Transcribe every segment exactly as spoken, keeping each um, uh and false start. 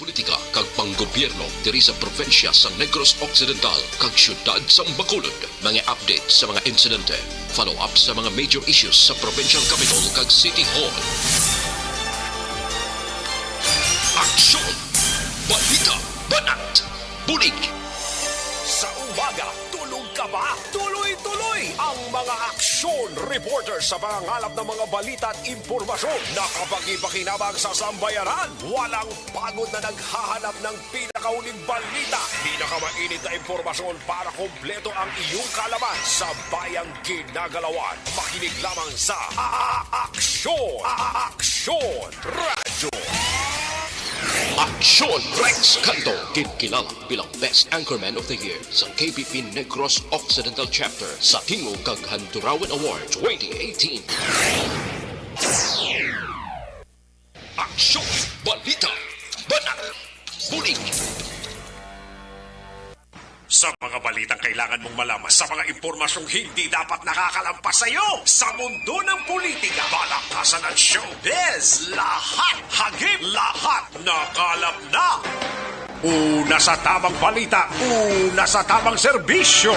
Politika kag panggobyerno diri sa probinsya sang Negros Occidental kag siyudad sang Bacolod. Mga update sa mga insidente, follow-up sa mga major issues sa provincial capital kag city hall. Aksyon! Balita! Banat! Bulig! Sa umaga, tulog ka ba? Tuloy-tuloy ang mga aksyon reporter sa pangangalap ng mga balita at impormasyon na kapakipakinabang sa sambayanan. Walang pagod na naghahanap ng pinakauling balita, pinakamainit na impormasyon para kompleto ang iyong kaalaman sa bayang ginagalawan. Makinig lamang sa A-, A-, Aksyon! A-, A-, Aksyon Radyo! Aksyon Rex Canto, ginkilala bilang Best Anchorman of the Year sa K B P Negros Occidental Chapter sa Tingog kag Handurawan Award twenty eighteen. Aksyon, balita, banat, bulig. Sa mga balitang kailangan mong malaman, sa mga impormasyong hindi dapat nakakalampas sa iyo, sa mundo ng politika, palakasan at showbiz, lahat hagip, lahat nakalap na. Una sa tamang balita, una sa tamang serbisyo.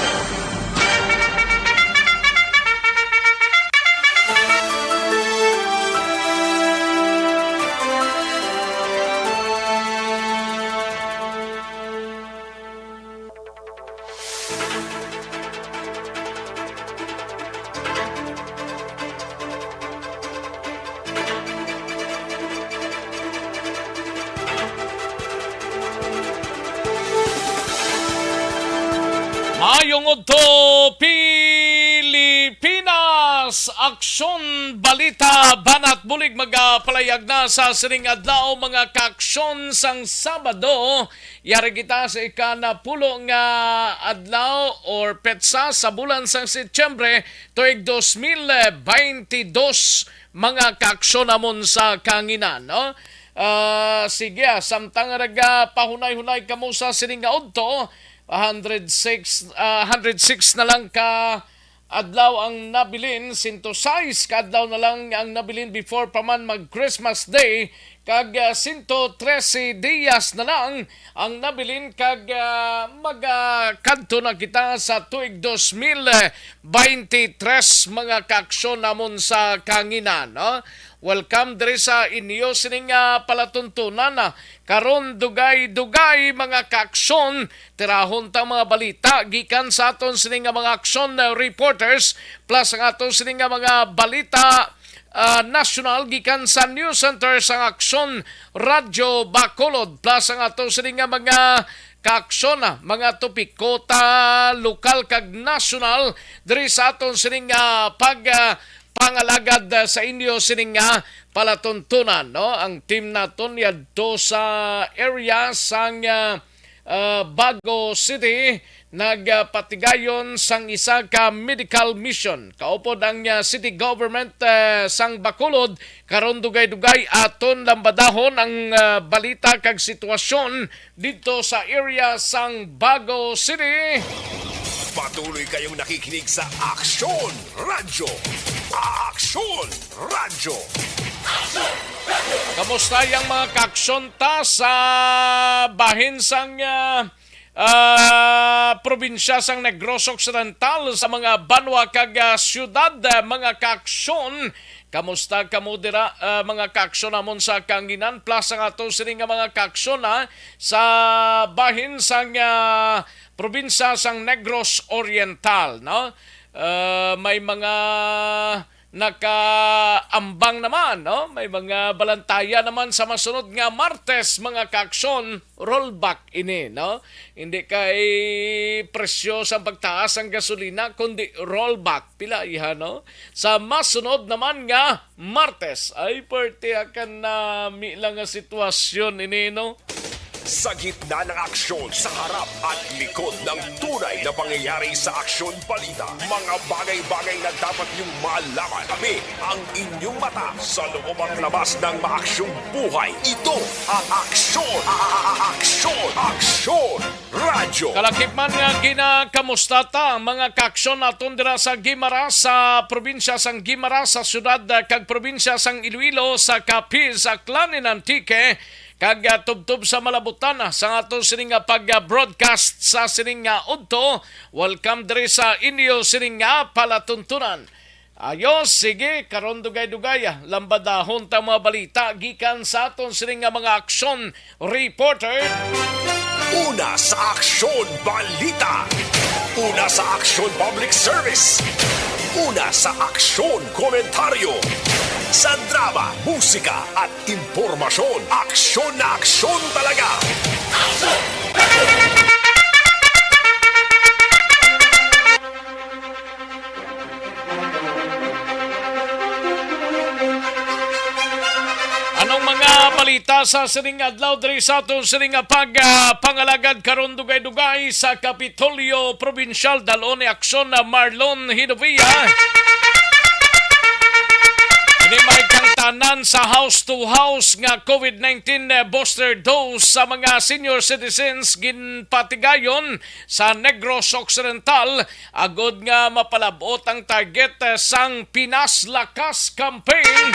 Maayong udto, Pilipinas! Aksyon, balita, banat, bulig magapalayag na sa sining adlaw, mga kaaksyon sang Sabado. Yari kita sa ikanapulo nga adlaw or petsa sa bulan sang Setyembre, tuig dos mil baynte dos, mga kaaksyon namon sa kahanginan, no? Ah, sige, ah, samtang nagapahunay-hunay kamo sa sining nga udto, hundred six, ah, hundred six na lang ka adlaw ang nabilin, sento sais ka adlaw na lang ang nabilin before pa man mag Christmas Day, kag, ah, sento trese dias na lang ang nabilin, kag, ah, magakadto na kita sa tuig dos mil baynte tres, mga kaaksyon namon sa kahanginan, no? Welcome diri sa inyo sining, ah, palatuntunan, ah. Karon, dugay-dugay, mga kaaksyon, tirahon ta mga balita gikan sa aton sining nga mga aksyon, ah, reporters, plus ang aton sining nga mga balita, ah, nasyonal gikan sa News Center sang Aksyon Radyo Bacolod, plus ang aton sining nga mga kaaksyon, ah, mga topiko ta lokal kag nasyonal diri sa aton sining, ah, pag, ah, pangalagad, ah, sa inyo sining nga palatuntunan, no? Ang team naton yadto sa area sang, ah, ah, Bago City, nagapatigayon sang isa ka medical mission. Kaupod ang, ah, city government, ah, sang Bacolod, karon dugay-dugay aton lambadahon ang, ah, balita kag sitwasyon didto sa area sang Bago City. Patuloy kayong nakikinig sa Aksyon Radyo. Aksyon Radyo. Kamusta yang mga kaaksyon ta sa bahin sang, ah, ah, probinsya sang Negros Occidental, sa mga banwa kag, ah, siyudad, ah, mga kaaksyon? Kamusta kamo dira, ah, mga kaaksyon namon sa kahanginan, plus ang ato sini nga mga kaaksyon, ah, sa bahin sang, ah, probinsya sang Negros Oriental, no? Ah, may mga nakaambang naman, no? May mga balantaya naman sa masunod nga Martes, mga kaaksyon, rollback ini, no? Hindi kay presyo sa pagtaas ang gasolina, kundi rollback. Pila iha, no? Sa masunod naman nga Martes, ay, parte akan na mi lang nga sitwasyon ini, no? Sa gitna ng aksyon, sa harap at likod ng tunay na pangyayari sa Aksyon Balita, mga bagay-bagay na dapat niyong malaman. Kami ang inyong mata sa loob at labas ng maaksyong buhay. Ito ang Aksyon, a-, a-, a-, Aksyon, Aksyon Radyo. Kalakip man nga ginakamusta ta ang mga kaaksyon naton dira sa Guimaras, sa probinsya sang Guimaras, sa syudad, ah, kag probinsya sang Iloilo, sa Capiz, Aklan, and Antique, Kag, ah, tubtob sa malabutan, ah, sa aton sining nga pag-broadcast sa sining nga udto, welcome diri sa inyo sining nga palatuntunan. Ayo, sige, karon dugay-dugay, ah, lambadahon ta mga balita gikan sa aton sining nga mga aksyon reporter. Una sa Aksyon Balita. Una sa Aksyon Public Service. Una sa Aksyon Komentaryo. Sa drama, musika, at impormasyon. Aksyon na aksyon talaga. Anong mga balita sa sining adlaw diri sa aton sining nga pag, ah, pangalagad karon dugay-dugay sa Kapitolyo Probinsyal? Dal-on ni aksyon na Marlon Hinovia. Ini may kangtanan sa house to house nga COVID nineteen booster dose sa mga senior citizens ginpatigayon sa Negros Occidental, agod nga mapalab-ot ang target, eh, sang Pinas Lakas Campaign.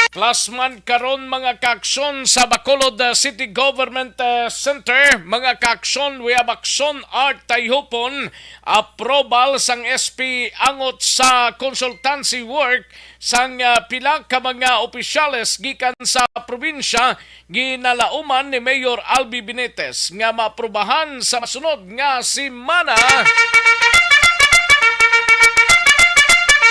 Plasman karon mga kaaksyon sa Bacolod, eh, City Government, eh, Center, mga kaaksyon, we have aksyon art tayhupon, approval sang S P angot sa consultancy work sang, ah, pila ka mga opisyales gikan sa probinsya ginalauman ni Mayor Albi Benitez nga maaprubahan sa masunod nga semana.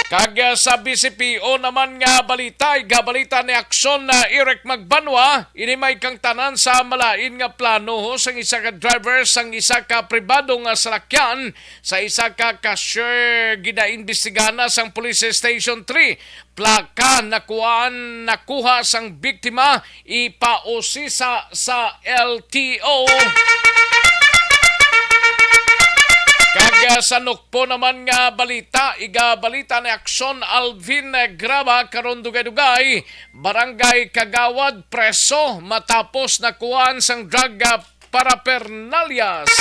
Kag, ah, sa B C P O naman nga balita, igabalita ni Aksyon na Eric Magbanwa, ini may kangtanan sa malain nga plano ho sang isa ka driver sang isa ka pribado nga salakyan sa isa ka cashier. Ginaimbestigahan na sang Police Station three. Plaka nakuhaan, nakuha sang biktima, ipausisa sa L T O. Kag, ah, sa Nukpo naman nga balita, igabalita ni Aksyon Alvin Graba, karon dugay-dugay, barangay kagawad preso matapos nakuhaan sang drug, ah, paraphernalias.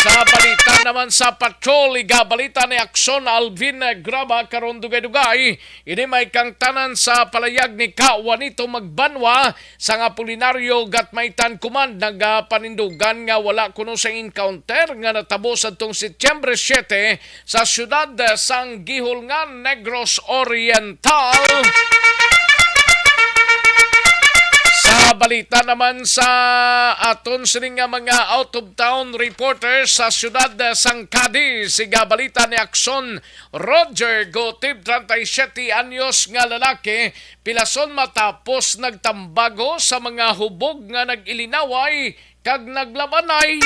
Sa balita naman sa patrol, igabalita ni Aksyon Alvin Graba, karon dugay-dugay, ini may kangtanan sa palayag ni Ka Juanito Magbanwa sang Apolinario Gatmaitan Command. Nagapanindugan nga wala kuno sa encounter nga natabo sadtong Setyembre siete sa siyudad sang Guihulngan, Negros Oriental. Sa balita naman sa aton sini nga mga out-of-town reporters sa siyudad sang Cadiz, igabalita ni Aksyon Roger Gotib, treinta y siete anyos nga lalaki, pilason matapos nagtambago sa mga hubog nga nag-ilinaway kag naglabanay.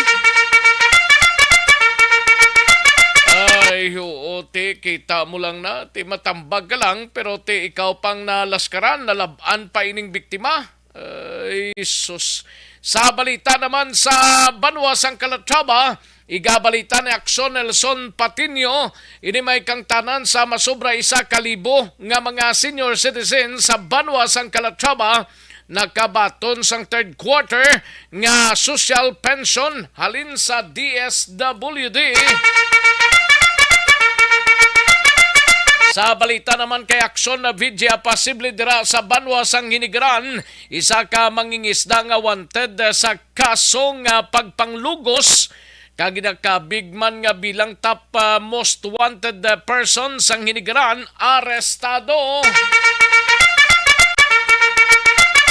Ay, oo, ti, kita mo lang na, ti, matambag ka lang, pero ti, ikaw pang nalaskaran, nalab-an pa ining biktima. Ay, sus. Sa balita naman sa banwa sang Calatrava, igabalita ni Aksyon Nelson Patiño, ini may kangtanan sa masobra isa ka libo nga mga senior citizens sa banwa sang Calatrava nakabaton sang third quarter nga social pension halin sa D S W D. Sa balita naman kay Aksyon na Vidya, posible dira sa banwa sang Hinigaran, isa ka mangingisda nga wanted sa kaso nga pagpanglugos kag ginakabig man nga bilang top, ah, most wanted, ah, person sang Hinigaran arestado.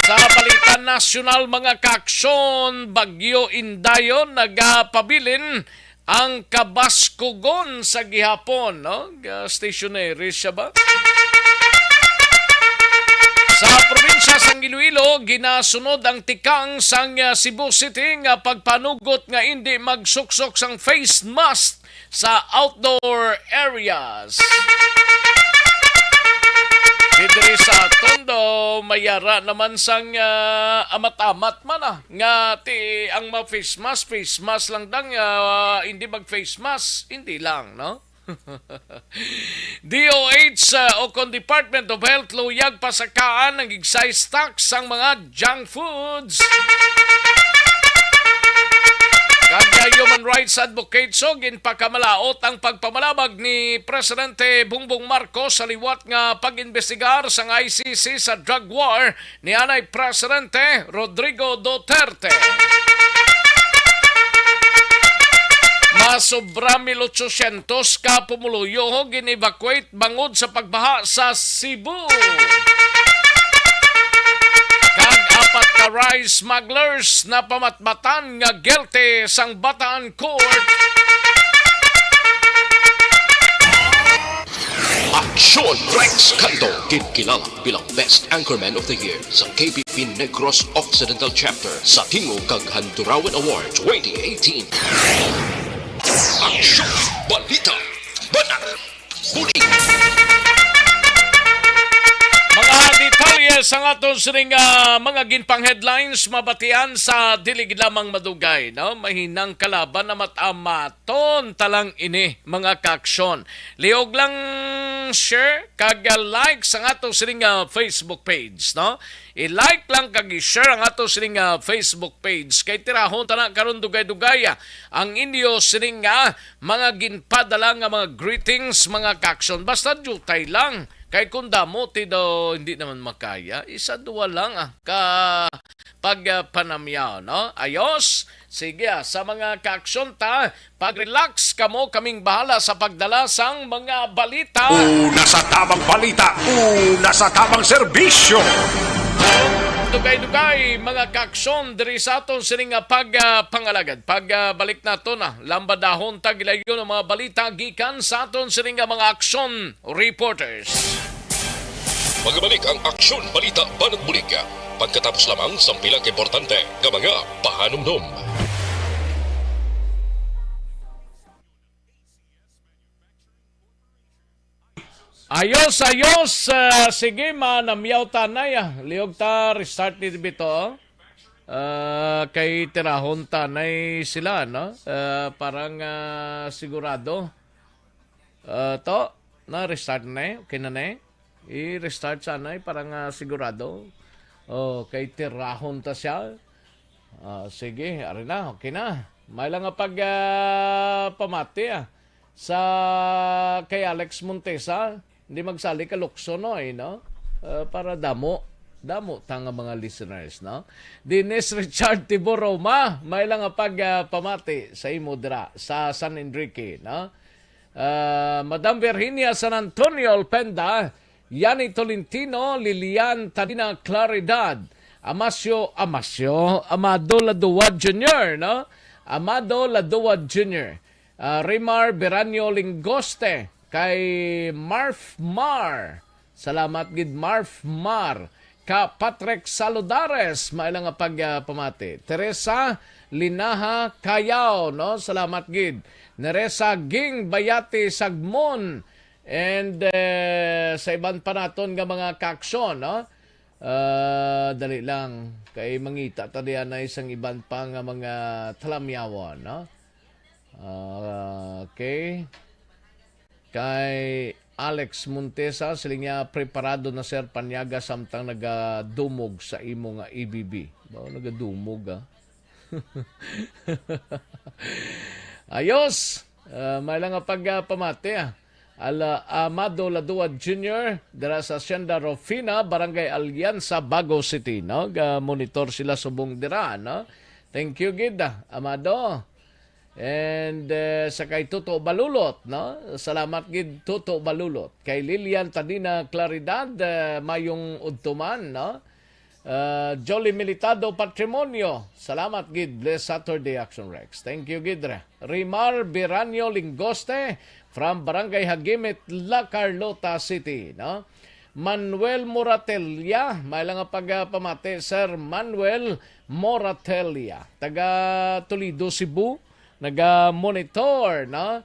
Sa balita nasyonal, mga kaaksyon, Bagyo Indayon nagapabilin ang kabaskugon sa gihapon, no? Ga-, stationary siya ba? Sa probinsya sang Iloilo, ginasunod ang tikang sang, ah, Cebu City nga pagpanugot nga indi magsuksok sang face mask sa outdoor areas. Di diri sa aton do, mayara naman sang, ah, amat-amat man, ah, nga ti ang mga face mask, face mask lang dang, ah, hindi mag face mask, hindi lang, no? D O H, ah, o kon Department of Health, luyag pasakaan ang excise tax sang mga junk foods. Ang, uh, human rights advocates, so, ginpakamalaot ang pagpamalabag ni Presidente Bongbong Marcos sa liwat nga pag-imbestigar sang I C C sa drug war ni anay Presidente Rodrigo Duterte. Mas sobra mil ochocientos ka pumuluyo gin-evacuate bangod sa pagbaha sa Cebu. Kag apat ka rice smugglers na pamatbatan nga guilty sang Bataan Court. Aksyon! Rex Canto, ginkilala bilang Best Anchorman of the Year sa K B P Negros Occidental Chapter sa Tingog kag Handurawan Award twenty eighteen. Aksyon! Balita! Banat! Bulig! Mga detalye sang aton sining, ah, mga ginpang headlines mabatian sa dili gid lamang madugay, no? Mahinang kalaban na mat-amaton talang ini, mga kaaksyon. Liog lang share kag, ah, like sang aton sining, ah, Facebook page, no? I-like lang kag i-share ang ato sining, ah, Facebook page. Kay tirahon ta na karon dugay-dugay, ah, ang inyo sining, ah, mga ginpadala nga mga greetings, mga kaaksyon. Basta diutay lang. Kay kung damo ti daw hindi naman makaya, isa duwa lang, ah, ka pag, ah, panamyaw, no? Ayos. Sige, ah, sa mga kaaksyon ta, pag-relax kamo, kaming bahala sa pagdala sang mga balita. Una sa tamang balita, una sa tamang serbisyo. Dugay-dugay, mga kaaksyon, diri sa aton sini nga pag, ah, pangalagad. Pag, ah, balik nato na, lambadahon ta gilayon ang mga balita gikan sa aton sini nga mga aksyon reporters. Magabalik ang Aksyon Balita Banat Bulig pagkatapos lamang sang pila ka importante nga mga pahanumdom. Ayos, ayos. Ah, sige, manamyaw tanay, ah. Liog ta, restart ni bito. Ah, kay tirahon tanay sila, no? Ah, parang, ah, sigurado. Ah, to, na-restart na eh. Okay na na eh. I-restart sana eh, parang, ah, sigurado. Oh, kay tirahon ta siya. Ah, sige, ari na, okay na. May lang nga pag, ah, pamati, ah, sa kay Alex Montesa, hindi magsali ka lukso, no, eh, no? Ah, para damo, damo ta nga mga listeners, no? Dennis Richard Tibo Roma, may lang nga pag, ah, pamati sa imo dira sa San Enrique, no? Ah, Madam Virginia San Antonio Olpenda, Yani Tolentino, Lilian Tadina Claridad, Amasio, Amasio, Amado Ladua Junior, no? Amado Ladua Junior, ah, Rimar Beranio Lingoste, kay Marf Mar. Salamat gid, Marf Mar. Ka Patrick Saludares, maila nga pag, ah, pamati. Teresa Linaha Cayao, no? Salamat gid. Neresa Ging Bayati Sagmon. And, eh, sa iban pa naton nga mga kaaksyon, no? Ah, dali lang. Kay mangita ta diyan na isang iban pa nga mga talamyawon, no? Ah, okay. Kay Alex Montesa, siling niya, "Preparado na, sir, panyaga samtang nagadumog sa imo nga A B B." Ba, nagadumog, ah. Ayos! Ah, may lang nga pag, ah, pamati, ah. Ala, Amado Ladua Junior, dira sa Hacienda Rufina, Barangay Alianza, Bago City, no? Ga-monitor sila subong dira, no? Thank you gid, ah, Amado. And, eh, sa kay Toto Balulot, no? Salamat gid, Toto Balulot. Kay Lilian Tadina Claridad, eh, mayong udto man, no? Eh, Jolly Militado Patrimonio, salamat gid. Blessed Saturday, Action Rex. Thank you gid, re. Rimar Biranyo Lingoste from Barangay Hagimit, La Carlota City, no? Manuel Moratelia, may lang nga pag, ah, pamati, Sir Manuel Moratelia, taga Toledo, Cebu, naga-monitor, no?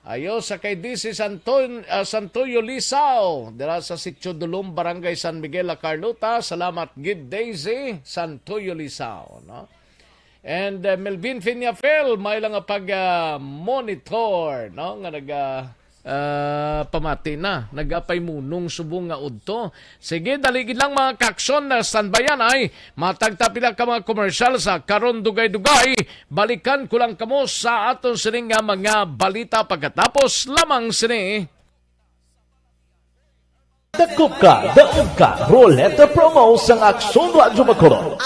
Ayo sa kay D C Santon-, ah, Santoyo Lisao, dira sa Sitio Dulom, Barangay San Miguel, La Carlota. Salamat gid, Daisy Santoyo Lisao, no? And, uh, Melvin Fiñafel, may lang nga pag, uh, monitor, no? Nga naga, Ah, pamati na. Nagapay munong subong nga udto. Sige, dali gid lang, mga kaaksyon, na standbyan ay matag ta pila ka mga komersyal sa karon dugay-dugay. Balikan ko lang kamo sa aton sini nga mga balita pagkatapos lamang sini. Dakop ka, daog ka, Roleta Promo sang Aksyon Radyo Bacolod.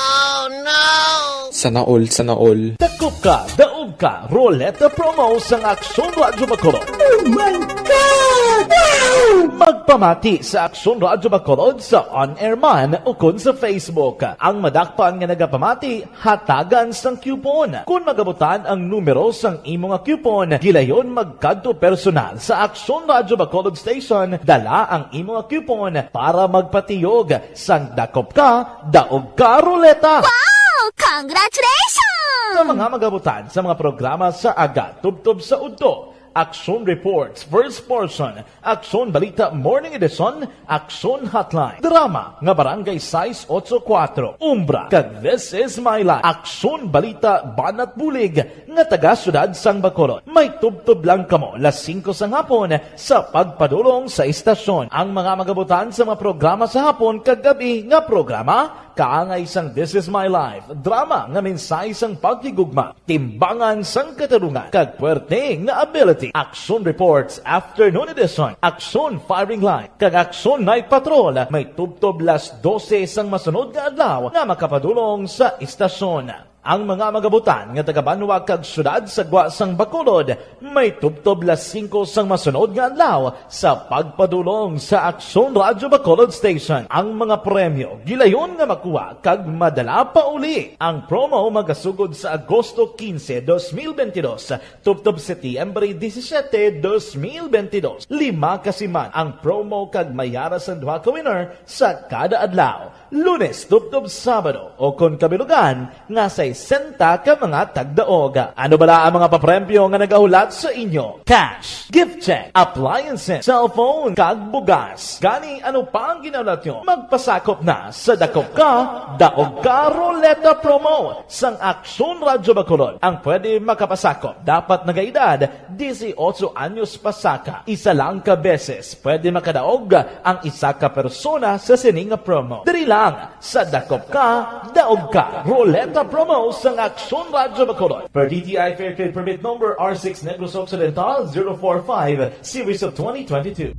Sana all, sana all. Dakop ka, daog ka, Roleta Promo sang Aksyon Radyo Bacolod. Oh my God! Wow! Magpamati sa Aksyon Radyo Bacolod sa on-air man ukon sa Facebook. Ang madakpan nga nagapamati, hatagan sang coupon. Kon magabutan ang numero sang imo nga coupon, gilayon magkadto personal sa Aksyon Radyo Bacolod Station, dala ang imo nga coupon para magpatiyog sang Dakop Ka, Daog Ka Roleta. Wow! Congratulations! Sa mga magabutan sa mga programa sa aga tubtob sa udto, Aksyon Reports, first portion, Aksyon Balita Morning Edition, Aksyon Hotline, drama nga Barangay sais otso kuwatro, Umbra, kag This Is My Life, Aksyon Balita Banat Bulig, nga taga Siyudad sang Bacolod. May tubtob lang kamo las singko sang hapon sa pagpadulong sa istasyon. Ang mga magabutan sa mga programa sa hapon kag gab-i nga programa, kaangay sang This Is My Life, drama nga mensahe sang paghigugma, timbangan sang katarungan, kag puwerte nga ability. Action Reports, Afternoon Edition, Action Firing Line, kag Action Night Patrol may tubtob las dose sang masunod nga adlaw nga makapadulong sa istasyon. Ang mga magabutan nga taga-banwa kag siyudad sa gwa sang Bacolod may tubtob las singko sang masunod nga adlaw sa pagpadulong sa Aksyon Radyo Bacolod Station. Ang mga premyo gilayon nga makuha kag madala pa uli. Ang promo magasugod sa Agosto quince, dos mil veintidós, tubtob Setyembre disisiete, dos mil veintidós. Lima ka siman ang promo kag may ara sang duha ka winner sa kada adlaw, Lunes tubtob Sabado, o kon kabilugan nga sesenta ka mga tagdaog. Ano bala ang mga papremyo nga nagahulat sa inyo? Cash, gift check, appliances, cellphone, kag bugas. Gani, ano pa ang ginahulat nyo? Magpasakop na sa Dakop Ka, Daog Ka Roleta Promo sang Aksyon Radyo Bacolod. Ang pwede makapasakop dapat nagaedad disiotso anyos pasaka. Isa lang ka beses pwede makadaog ang isa ka persona sa sini nga promo. Diri lang sa Dakop Ka, Daog Ka Roleta Promo sang Aksyon Radyo Bacolod, per D T I Fair Trade Permit Number R six Negros Occidental zero four five, Series of twenty twenty-two.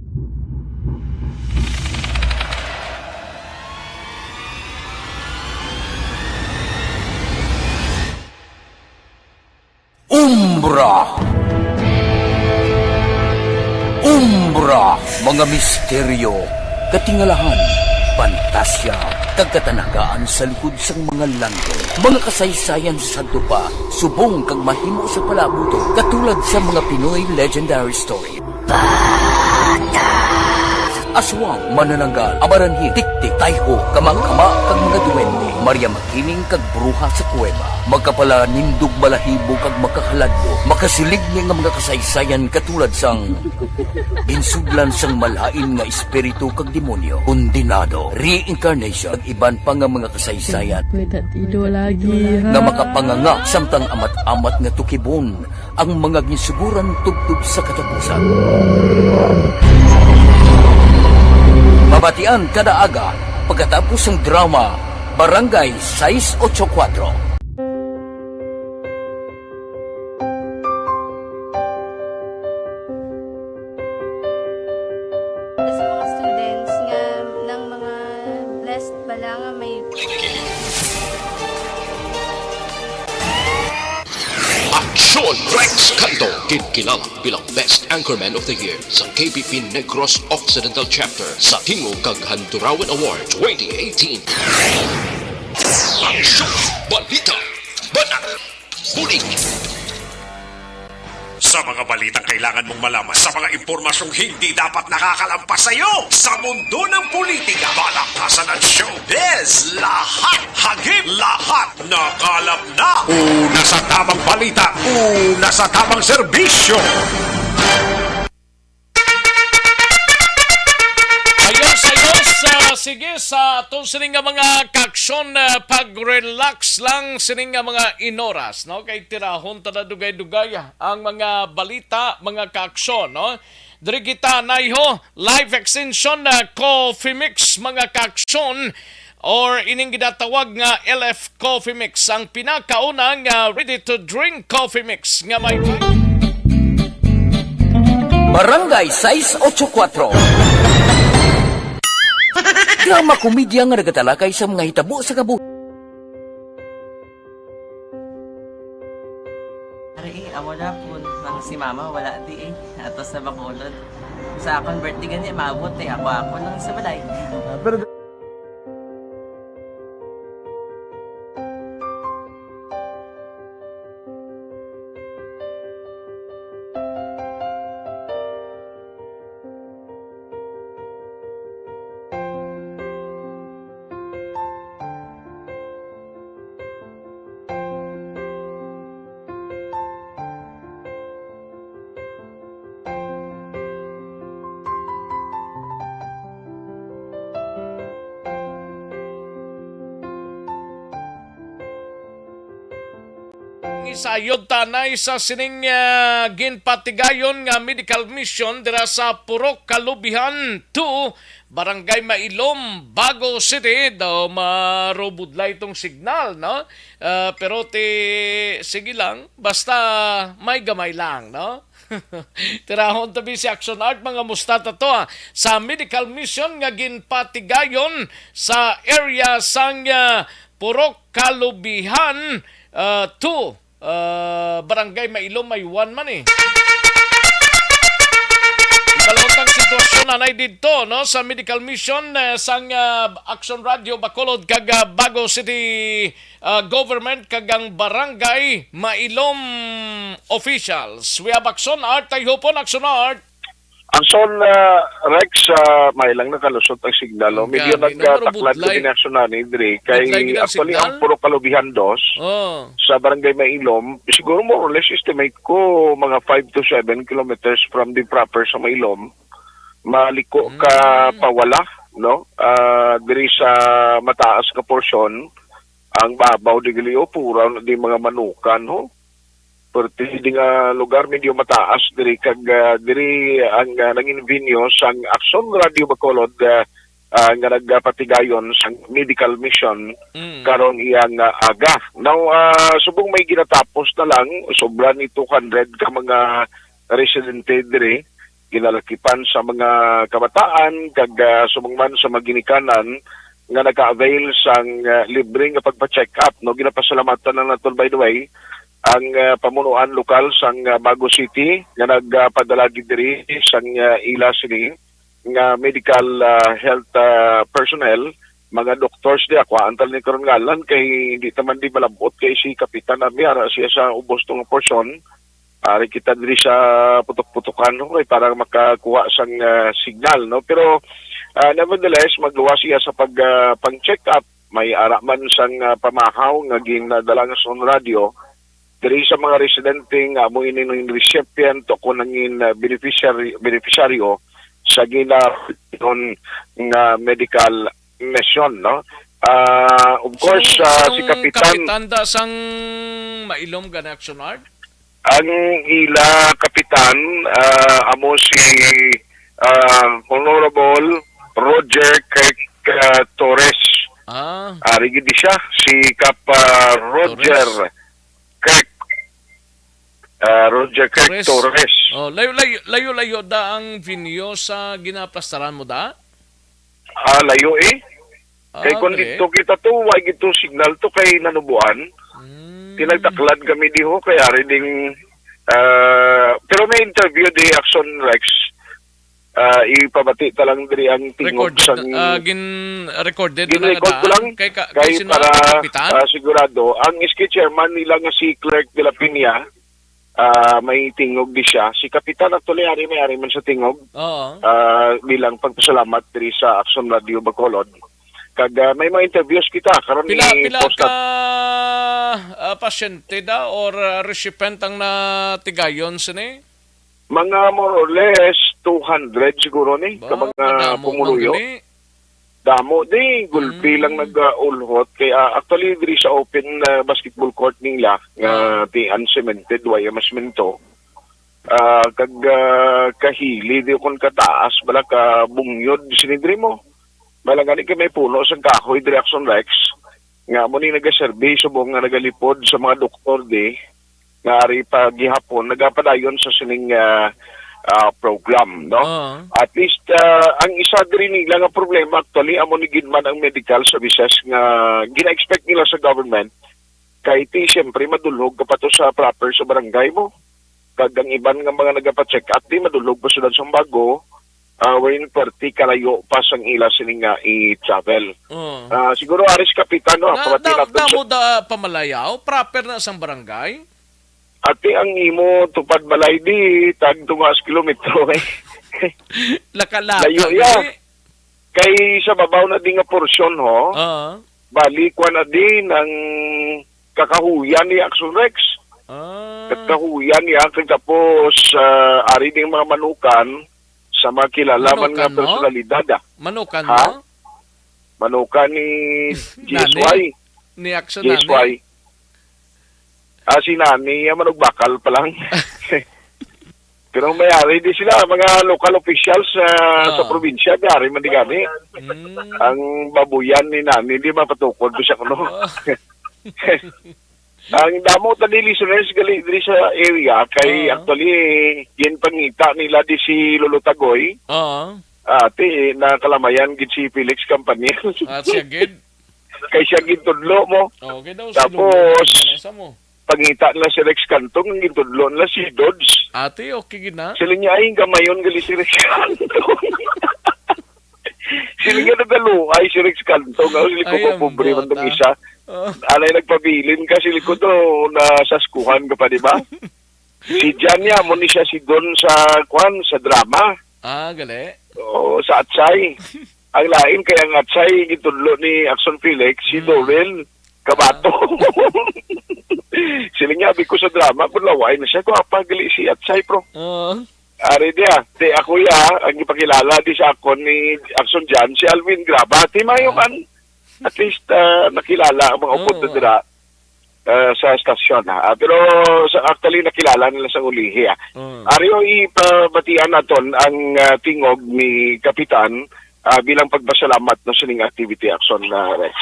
Umbra. Umbra, mga misteryo, katingalahan, pantasya, kag katanagaan sa likod sang mga langit. Mga kasaysayan sa sadto pa, subong kag mahimo sa palaabuton, katulad sa mga Pinoy legendary story. Aswang, manananggal, amaranhil, tiktik, tayho, kamangkama, kag mga duwende, Maria Makiling, kag bruha sa kuweba. Makapalanindog balahibo kag makahaladlok, makasiligni nga mga kasaysayan katulad sang ginsudlan sang malain nga espiritu kag demonyo, kondenado, reincarnation, kag iban pa nga mga kasaysayan May tatido lagi, ha? nga makapanganga samtang amat-amat nga tukibon ang mga ginsuguran tubtob sa katapusan. Mabatian kada aga pagkatapos sang drama Barangay sais otso kuwatro. Sa mga students nga, ng mga blessed bala nga may Aksyon Rex Canto, ginkilala bilang Best Anchorman of the Year sa K P P Negros Occidental Chapter sa Tingog kag Handurawan Award twenty eighteen. Aksyon, balita, banat, bulig. Sa mga balitang kailangan mong malaman, sa mga impormasyong hindi dapat nakakalampas sa iyo, sa mundo ng politika, balakasan at showbiz, lahat hagip, lahat nakalap na. Una sa tamang balita, una sa tamang serbisyo. Ayos, ayos, ah, Sige, sa aton sini nga mga kaaksyon, ah, pag-relax lang sini nga mga inoras, no? Kay tirahon ta na dugay-dugay ang mga balita, mga kaaksyon, no? Diri kita naiho, Life Extension, ah, Coffee Mix, mga kaaksyon, or ining ginatawag nga L F Coffee Mix, ang pinakauna nga ready-to-drink coffee mix nga may Barangay sais otso kuwatro. Drama komedya nga nagatalakay sa mga hitabo sa kabuhi. Ari, eh, amo na po nang si Mama wala di, eh. Ato sa Bacolod. Sa akon birthday gani, maabot, eh. Ako, ako lang sa balay. Ah, pero Isayod ta anay sa sining, ah, ginpatigayon nga medical mission dira sa Purok Kalubihan two, Barangay Mailom, Bago City. Daw marubudlay itong signal, no? Ah, pero ti, sige lang, basta may gamay lang, no? Tirahon tabi si Action Art, mga musta ta to, ah, sa medical mission nga ginpatigayon sa area sang, ah, Purok Kalubihan, ah, two, ah, Barangay Mailom, may one man, eh. Balot ang sitwasyon anay didto, no, sa medical mission, eh, sang, ah, Action Radio Bacolod kag, ah, Bago City, ah, Government kag ang Barangay Mailom officials. We have Action Art, tayhupon, Action Art. Ang son, ah, Rex, ah, may lang nakalusot ang signal, no? Medyo nagkataklad kami ni Action Ani, Dre, kay actually ang Purok Kalubihan dos, oh, sa Barangay Mailom, siguro more or less estimate ko mga five to seven kilometers from the proper sa Mailom. Maliko ka pawala, no? Ah, diri sa mataas nga porsyon, ang babaw di gali, oh, pura na di mga manukan, ho. Perti di nga lugar medyo mataas diri kag, ah, diri ang, ah, nangin venue sang Action Radio Bacolod, ah, ah, nga nagapatigayon sang medical mission karon iyang, ah, aga. Now, ah, subong may ginatapos na lang, sobra ni two hundred ka mga residente diri, ginalakipan sa mga kabataan kag, ah, subong man sa mga ginikanan nga naka-avail sang, ah, libre nga pagpa-check up, no? Ginapasalamatan na naton, by the way, ang, ah, pamunuan lokal sang, ah, Bago City nga nagpadala gid diri sang, ah, ila sini nga medical, ah, health, ah, personnel, mga doctors di ako, ang talin karon ngalan kay hindi ta man di malabot kay si Kapitan Army, ara siya sa ubos to nga porsyon. Ari kita diri sa putok-putokan, no, kay para makakuha sang, ah, signal, no? Pero, ah, nevertheless, magluwas siya sa pag, ah, pang-check up. May ara man sang, ah, pamahaw nga ginadala nga sa radyo diri sa mga residente nga amo ini nang recipient o kung nangin, ah, beneficiary, beneficiaryo sa gina-, nga medical mission, no? Ah, of course, ah, si Kapitan, kapitan da sang Mailom gani, Action Art? Ang ila kapitan, ah, amo si, ah, Honorable Roger Kirk, ah, Torres. Ah. Ari gid siya, si Kap, ah, Roger Torres. Kirk. Ah, Roger Kirk Torres. Torres. Oh, layo, layo, layo, layo da ang venue sa ginaplastaran mo da? Ah, layo, eh. Kay kung dito kita to, why gito signal to kay nanubuan? Mm. Tinagtaklad kami diho, kay ari ding, ah, pero may interview di Action Rex. Ah, ipabati ta lang diri ang tingog sang, ah, gin-recorded na lang ko lang kay ka-, kay para, ah, sigurado. Ang S K chairman nila nga si Clerk de la Peña, ah, may tingog di siya. Si Kapitan, actually, ari may ari man sa tingog. Oo. Ah, bilang pagpasalamat diri sa Action Radio Bacolod. Kag, ah, may mga interviews kita karon. Pila, pila ka, ah, pasyente da or, ah, recipient ang natigayon sini? Mga more or less two hundred siguro ni, ka mga pumuluyo. Damo di, gulpi lang Mm. nag-, ah, ulhot. Kay, ah, actually, diri sa open, ah, basketball court nila, nga Ah. tian, cemented, way masemento. Ah, kag, ah, kahili di kon kataas, bala ka bungyod, sini diri mo. Bala gani kay may puno sang kahoy diri, Action Rex. Nga mo ni nagaserbi subong nga nagalipod sa mga doktor di, nga ari pa gihapon nagapadayon sa sining, ah, ah, program, no? Oo. At least, ah, ang isa diri nila nga problema actually amo ni gid man ang medical services nga gina-expect nila sa government, kay ti siyempre madulhog ka pa to sa proper sa barangay mo. Kag ang iban nga mga nagapa-check up di madulhog pa sila sa bago, ah, wherein perti kalayo pa sang ila sini nga i-travel. Oo. Ah, siguro aris kapitan, no, Na, pamati da, nato sa damo da pamalayaw, proper na sang barangay? Ati ang imo tupad balay di, tag tungas kilometro, eh. Lakalaka Layo, ya. gani. Kay sa babaw na di nga porsyon, ho, Ah. bali, kwa na di, nang kakahuyan ni Action Rex. Ah. Kakahuyan niya, kag tapos, ah, ari ding mga manukan sa mga kilala man nga Manukan mo? personalidad, ah. Manukan Ha? mo? Manukan ni Nani? G S Y. Ni Action G S Y. Nani? Ah, si Nani, ah, manugbakal pa lang. Pero may ari di sila, mga local officials, ah, sa Ah. probinsya, may ari man di gani. Mm. Ang babuyan ni Nani, di mapatukod ko siya kuno. Ah. Ang damo ta di listeners gali diri sa area kay Oo. actually ginpangita nila di si Lolo Tagoy. Oo. Ati, nakalamayan gid si Felix Campanil. Ah, siya gid. Kay siya gintudlo mo. Okay daw, si Tapos, Lolo, ano sa mo? pangita nila si Rex Cantong, ang gintudlo nila si Dodge. Ati, okay gid na. Sila niya, "Ay, gamayon gali si Rex Cantong." Sila nga nagaluay si Rex Cantong. Ako, sila ko Ay, ang pobre man tong bata. isa. Oh. Anay nagpabilin ka, sila ko to, nasaskuhan ka pa, di ba? Si Jan niya, mo ni siya si Don sa, kwan, sa drama. Ah, gali. Oo, sa Atsay. Ang lain kay ang Atsay, gitudlo ni Action Felix, si Mm. Dorel Kabato. Ah. Sila niya, abi ko sa drama, kung laway na siya, gwapa gali si Atsay, pro. Oo. Ari diya, di ako ya, ang ipakilala di sa akon ni Action Jan, si Alvin Graba. Ti mayo Ah. man, at least, ah, nakilala ang mga upod Oo. na dira, ah, sa estasyon, ha. Ah, pero sa, actually, nakilala nila sa ulihi, ah. Oo. Ari, o, ipabatian naton ang, ah, tingog ni Kapitan, ah, bilang pagpasalamat, no, sining activity, Action, ah, Rex.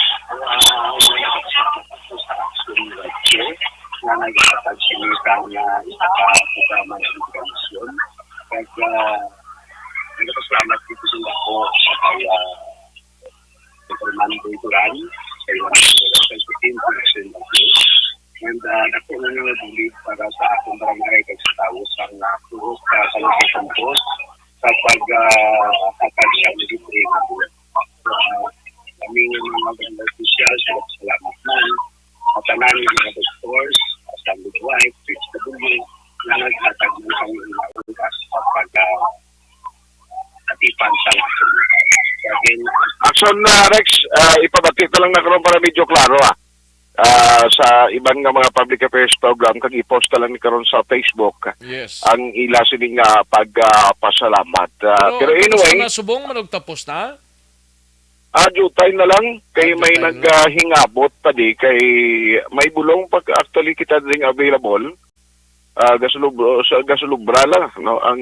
Nga naghatag sini nga, ah, programa sa informasyon. Kag, ah, nagpasalamat gid ako sa kay, ah, Superman Boy Duran, kay Juan Miguel Constantine, Congressman Bangkay. And, ah, dako na nga bulig para sa akong barangay kag sa tawo sa nga puros ka San Jose Santos sa pag, ah, hatag sa libre nga bulig. Ah, kami nga mga barangay officials, salamat man. Sa tanan nga mga doctors, sa midwife, P H W, nga naghatag ng kanilang oras sa pag, ah, atipan sa lahat. Again, Action, ah, Rex, ah, ipabati ta lang na karon para medyo klaro, ah. Ah, sa iban nga mga public affairs program, kag i-post ta lang ni karon sa Facebook Yes. ang ila sini nga pag, ah, pasalamat. Ah, Pero pero tapos anyway, na, subong man og tapos na? Ah, jutay na lang. Kay Ah, may jutay na lang. naghingabot pa di, kay may bulong pa actually kita ding available. Ah, gasulub-, sa gasulubra lang, no, ang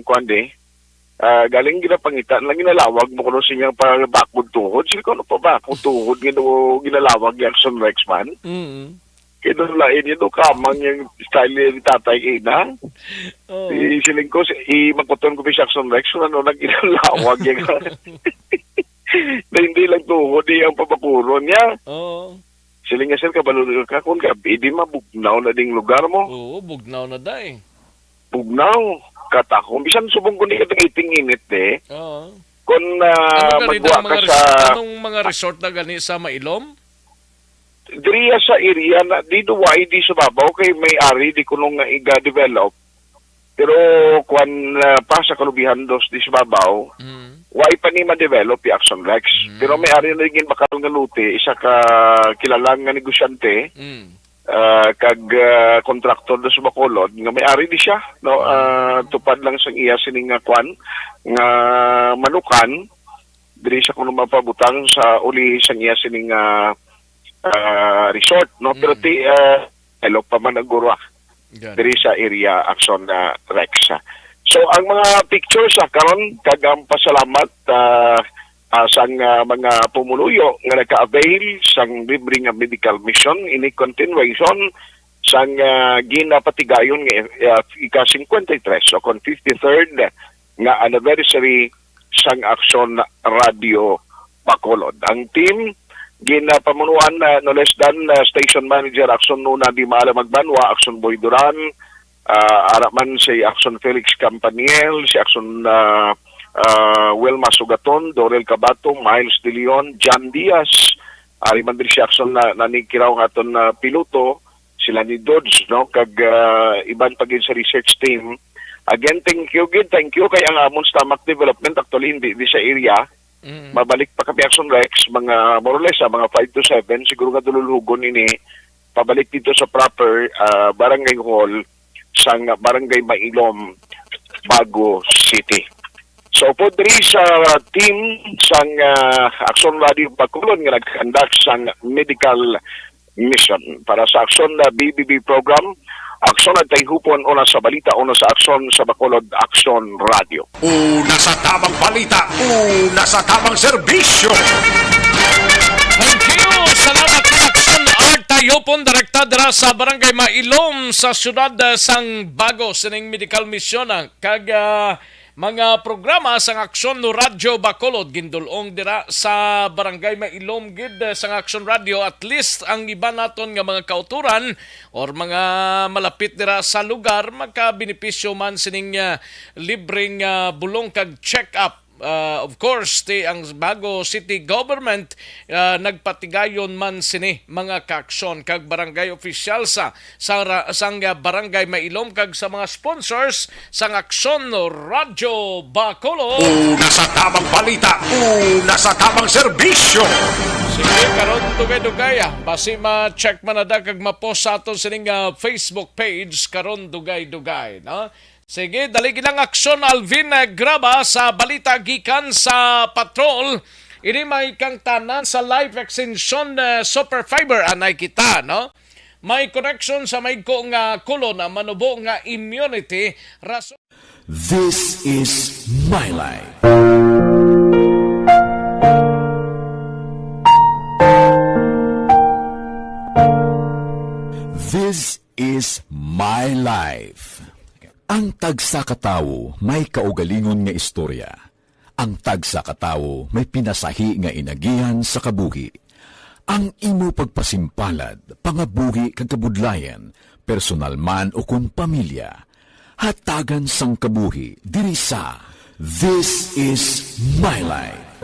kuwan di. Ah, galing ginapangita lang, ginalawag mo kuno siya pa bakod tuhod. Sige ko, ano pa bakod tuhod, gino-, ginalawag ni Action Rex man? Mm. Kaya doon lain yun, no, kamang yung style ni tatay kay ina. Oo. Di siling ko, si, i-, makuton ko si Action Rex, kung ano nang ginalawag niya. Na hindi lang tuhod, di ang pabakuron niya. Oo. Siling nga, "Sir, kabalo ka, kung gabi, di mabugnaw na ding lugar mo." Oo, bugnaw na, day. Bugnaw. Katakong. Bisan subong ko ni katong iting init, eh. Oo. Kung, ah, Ano gani magwa ang mga ka res-, sa anong mga resort na gani sa Mailom? Diriya sa area na, di duway, di sa babaw, kay may ari, di kuno nga iga-develop. Pero, kwan, ah, pa sa Kalubihan dos di sa babaw, Mm. way pa ni ma-develop yung Action Rex. Mm. Pero may ari na rin bakal nga lote, isa ka kilalang nga negosyante, Mm. ah, kag, ah, kontraktor do sa Bacolod, nga may ari di siya, no? Mm. Ah, tupad lang sa iya sining nga kwan, nga manukan, diri sa kuno mapabutang sa uli sang iya sining, ah, ah, resort, no? Pero Mm. ti, ah, hello pa man ang guro, ah, Gani. diri sa area action na Rex. So, ang mga pictures, ah, karon, kag ang pasalamat, ah, ah, sang, ah, mga pumuluyo nga naka-avail sang libre nga medical mission, ini continuation sang, ah, ginapatigayon nga, ah, ika-fifty-third o kon fifty-third nga anniversary sang Aksyon Radio Bacolod. Ang team ginapamunuan, ah, no less than, ah, Station Manager Aksyon Nuna Di Maala Magbanwa, Aksyon Boy Duran, ah, ara man si Aksyon Felix Campaniel, si Aksyon, ah, ah, Wilma Sugaton, Dorel Cabato, Miles De Leon, John Diaz, ari man din si Aksyon na, Nani Kiraw nga aton, ah, piloto, sila ni Dodge, no? Kag, ah, iban pa gid sa research team. Again, thank you gid, thank you kay ang amon stomach development actually hindi di sa area. Mm. Mabalik pa kami Action Rex, mga more or less, ah, mga five to seven, siguro nga dululhugon ini, pabalik dito sa proper, ah, barangay hall sang Barangay Mailom, Bago City. So, po diri sa team sang, ah, Action Radio Bacolod nga nag-conduct sang medical mission para sa Action na B B B program, Action at Tayhupon, una sa balita, una sa Action sa Bacolod, Action Radio. Una sa tabang balita, una sa tabang serbisyo. Thank you. Salamat, Action Art Tayhupon, direkta dira sa Barangay Mailom sa siyudad, ah, sang Bago, sining medical mission, ah, kag, ah, mga programa sang Aksyon no Radyo Bacolod gindul-ong dira sa Barangay Mailom gid, eh, sang Aksyon Radio. At least ang iban naton nga mga kauturan or mga malapit dira sa lugar makabenepisyo man sining, ah, libreng, ah, bulong kag check-up. Ah, of course, ti ang Bago City Government, ah, nagpatigayon man sini mga kaaksyon kag barangay officials sa, sa ra-, sang, ah, Barangay Mailom kag sa mga sponsors sang Aksyon Radyo Bacolod. Una sa tamang balita, una sa tamang serbisyo. Sige, karon dugay-dugay, ah. Basi ma-check man na da kag ma-post sa aton sining, ah, Facebook page karon dugay-dugay, no? Sige, dali lang Aksyon Alvin, eh, Graba sa balita gikan sa patrol. Ini may kang tanan sa Life Extension, eh, Super Fiber, anay kita, no? May connection sa may ko nga kulon, ah, manubo nga immunity. Rason This is my life. This is my life. Ang tagsa ka tawo may kaugalingon nga istorya. Ang tagsa ka tawo may pinasahi nga inagihan sa kabuhi. Ang imo pagpasimpalad, pangabuhi kag kabudlayan, personal man o kon pamilya, hatagan sang kabuhi diri sa This Is My Life.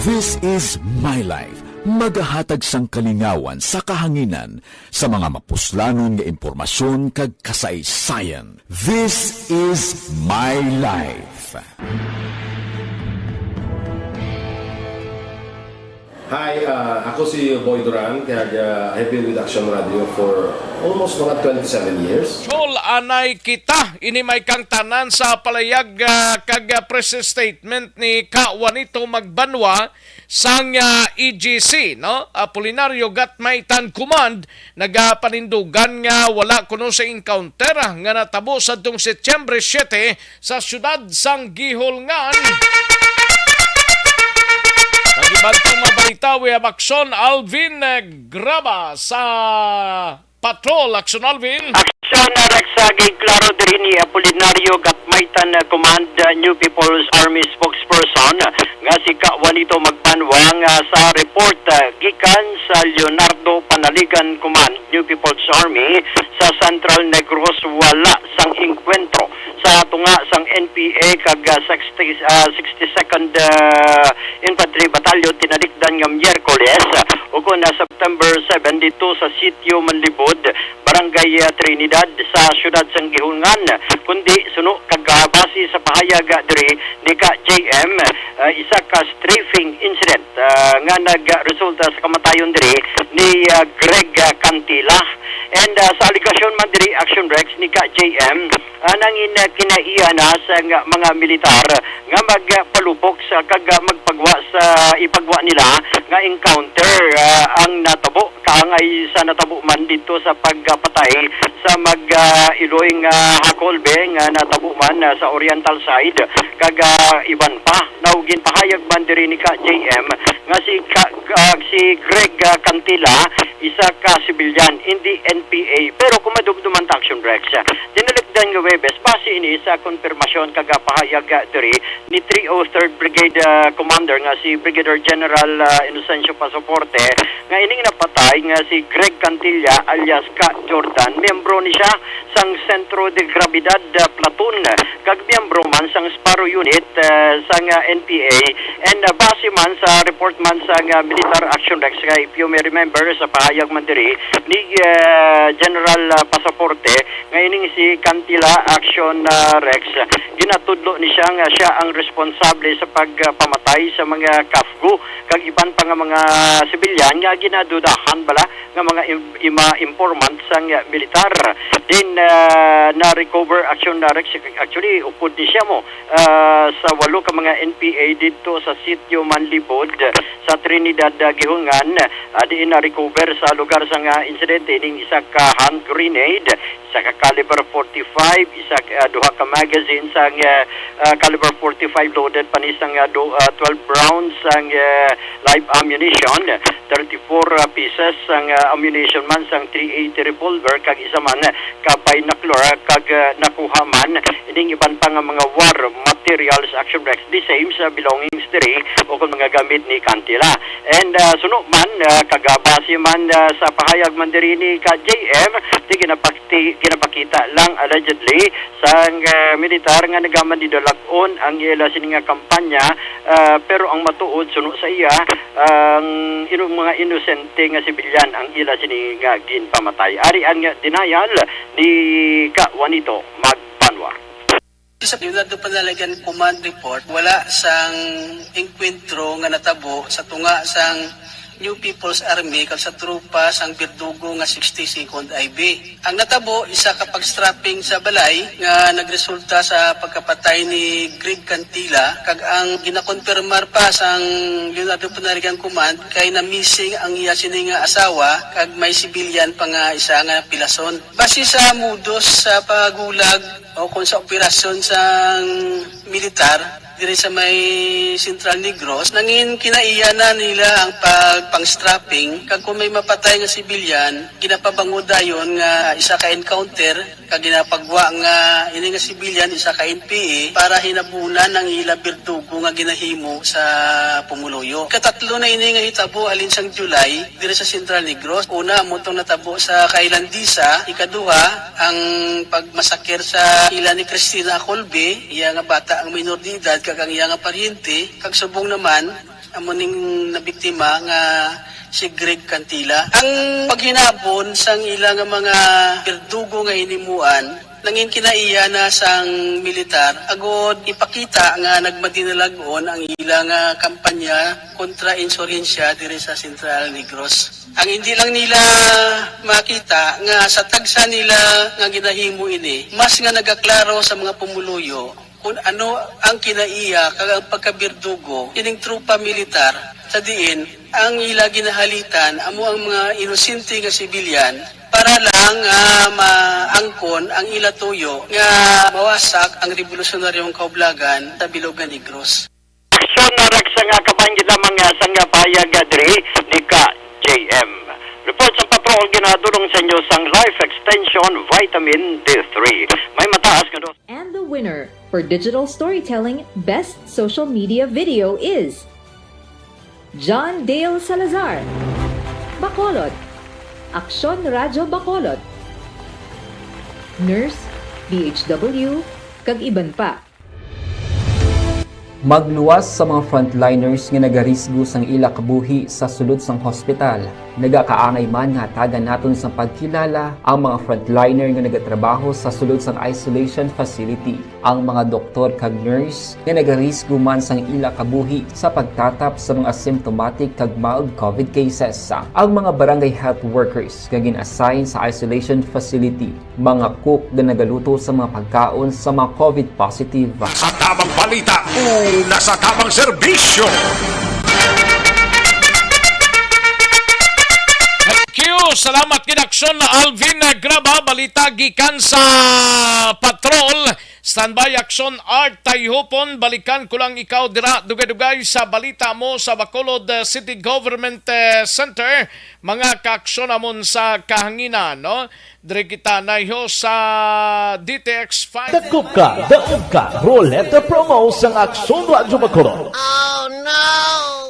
This Is My Life, magahatag sang kalingawan sa kahanginan sa mga mapuslanon nga impormasyon kag kasaysayan. This Is My Life. Hi, ah, ako si Boy Duran, kag, ah, I've been with Action Radio for almost mga twenty-seven years. Chol, anay kita, ini may kang tanan sa palayag, ah, kag, ah, press statement ni Ka Juanito Magbanwa sang, ah, E G C, no? Apolinario Gatmaitan Command, nagapanindugan nga wala kuno sa encounter, ah, nga natabo sadtong Setyembre siete sa siyudad sang Guihulngan. Nagibantang mabalita, we have Aksyon Alvin, eh, Graba sa Patrol. Aksyon Alvin. Aksyon, ah, Rex, ah, ginklaro diri ni Apolinario Gatmaitan, ah, Command, ah, New People's Army spokesperson, ah, nga si Ka Juanito Magbanwa nga sa report, ah, gikan sa Leonardo Panaligan Command, New People's Army sa Central Negros, wala sang engkwentro sa tunga sang N P A kag, ah, sixty, ah, sixty-second, ah, Infantry Battalion tinalikdan nga Miyerkules, ah, ukon na September seven dito sa Sitio Manlibod, Barangay, ah, Trinidad sa siyudad sang Guihulngan, kundi suno kag, ah, base sa pahayag, ah, diri ni Ka J M, ah, isa ka strafing incident, ah, nga nagresulta sa kamatayon diri ni, ah, Greg, ah, Cantila. And, ah, sa alegasyon man diri, Action Text ni ka J M, ah, nangin, ah, kinaiya na sa nga mga militar nga magpalupok sa kag, ah, magpagwa sa ipagwa nila nga encounter, ah, ang natabo kaangay sa natabo man dito sa pagpatay sa mag, ah, iloy nga Hakolbe nga natabo man, ah, sa Oriental side kag, ah, iban pa. Now, ginpahayag man diri ni ka J M nga si ka, ah, si Greg, ah, Cantila isa ka sibilyan, hindi N P A. Pero kung madumduman ta, Action Rex, ah, tinalikdan nga Huwebes, base ini sa konfirmasyon kag pahayag, ah, diri ni three oh third Brigade, ah, Commander nga si Brigadier General, ah, Inocencio Pasaporte, nga ining napatay nga si Greg Cantilla alias Ka Jordan, miyembro ni siya sang Centro de Gravidad, ah, Platoon, kag miyembro man sang Sparrow Unit, ah, sang, ah, N P A. And, ah, base man sa report man sang, ah, Militar Action Rex, nga if you may remember, sa pahayag man diri ni, ah, General, ah, Pasaporte, nga ining si Cantila Action, ah, Rex, ginatudlo ni siya nga siya ang responsable sa pagpamatay sa mga kafgu kag iban pa nga mga sibilyan nga ginadudahan bala nga mga im-, ima-, informant sang, ah, militar. Then, ah, na-recover Action, ah, Rex, actually, upod ni siya mo, ah, sa walo ka mga N P A didto sa sitio Manlibod sa Trinidad, ah, Gihungan. Ah, diin na-recover sa lugar sang, ah, insidente ning isa ka hand grenade, isa ka caliber forty-five, isa ka, ah, duha ka magazine sang, ah, ah, caliber forty-five loaded pa ni sang, ah, do-, ah, twelve rounds sang, ah, live ammunition, thirty-four, ah, pieces sang, ah, ammunition man sang three eighty revolver kag isa man ka binocular, kag, ah, nakuha man ining iban pa nga mga war materials, Action Rex, the same sa belongings diri o kung mga gamit ni Cantila. And, ah, suno man, ah, kag, ah, base man, ah, sa pahayag man diri ni ka J M, di ginapakti-, ginapakita lang allegedly sang, ah, militar nga nagamandidalag-on ang ila sini nga kampanya, ah, pero ang matuod suno sa iya, ang ino-, mga inosente nga sibilyan ang ila sini nga ginpamatay. Ari ang denial ni ka Juanito Magbanwa. Sa Leonardo Panaligan Command report, wala sang engkwentro nga natabo sa tunga sang New People's Army kag sa tropa sang Berdugo nga sixty-second I B. Ang natabo, isa ka pag-strapping sa balay nga nagresulta sa pagkapatay ni Greg Cantila, kag ang ginakonfirmar pa sang Leonardo Panaligan Command kay na-missing ang iya sini nga asawa kag may sibilyan pa nga isa nga napilason. Base sa modus sa paghulag o kung sa operasyon sang militar diri sa may Central Negros, nangin kinaiya na nila ang pagpang-strapping, kag kung may mapatay nga sibilyan, ginapabangod dayon nga isa ka encounter, kag ginapagwa nga ini nga sibilyan isa ka N P A para hinabunan ang ila berdugo nga ginahimo sa pumuluyo. Katatlo na ini nga hitabo halin sang July diri sa Central Negros. Una, amo tong natabo sa Kailandisa. Ikaduha, ang pagmasakir sa ila ni Christina Acolbe, iya nga bata ang minor de edad, kag ang iya nga paryente, kag subong naman, amo ning nabiktima nga si Greg Cantila. Ang paghinabon sang ila nga mga berdugo nga hinimuan, nangin kinaiya na sang militar, agod ipakita nga nagmadinalag-on ang ila nga kampanya kontra insurhensya diri sa Central Negros. Ang hindi lang nila makita nga sa tagsa nila nga ginahimo ini, mas nga nagaklaro sa mga pumuluyo kung ano ang kinaiya kag ang pagkabirdugo ining tropa militar, sa diin ang ila ginahalitan amo ang mga inosente nga sibilyan para lang, ah, maangkon ang ila tuyo nga mawasak ang rebolusyonaryo nga kaublagan sa bilog nga Negros. Aksyon na rag sa nga kabahin gid lamang, ah, sa nga pahayag, ah, diri ni ka J M. Report sa patrol ginadulong sa inyo sang Life Extension Vitamin D three. May mataas nga dos. And the winner for digital storytelling best social media video is John Dale Salazar, Bacolod, Aksyon Radyo Bacolod, Nurse, D H W, kag iban pa. Magluwas sa mga frontliners nga nagarisgo sang ila kabuhi sa sulod sang hospital. Nagakaangay man nga hatagan naton sang pagkilala ang mga frontliner nga nagatrabaho sa sulod sang isolation facility, ang mga doktor kag nurse nga nagarisgo man sang ila kabuhi sa pagtatap sa mga symptomatic kag mild covid cases, ang mga barangay health workers nga gin-assign sa isolation facility, mga cook nga nagaluto sa mga pagkaon sa mga covid positive. Sa tamang balita, una sa tamang serbisyo. Thank you. Salamat gid, Aksyon Alvin Graba. Balita gikan sa patrol. Standby, Aksyon Art Tayhupon. Balikan ko lang ikaw dira, dugay-dugay sa balita mo sa Bacolod, eh, City Government, eh, Center. Mga kaaksyon namon sa kahanginan, no? Diri kita naiho sa D T X five. Dakop ka, daog ka, Roleta Promo sang Aksyon Radyo Bacolod.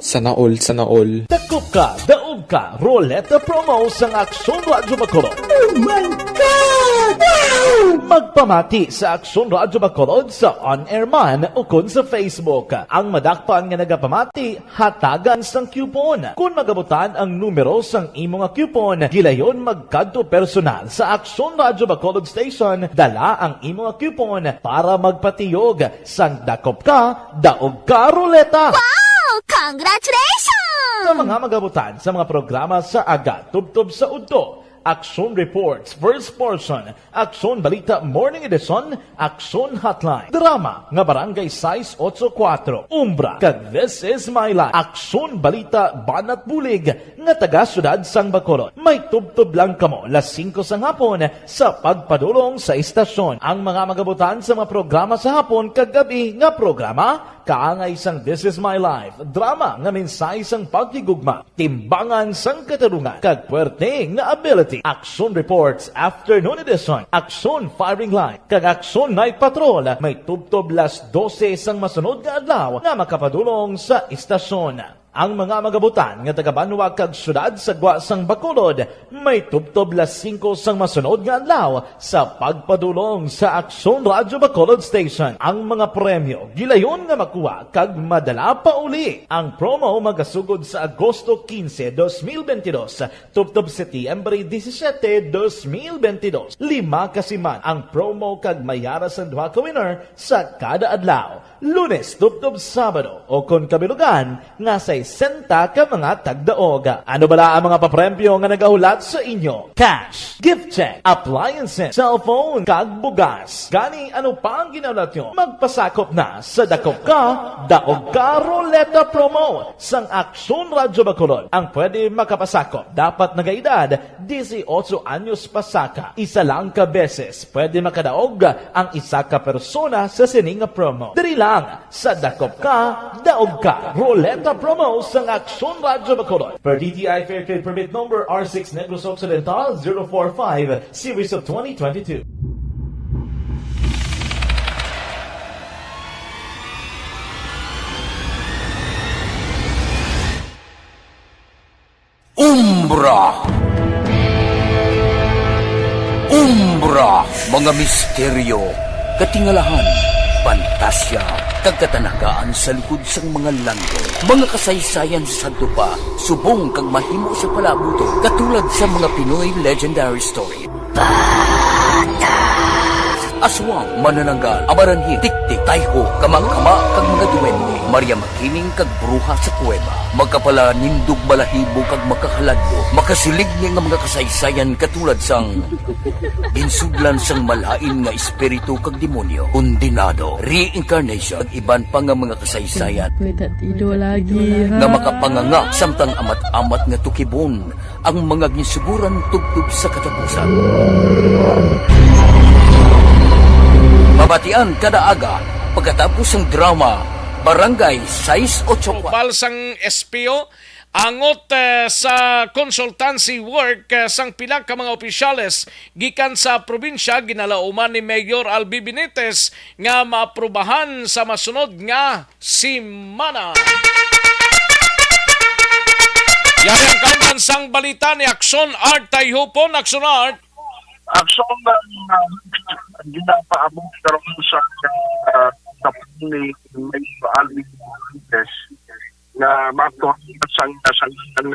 Sana all, sana all. Dakop ka, daog ka, Roleta Promo sang Aksyon Radyo Bacolod. Oh my God! Wow! Magpamati sa Aksyon Radyo Bacolod sa on-air man ukon sa Facebook. Ang madakpan nga nagapamati, hatagan sang coupon. Kon magabutan ang numero sang imo nga coupon, gilayon magkadto personal sa Aksyon Radyo Bacolod Station, dala ang imo nga coupon para magpatiyog sang dakop ka, daog ka ruleta. Wow! Congratulations! Sa mga magabutan sa mga programa sa aga tubtob sa udto, Aksyon Reports, First Portion, Aksyon Balita Morning Edition, Aksyon Hotline, drama nga Barangay sais otso kuwatro, Umbra, kag This Is My Life, Aksyon Balita Banat Bulig nga taga Siyudad sang Bacolod. May tubtob lang kamo las singko sang hapon sa pagpadulong sa istasyon. Ang mga magabutan sa mga programa sa hapon kag gab-i nga programa, kaangay sang This Is My Life, drama nga mensahe sang paghigugma, timbangan sang katarungan, kag puwerte nga ability. Aksyon Reports Afternoon Edition, Aksyon Firing Line, kag Aksyon Night Patrol may tubtob las dose sang masunod nga adlaw nga makapadulong sa istasyon. Ang mga magabutan nga taga-banwa kag siyudad sa gwa sang Bacolod may tubtob las singko sang masunod nga adlaw sa pagpadulong sa Aksyon Radyo Bacolod Station. Ang mga premyo gilayon nga makuha kag madala pauli. Ang promo magasugod sa Agosto quince, dos mil veintidós, tubtob Setyembre disisiete, dos mil veintidós. Lima ka siman ang promo kag may ara sang duha ka winner sa kada adlaw. Lunes tubtob Sabado, o kon kabilugan, nga sesenta ka mga tagdaog. Ano bala ang mga papremyo nga nagahulat sa inyo? Cash, gift check, appliances, cellphone, kag bugas. Gani, ano pa ang ginahulat nyo? Magpasakop na sa Dakop Ka, Daog Ka Ruleta Promo sang Aksyon Radyo Bacolod. Ang pwede makapasakop dapat nagaedad disiotso anyos pasaka. Isa lang ka beses pwede makadaog ang isa ka persona sa sini nga promo. Diri lang sa Dakop Ka, Daog Ka Ruleta Promo sang Aksyon Radyo Bacolod. Per D T I Fair Trade Permit Number R six Negros Occidental zero four five, Series of twenty twenty-two. Umbra. Umbra, mga misteryo, katingalahan, pantasya, kag katanagaan sa likod sang mga landong. Mga kasaysayan sa sadto pa, subong kag mahimo sa palabot, katulad sa mga Pinoy legendary story. Aswang, manananggal, amaranhit, tiktik, tayho, kamangkama, kag mga duwende, Maria Makiling, kag bruha sa kuweba, makapalanindog balahibo kag makahaladlo, makasiligni nga mga kasaysayan katulad sang ginsudlan sang malain nga espiritu kag demonyo, kondenado, reincarnation, kag iban pa nga mga kasaysayan May tatido lagi, ha? nga makapanganga samtang amat-amat nga tukibon ang mga ginsuguran tubtob sa katapusan. Mabatian kada aga pagkatapos sang drama Barangay sais otso kuwatro. Ubal sang S P O, angot, eh, sa consultancy work, eh, sang pila ka mga opisyales gikan sa probinsya, ginalauman ni Mayor Albi Benitez nga maaprubahan sa masunod nga semana. Yari ang kauban sang balita ni Aksyon Art Tayhupon. Aksyon Art. Aksyon ang, ah, ginapaabot karon sa, ah, sa ni Mayor Alvin Benitez nga maaprubahan sang, sang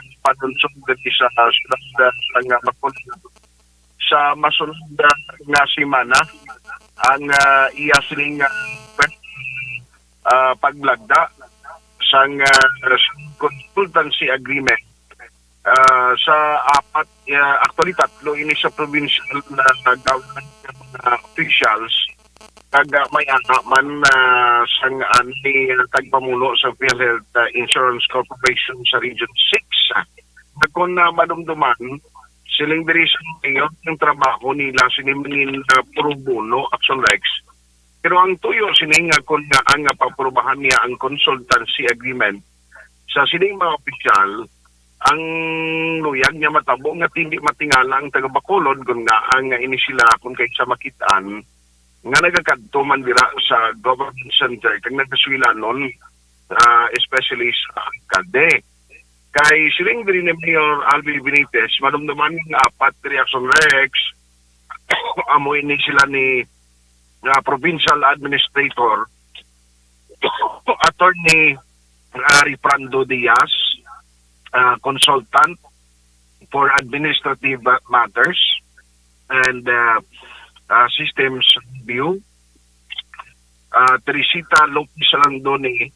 Lungsod diri sa siyudad, ah, sang, ah, Bacolod sa masunod, ah, nga semana ang, ah, iya sining, ah, ah, paglagda sang, ah, consultancy agreement, ah, sa apat, ah, actually tatlo ini sa provincial na government nga mga officials, kag, ah, may-ada man, ah, sang, ah, ni, ah, tagpamuno sa PhilHealth, ah, Insurance Corporation sa Region six. Ah, kon, ah, madumduman, siling diri sa mayor, ang trabaho nila sini mangin, ah, pro bono, Action Rex. Pero ang tuyo sini nga kon nga ang paprobahan niya ang consultancy agreement sa sining mga opisyal, ang luyag niya matabo nga hindi matingala ang taga Bacolod kon nga ang ini sila kon kaysa makitaan nga nagakadto man dira sa government center kag nagkasuilanon, ah, especially sa alkalde. Kay siling diri ni Mayor Alvin Benitez, madumduman nga apat diri, Action Rex, amo ini sila ni, ah, provincial administrator, Attorney, ah, Rifrando Diaz, ah, consultant for administrative, ah, matters and, ah, ah, systems review, ah, Teresita Lopez Landoni,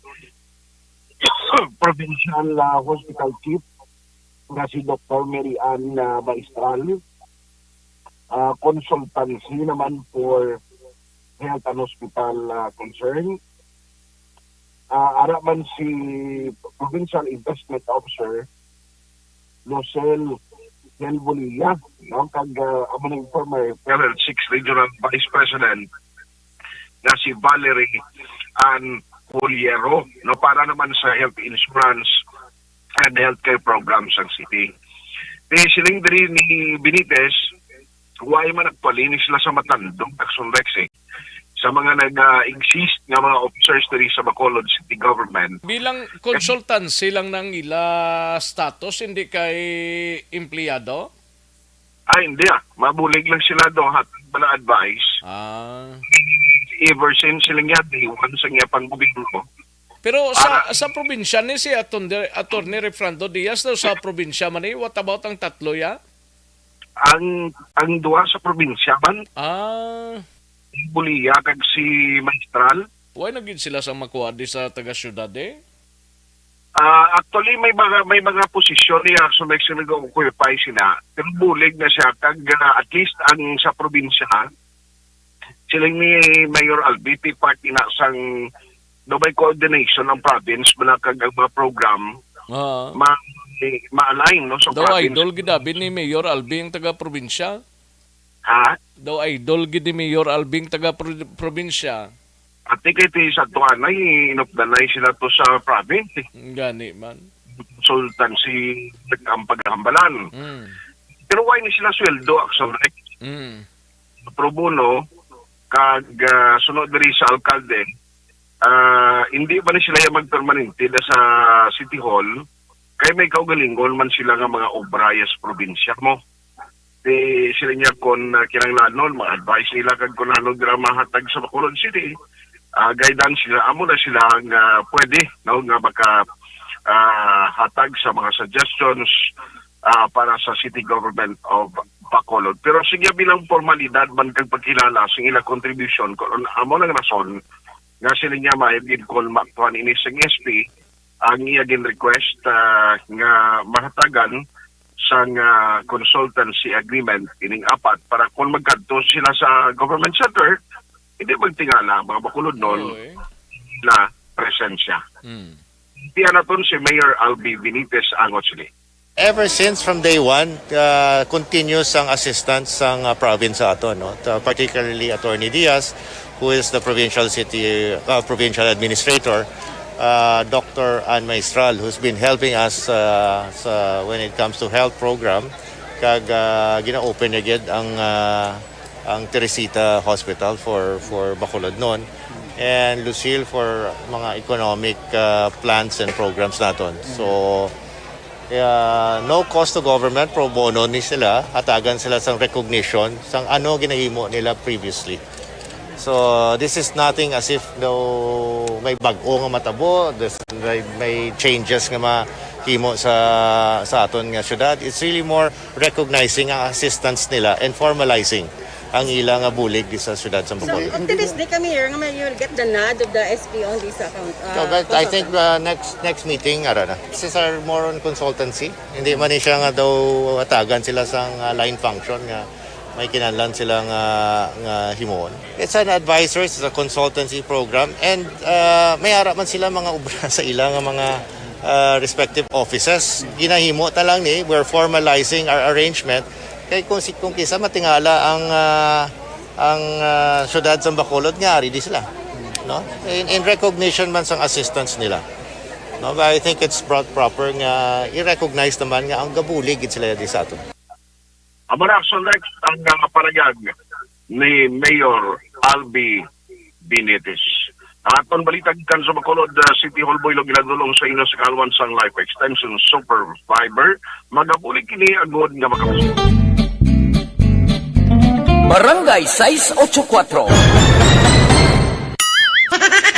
provincial, ah, hospital chief, nga si Doktor Mary Ann, ah, Maestral, ah, consultancy naman for health and hospital, ah, concern. Ah, ara man si Provincial Investment Officer Lucille Helbolia, no? Kag, ah, amo ning former PhilHealth six Regional Vice President nga si Valerie Ann Puliero, no, para naman sa health insurance and healthcare programs sang city. Di siling diri ni Benitez, why man nagpalinis sila sa matandog, Action Rex, eh, sa mga nag-exist nga mga officers diri sa Bacolod City Government. Bilang consultancy lang nang ila status, hindi kay empleyado? Ah, hindi, ah. Mabulig lang sila do, hat bala advice. Ah. Ever since sila niya, day one sa niya pang gobyerno. Pero sa, para sa probinsya ni si Attorney, Attorney Refrando Diaz daw sa probinsya man eh. What about ang tatlo ya? Ang, ang duha sa probinsya man. Ah. Bulia kag si Maestral. Why na gid sila sa makuha di sa taga-syudad eh? Ah, actually, may mga, may mga posisyon ni Action Rex nga nag-occupy sila. Pero bulig na siya. Kag, ah, at least ang sa probinsya, siling ni Mayor Albi, ti part ina sang daw may coordination ang province, bala kag ang mga program, ah, ma-, ma-align, no, sa daw province. Idol gid abi ni Mayor Albi ang taga-probinsya. Ha? Daw idol gid ni Mayor Albi ang taga-pro-, probinsya. Ati kay ti sa tuanay, inupdanay sila to sa province, eh. Gani man. Consultancy ang paghambalan. Mm. Pero why ni sila sweldo, Action Rex? Mm. Pro bono, kag, ah, sunod diri sa alkalde, ah, hindi ba ni sila yung magpermanente da sa City Hall? Kay may kaugalingon man sila nga mga obra ya sa probinsya mo. Di sila niya kon, ah, kinahanglanon, mga advice nila kag kon ano dira mahatag sa Bacolod City, ah, guidance sila, amo na sila nga pwede, no, nga maka, ah, hatag sa mga suggestions, ah, para sa City Government of Bacolod. Pero sige, bilang formalidad man kag pagkilala sa ila contribution, kung amo nang rason nga sila niya maayog gid kon maaktuhan ini sa S P, ang iya gin-request, ah, nga mahatagan sang, ah, consultancy agreement ining apat para kung magkadto sila sa government center, hindi magtingala mga Bacolodnon, oy, na presensya. Mm. Tiyan naton si Mayor Albi Benitez angot sini. Ever since, from day one, uh, continuous ang assistance sang, uh, province sa aton, no? Uh, particularly Attorney Diaz, who is the provincial city, uh, provincial administrator, uh, Doctor Ann Maestral, who's been helping us, uh, sa, when it comes to health program, kag, uh, gina-open na gid ang, uh, ang Teresita Hospital for, for Bacolodnon, and Lucille for mga economic, uh, plans and programs naton. So, kaya no cost to government, pro bono ni sila, hatagan sila sang recognition sang ano ginahimo nila previously. So, this is nothing as if daw may bag-o nga matabo, this, may, may changes nga ma-, himo sa, sa aton nga syudad. It's really more recognizing ang assistance nila and formalizing ang ila nga bulig di sa syudad sa Bacolod. So, optimistic kami here nga may, you'll get the nod of the S P on this account. So, uh, but I think, uh, next, next meeting, ara na. This is our more on consultancy. Hindi man ni siya nga daw atagan sila sa, uh, line function nga may kinahanglan sila nga, nga himuon. It's an advisor, it's a consultancy program, and, uh, may ara man sila mga obra sa ila nga mga, uh, respective offices. Ginahimo ta lang ni, we're formalizing our arrangement. Kay kung si, kung kisa matingala ang, uh, ang, uh, syudad sa Bacolod nga ari di sila, no? In, in recognition man sang assistance nila. No, but I think it's brought proper nga i-recognize naman nga ang gabulig gid sila di sa aton. Amo na, Action Rex, ang, ah, panayag ni Mayor Albi Benitez. Ang aton balita gikan sa Bacolod, ah, City Hall, Iloilo, ginadulong sa inyo sa kaalwan sang Life Extension Super Fiber. Magabulig kini agod nga makabulig. Barangay sais ocho kuatro.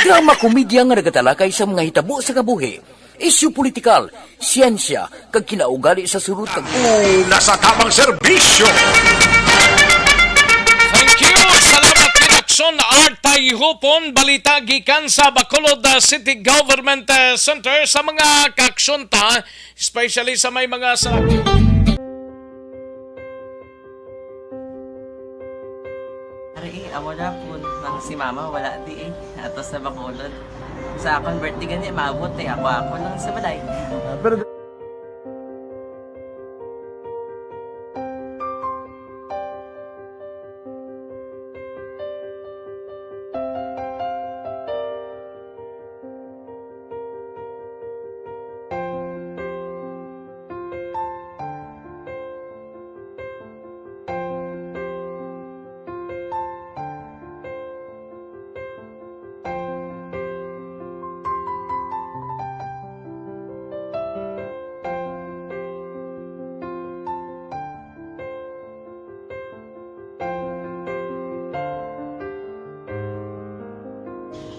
Drama komedya nga nagatalakay sa mga hitabo sa kabuhi, isyu politikal, siyensya, kag kinaugali sa sulod kag una sa tamang serbisyo. Thank you. Salamat kay Action Art Tayhupon. Balita gikan sa Bacolod, uh, City Government, uh, Center sa mga kaaksyon ta, especially sa may mga sa Ari, eh, amo na po nang si mama wala di, eh. Ato sa Bacolod. Sa akon birthday gani, maabot, eh. Ako, ako lang sa balay. Ah, pero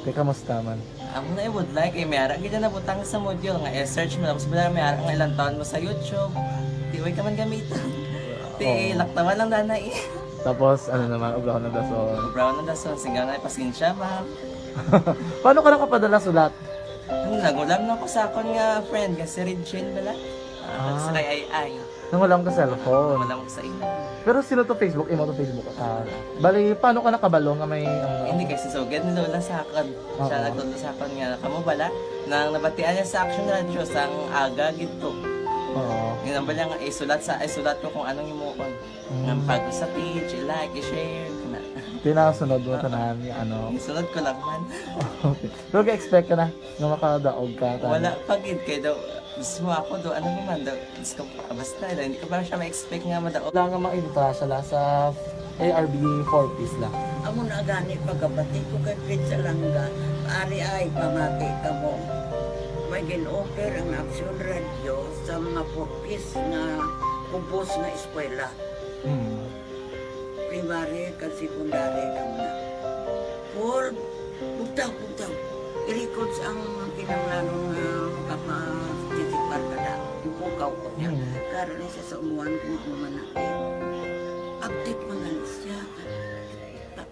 Te, kamusta man? Amo na, I would like, eh, may ara gid na butang sa module nga i-search mo, tapos wala, may ara nga ilang taon mo sa YouTube. Di, way ka man gamiton. Di, Oo. Laktawan lang dana, eh. Tapos, ano naman, obrahon ng dason. Obrahon ng dason, sigaw na, pasensya, ma'am. Paano ka nakapadala sulat? Ano, nagulam na ako sa akon nga friend, nga si Regine bala. Ah, Ah. Sa kay Ay Ay. Nangulam ka cellphone. Wala mo sa imo. Pero sino to Facebook? Imo to Facebook? Ah, bali, paano ka nakabalo nga may, ano? Hindi, kay si Sugad ni Lola sa akon. Oo. Siya nagtudlo sa akon nga, kamo bala, nang nabatian niya sa Action Radio, sang aga gid to. Oo. Yun ang bala nga, isulat sa, isulat ko kung anong himuon. Mm. Nga pag sa page, i-like, i-share, kana. Tinasunod mo Oo. tanan nga ano. Isunod ko lang man. Okay. Pero ga-expect ka na nga makadaog ka, tama? Wala pa gid, kay daw, mismo ako daw, ano naman daw, Diyos ko, basta, hindi ko pa siya ma-expect nga madaog. Wala nga maintra siya la sa A R B four Ps la. Amo na gani pagkabati ko kay Fred Salanga, ari ay pamati kamo. May gin-offer ang Action Radio sa mga four Ps nga kubos nga eskwela. Hmm. Primary kag secondary kamo na. Paul, bugtaw, bugtaw. I-records ang kinahanglanon nga makaparticipar ka na. Ipukaw ko niya. Mm. Karon ni sa, sa umuan kung ano man na. Update man gani siya.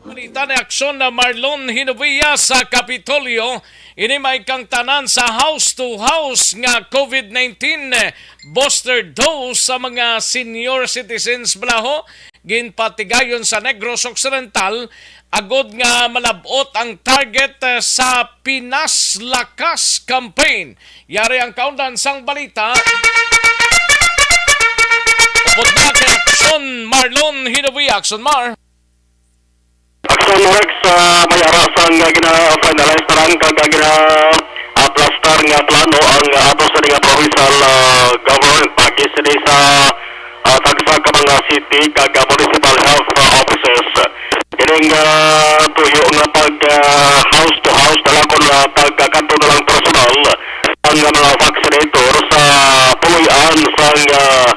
Balita ni Aksyon na Marlon Hinovia sa Kapitolyo. Ini may kangtanan sa house to house nga COVID nineteen booster dose sa mga senior citizens balaho. Ginpatigayon sa Negros Occidental agod nga malab-ot ang target, eh, sa Pinas Lakas campaign. Yari ang kaundan sang balita. Upod na kay Aksyon Marlon Hinovia. Aksyon Mar. Aksyon Rex, ah, may ara sang, ah, gina-finalize na lang kag, ah, gina-aplastar nga plano ang, ah, ato sa nga provincial, ah, government, pagi sini sa, ah, tagsa ka mga city kag, ah, municipal health, ah, offices. Ining, ah, tuyo nga pag, ah, house to house na lang kun, ah, pagkakadto na lang personal ang, ah, mga vaccinator sa puloy-an sang, ah,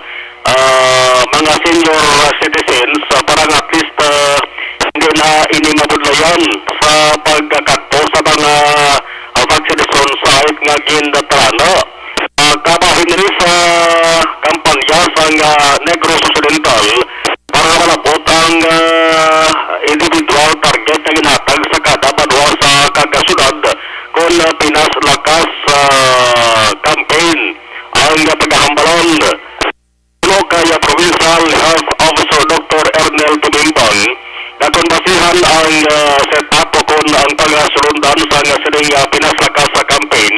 ah, mga senior citizens, ah, para nga at least, ah, hindi na ini mabudlayan sa pagkakadto sa mga, ah, vaccination site nga gindatarana. Ah, kabahin ang, ah, set up o kon ang pagasulundan sang, ah, sining, ah, Pinas Lakas sa campaign,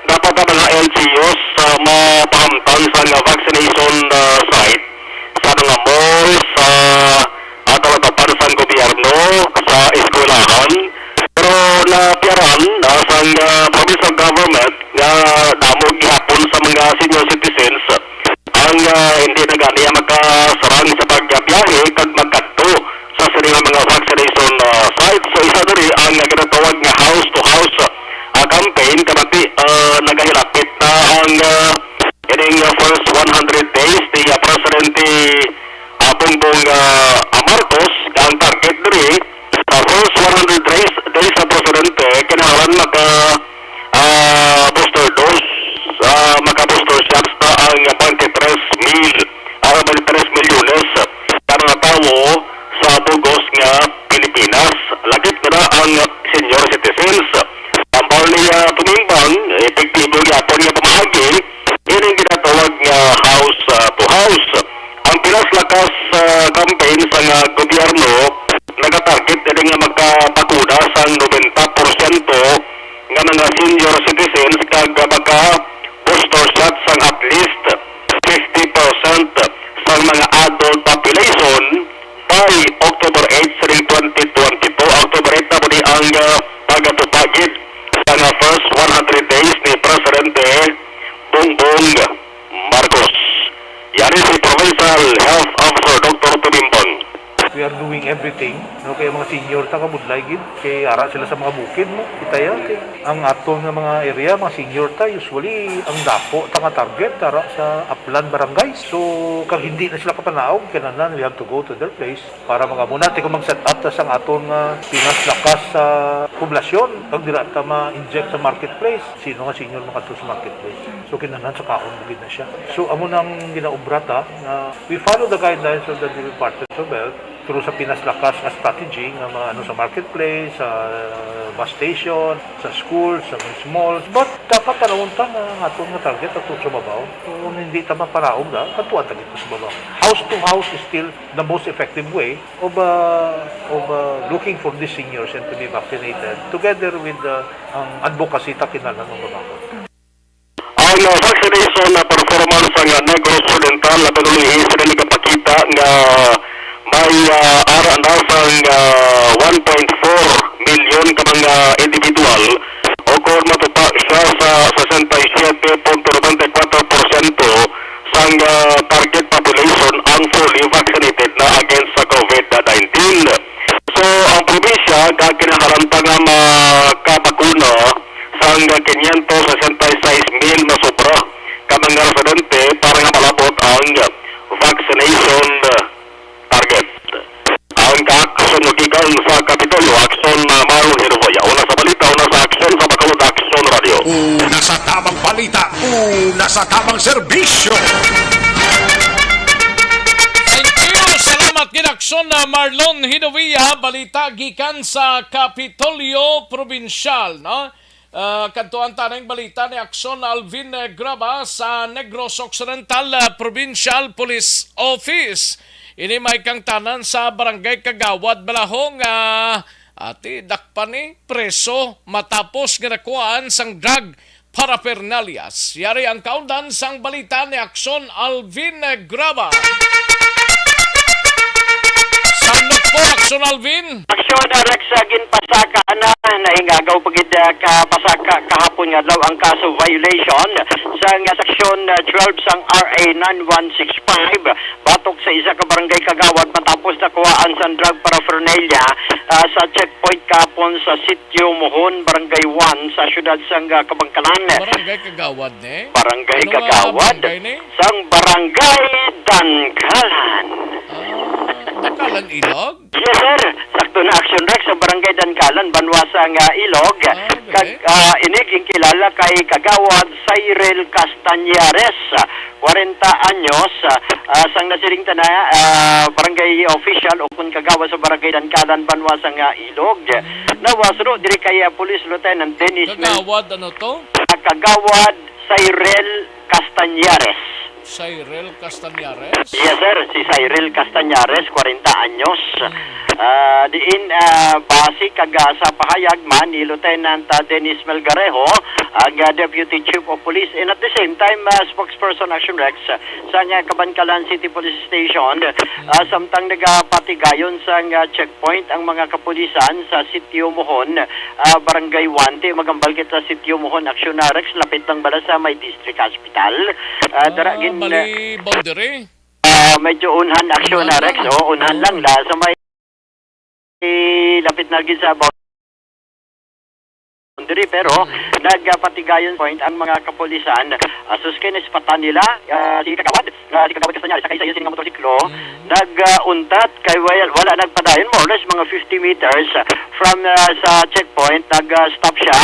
dapat ang mga L G Us, ah, mapahamtang sang, ah, vaccination, ah, site sa mga malls, sa, ah, talatapan sang gobyerno, sa eskwelahan. Pero napiyaran, ah, sang, ah, provincial government nga damo gihapon sa mga senior citizens ang, ah, hindi na gani makasarang sa pagbiyahe kag magkadto sa sini nga mga vaccination, ah, sites. So, isa diri ang ginatawag nga house to house, ah, campaign. Kabati, ah, nagahilapit na ang, ah, ining, ah, first one hundred days ni, ah, Presidente, ah, Bongbong, ah, ah, Marcos. Ang target diri sa first one hundred days, days sa Presidente, kinahanglan maka ah, booster dose, ah, maka-booster shots na ang twenty-three mil, ah, twenty-three milyones ka mga tawo sa bug-os nga Pilipinas. Lakip na na ang senior citizens. Tambal ni, ah, Tumimbang, epektibo gyapon nga pamaagi ining ginatawag nga house, ah, to house. Ang Pinas Lakas, ah, campaign sa nga gobyerno nagatarget ini nga magkabakuna sang nobenta porsyento nga mga senior citizens kag maka-booster shot sang at least fifty percent sang mga adult population by October eight sining twenty twenty-two. October eight na po ni ang, ah, pagatupa gid sa nga first one hundred days ni Presidente Bongbong Marcos. Yari si Provincial Health Officer Doctor Tumimbang. We are doing everything, no? Kay mga senior ta kabudlay gid, kay ara sila sa mga bukid, no? Kita ya, kay ang aton nga mga area, mga senior ta, usually ang dapo ta nga target ara sa upland barangay. So, kag hindi na sila kapanaog, kinahanglan we have to go to their place para mga muna ti kung mag-set up ta sang aton nga Pinas Lakas sa poblasyon, kag dira ta ma-inject sa marketplace. Sino nga senior makadto sa marketplace? So, kinahanglan sa kaon mo gid na siya. So, amo nang ginaobra ta, nga we follow the guidelines of the Department of Health through sa Pinas Lakas nga strategy nga mga ano sa marketplace, sa bus station, sa schools, sa mga malls. But dapat tanawon ta nga ang aton nga target ato sa babaw. Kung hindi ta mapanaog na, katuan ta gid sa babaw. House to house is still the most effective way of, uh, of, uh, looking for these seniors and to be vaccinated together with, uh, ang advocacy ta kinahanglan nga mabakod. Ang, uh, vaccination na performance sang, uh, Negros Occidental na pinuli sa nagapakita nga may, uh, ara na sang, uh, one point four million ka mga individual o kung matupa siya sa sesenta y siete punto noventa y cuatro porsyento sang, ah, target population ang fully vaccinated na against sa COVID nineteen. So, ang probinsya gakinahanglan pa nga makabakuna sang quinientos sesenta y seis mil masobra ka mga residente para nga malabot ang vaccination target. Ang kaaksyon nga gikan sa Kapitolyo, aksyon na Marlon Hinuboya. Una sa balita, una sa aksyon sa Bacolod Aksyon Radio. Una sa tamang balita, una sa tamang serbisyo. Thank you. Salamat gid, aksyon na Marlon Hinuboya. Balita gikan sa Kapitolyo Probinsyal, no? Ah, kadtuan ta ning balita ni Aksyon Alvin, eh, Graba sa Negros Occidental, ah, Provincial Police Office. Ini may kangtanan sa Barangay Kagawad, Balahong, ah, ati, dakpan ni preso matapos nga nakuhaan sang drug paraphernalias. Yari ang kaundan sang balita ni Aksyon Alvin, eh, Graba. Sandok po, Aksyon Alvin. Aksyon, ah, Rex, ah, ginpasaka na, naingagaw pa gid, ah, ka pasaka kahapon nga adlaw ang kaso violation sang, ah, section, ah, twelve sang R A nine one six five batok sa isa ka barangay kagawad matapos nakuhaan sang drug paraphernalia, ah, sa checkpoint kahapon sa Sitio Mohon, Barangay one sa siyudad sang, ah, Kabangkalan. Barangay Kagawad ni? Barangay Ano nga Kagawad barangay ni? Sang Barangay Dankalan. Ah, Dankalan Ilog? Yes, sir. Sakto na, Action Rex, sa Barangay Dankalan, banwa sang, ah, Ilog. Ah, okay. Kag, ah, ini ginkilala kay Kagawad Cyril Castañares, ah, kwarenta anyos, ah, ah, sang nasiling ta na, ah, barangay official o kun kagawad sa Barangay Dankalan, banwa sang, ah, Ilog. Hmm. Nawaslo diri kay, ah, Police Lieutenant Dennis Mel-, Kagawad, ano to? Ah, Kagawad Cyril Castañares. Cyril Castañares? Yes, sir. Si Cyril Castañares, kwarenta anyos. Ah, diin, ah, base kag, ah, sa pahayag man ni Lieutenant, ah, Dennis Melgarejo, ang, ah, Deputy Chief of Police, and at the same time, ah, spokesperson Action Rex, ah, sa nga Kabankalan City Police Station, ah, samtang nagapatigayon sang, ah, checkpoint ang mga kapulisan sa Sitio Mohon, ah, Barangay One. Ti magambal kita sa Sitio Mohon, Action Rex, lapit lang bala sa may district hospital. Ah, dara gin, Bali, boundary? Ah, medyo unhan, Action Unhan Rex. lang. Oo, unhan Oo. lang la sa may lapit na gid sa boundary, pero nagapatigayon point ang mga kapulisan. Asus kay naispatan nila, ah, si Kagawad, ah, si Kagawad Castañares, sa kaisa sini nga motorsiklo, nag-untat kay wala, wala nagpadayon, more or less mga fifty meters from, ah, sa checkpoint, nag-stop siya,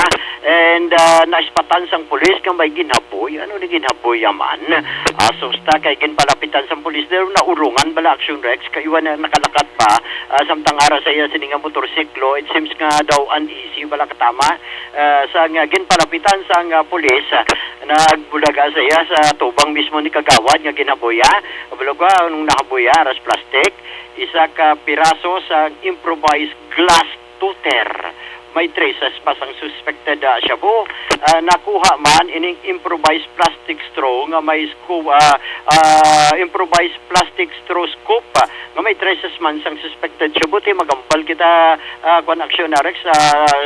and, ah, naispatan sang pulis nga may ginhaboy. Ano ni ginhaboy man? Asus ta kay ginpalapitan sang pulis, pero naurungan bala, Action Rex, kay wala na nakalakat pa, ah, samtang ara sa iya sini nga motorsiklo. It seems nga daw uneasy bala katama, ah, sa nga ginpalapitan sang, ah, pulis, ah, nagbulaga sa iya sa tubang mismo ni Kagawad nga ginhaboya. Kabalo ka, anong nahaboya? Aras plastic, isa ka piraso sa improvised glass tuter. May traces pa sang suspected, ah, shabu. Ah, nakuha man ining improvised plastic straw nga may scoop, ah, ah, improvised plastic straw scoop, ah, nga may traces man sang suspected shabu. Ti magambal kita, ah, kwan, Action Rex, sa,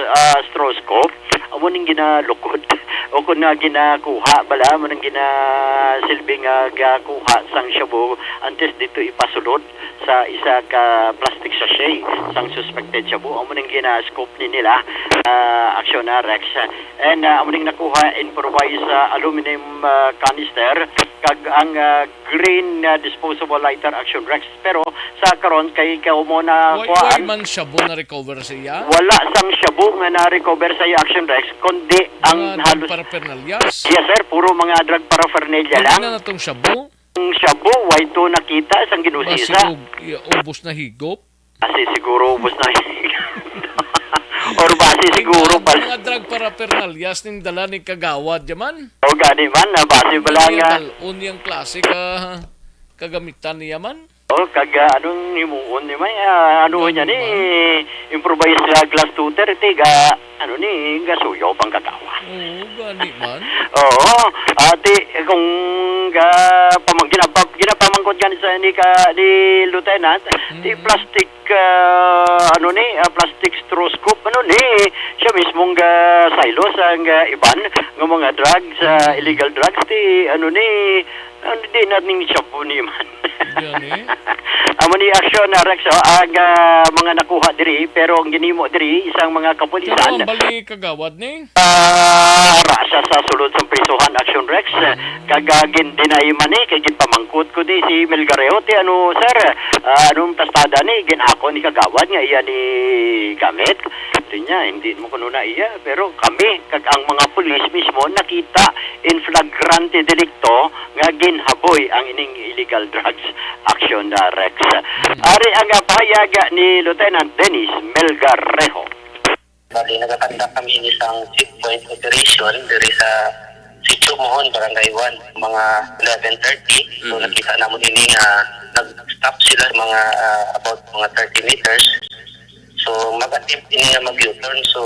ah, straw scoop. Amo ning ginalukod o kun na ginakuha bala, amo nang ginasilbing, ah, gakuha sang shabu antes dito ipasulod sa isa ka plastic sachet sang suspected shabu. Amo ning gina-scoop ni nila, ah, Action Rex. And, ah, amo ning nakuha improvised, ah, aluminum, ah, canister kag ang, ah, green, ah, disposable lighter, Action Rex. Pero sa karon kay kamo na Why, kuhaan, why man shabu na-recover siya? Wala sang shabu nga na-recover sa iya, Action Rex, kundi ang Mga halos paraphernalias? Yes, sir. Puro mga drug paraphernalia Hindi lang. Na natong shabu? Ang shabu, way to nakita sang Basi ginusisa. Og, iya, ubos na higop? Basi siguro ubos na higop. Or basi siguro Ang pala. Mga drug paraphernalias ning dala ni Kagawad, yaman? O gani man, na basi pala nga. Dal-on yung klase ka kagamitan niya man? O, kag, ah, anong himuon ni may, ah, ano niya ni, improvised, ah, glass tutor, ti, ga, ano ni, gasuyo pang kagawa. Oo, gani man. Oo, ati, kung ga, pamang, ginapa, ginapamangkot gani sa ni ka, ni Lieutenant, ti plastic, ah, ano ni, ah, plastic straw scoop, ano ni, siya mismong ga silo sa nga iban nga mga drugs, ah, illegal drugs, ti, ano ni, ano, di na ning shabu ni man. Gani? Amo ni Action Rex, oh, ang, ah, mga nakuha diri, pero ang ginimo diri, isang mga Pero kapulisan. Ang bali kagawad ni? Ah, ara siya sa sulod sa prisuhan, Action Rex. Kag, ah, gin-deny man ni, kay ginpamangkot ko ni si Melgarejo, ti ano, sir, ah, anong pastada ni, gin-ako ni kagawad nga iya ni gamit. Ti niya, hindi mo kuno na iya, pero kami, kag ang mga pulis mismo, nakita in flagrante delicto nga ginhaboy ang ining illegal drugs, Action, ah, Rex. Ari ang, ah, pahayag ni Lieutenant Dennis Melgarejo. Bali, nagakandak kami ini sang checkpoint operation diri sa Sitio Mohon, Barangay one, mga eleven thirty. So, nakita namon ini nga nag-stop sila mga, ah, about mga thirty meters. So, mag-attempt ini nga mag-U-turn. So,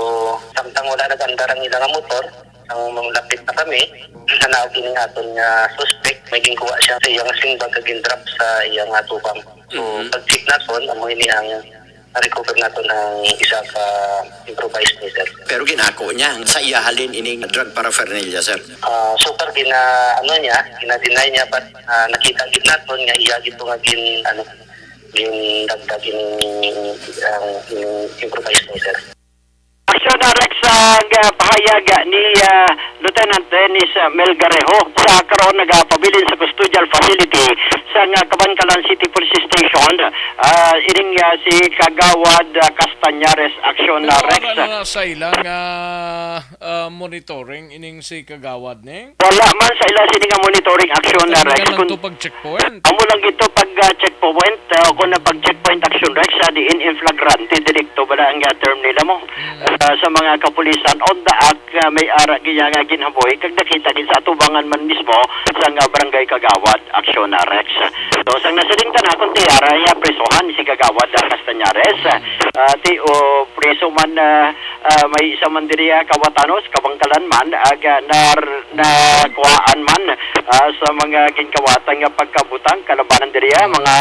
samtang wala nag-andar ang ilang motor, ang manglapit na kami, nanaog ini nga aton nga suspect, may ginkuha siya sa iyang sling bag kag gin-drop sa iyang atubang. So, pag-check naton, amo ini ang na-recover naton ang isa ka improvised needle. Pero ginako niya sa iya halin ining drug paraphernalia, sir. Ah, so far gina, ano niya, gina-deny niya, but, ah, nakita gid naton nga iya gid to nga gin, ano, gindagdag ining, ang, ining improvised needle. Action, ah, Rex, ang, ah, pahayag ni, ah, Lieutenant Dennis, ah, Melgarejo sa karon nagapabilin sa custodial facility Sa nga Kabankalan City Police Station, ah, ining, ah, si Kagawad, ah, Castañares Action, ah, Pero Rex. Ano na sa ilang, ah, ah, monitoring ining si Kagawad ni? Wala man sa ila sini nga monitoring action, ah, Rex, lang kun to pag checkpoint. Amo lang ito pag, ah, checkpoint, ah, kung na pag checkpoint action, Rex, ah, diin in flagrante delicto bala ang, ah, term nila mo. Mm. Ah, sa mga kapulisan on the act, nga may ara gid nga ginhaboy kag nakita gid sa atubangan man mismo sa nga barangay kagawad aksyon na Rex. So, sang nasiling ta na kung ti ara iya presohan si kagawad, ah, Castañares, ah, ti o preso man, ah, ah, may isa man diri, ah, kawatanos, kabangkalan man, ag, ah, nar-, nakuhaan man, ah, sa mga ginkawatan nga pagkabutang kalabanan diri, ah, mga,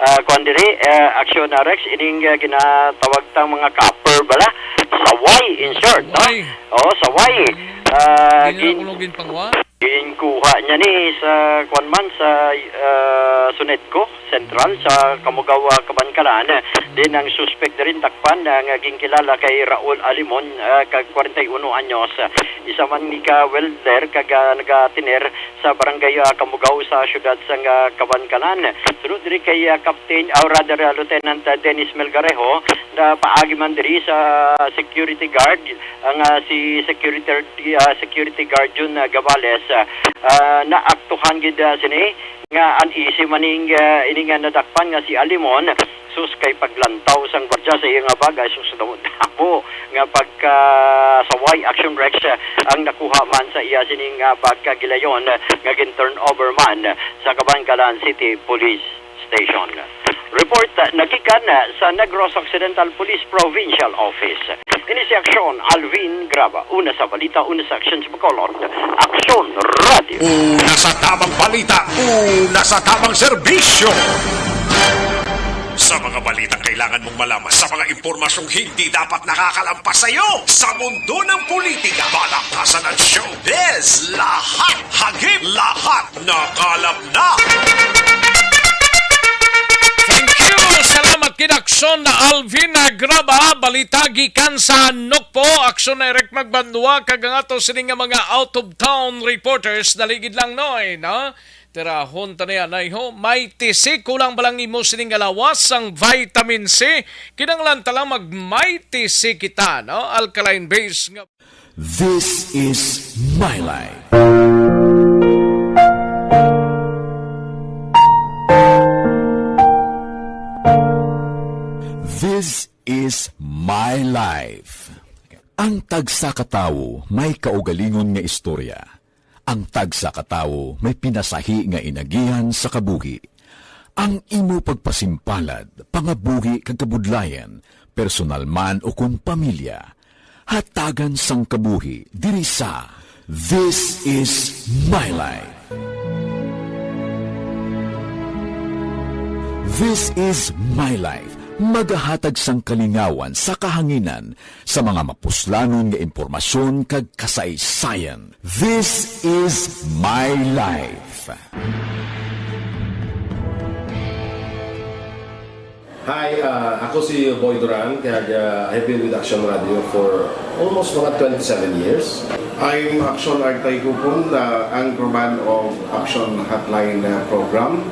ah, kuan diri, ah, aksyon na Rex, ining, ah, ginatawag tang mga copper bala, saway, in short, no? Saway. Oo, saway. Mm. Ah, Di na gin-, ako lugin pangwa? Ginkuha niya ni sa, kuwan man, sa, ah, Sunetco Central sa Kamugaw, ah, Kabankalan. Din ang suspek diri dakpan, ah, nga ginkilala kay Raul Alimon, ah, kag kwarenta y uno anyos. Isa man ni ka welder kag, ah, nagatiner sa barangay, ah, Kamugaw sa siyudad sang, ah, Kabankalan. Sunod diri kay, ah, Captain, ah, rather, ah, Lieutenant, ah, Dennis Melgarejo, na paagi man diri sa security guard, ang, ah, si security, ah, security guard Jun, ah, Gabales, ah, ah, naaktuhan gid, ah, sini nga an isi maning, ah, ini nga nadakpan nga si Alimon, sus, kay paglantaw sang gwardiya sa iya nga bagay, sus, damo-damo nga pagkasaway, action Rex, ah, ang nakuha man sa iya sining, ah, bag kag gilayon, ah, nga gin-turn over man sa Kabankalan City Police Station. Report, ah, nagikan, ah, sa Negros Occidental Police Provincial Office. Ini si Aksyon Alvin Graba. Una sa balita, una sa aksyon sa Bacolod. Aksyon Radio. Una sa tamang balita, una sa tamang serbisyo. Sa mga balitang kailangan mong malaman, sa mga impormasyong hindi dapat nakakalampas sa iyo, sa mundo ng politika, balakasan at showbiz, lahat, hagip, lahat, nakalap na. Thank you. Salamat kid Aksyon na Alvin Agraba. Balita gikan sa Nokpo. Aksyon na Eric Magbandua kag ang ato sini nga mga out of town reporters. Daligid lang, Noy, no? Tirahon ta niya, Nay, ho. Mighty C, kulang ba lang imo sining nga lawas sang vitamin C? Kinahanglan ta lang mag Mighty C kita, no? Alkaline base nga. This is my life. This is my life. Ang tagsa ka tawo may kaugalingon nga istorya. Ang tagsa ka tawo may pinasahi nga inagihan sa kabuhi. Ang imo pagpasimpalad, pangabuhi kag kabudlayan, personal man ukon pamilya, hatagan sang kabuhi diri sa This Is My Life. This Is My Life, magahatag sang kalingawan sa kahanginan sa mga mapuslanon nga impormasyon kag kasaysayan. This is my life. Hi, uh, ako si Boy Duran, kaya, uh, I've been with Action Radio for almost mga twenty-seven years. I'm Action Artay Kupon, the anchorman of Action Hotline, uh, program.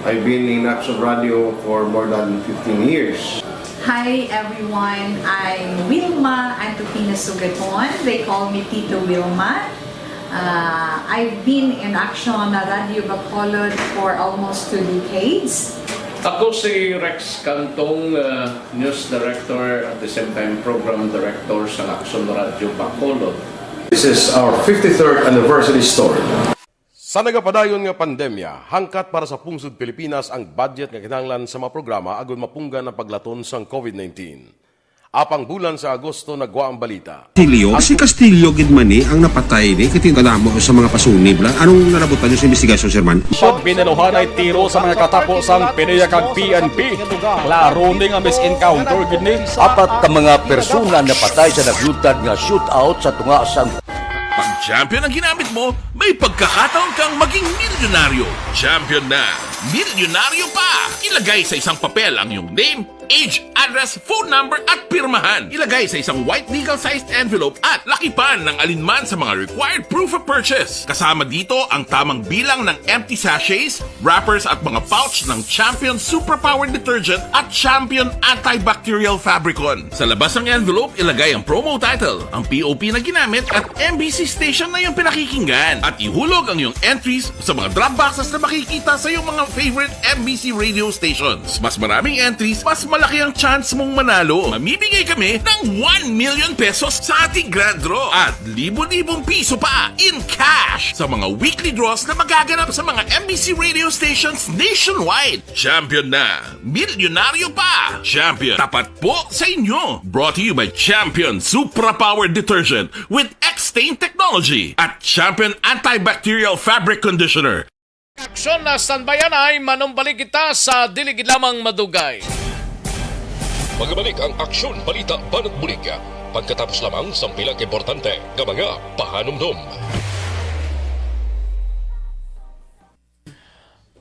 I've been in Action Radio for more than fifteen years. Hi everyone, I'm Wilma Antupina Sugaton. They call me Tito Wilma. Uh, I've been in Action Radio Bacolod for almost two decades. Ako si Rex Cantong, uh, news director at the same time program director sa Action Radio Bacolod. This is our fifty-third anniversary story. Sa nagapadayon nga pandemya, hangkat para sa pungsod Pilipinas ang budget nga kinahanglan sa mga programa agud mapunggan ang paglaton sang COVID nineteen. Apang bulan sa Agosto nagwa ang balita. Castillo? Si Castillo gid man ni ang napatay ni, kay kadamo sa mga pasunib lang. Anong nalabutan niyo sa investigasyon, Sir Man? Pag binaluhanay tiro sa mga katapo sang PDEA kag P N P, klaro ni nga mis-encounter gid ni. Apat ka mga persona napatay sa nagluntad nga shootout sa tunga sang Pag champion ang ginamit mo, may pagkakataon kang maging milyonaryo. Champion na, milyonaryo pa! Ilagay sa isang papel ang iyong name, Age, address, phone number at pirmahan. Ilagay sa isang white legal-sized envelope at lakipan ng alinman sa mga required proof of purchase. Kasama dito ang tamang bilang ng empty sachets, wrappers at mga pouch ng Champion Superpower Detergent at Champion Antibacterial Fabricon. Sa labas ng envelope, ilagay ang promo title, ang P O P na ginamit at M B C station na iyong pinakikinggan. At ihulog ang iyong entries sa mga drop boxes na makikita sa iyong mga favorite M B C radio stations. Mas maraming entries, mas malaki ang chance mong manalo. Mamimigay kami ng one million pesos sa ating grand draw at libo-libong piso pa in cash sa mga weekly draws na magaganap sa mga M B C radio stations nationwide. Champion na! Milyonaryo pa! Champion, tapat po sa inyo! Brought to you by Champion Supra Power Detergent with X-Stain Technology at Champion Antibacterial Fabric Conditioner. Aksyon na standby anay, manumbalik kita sa dili gid lamang madugay. Magabalik ang Aksyon Balita Banat Bulig pagkatapos lamang sang pila ka importante nga mga pahanumdom.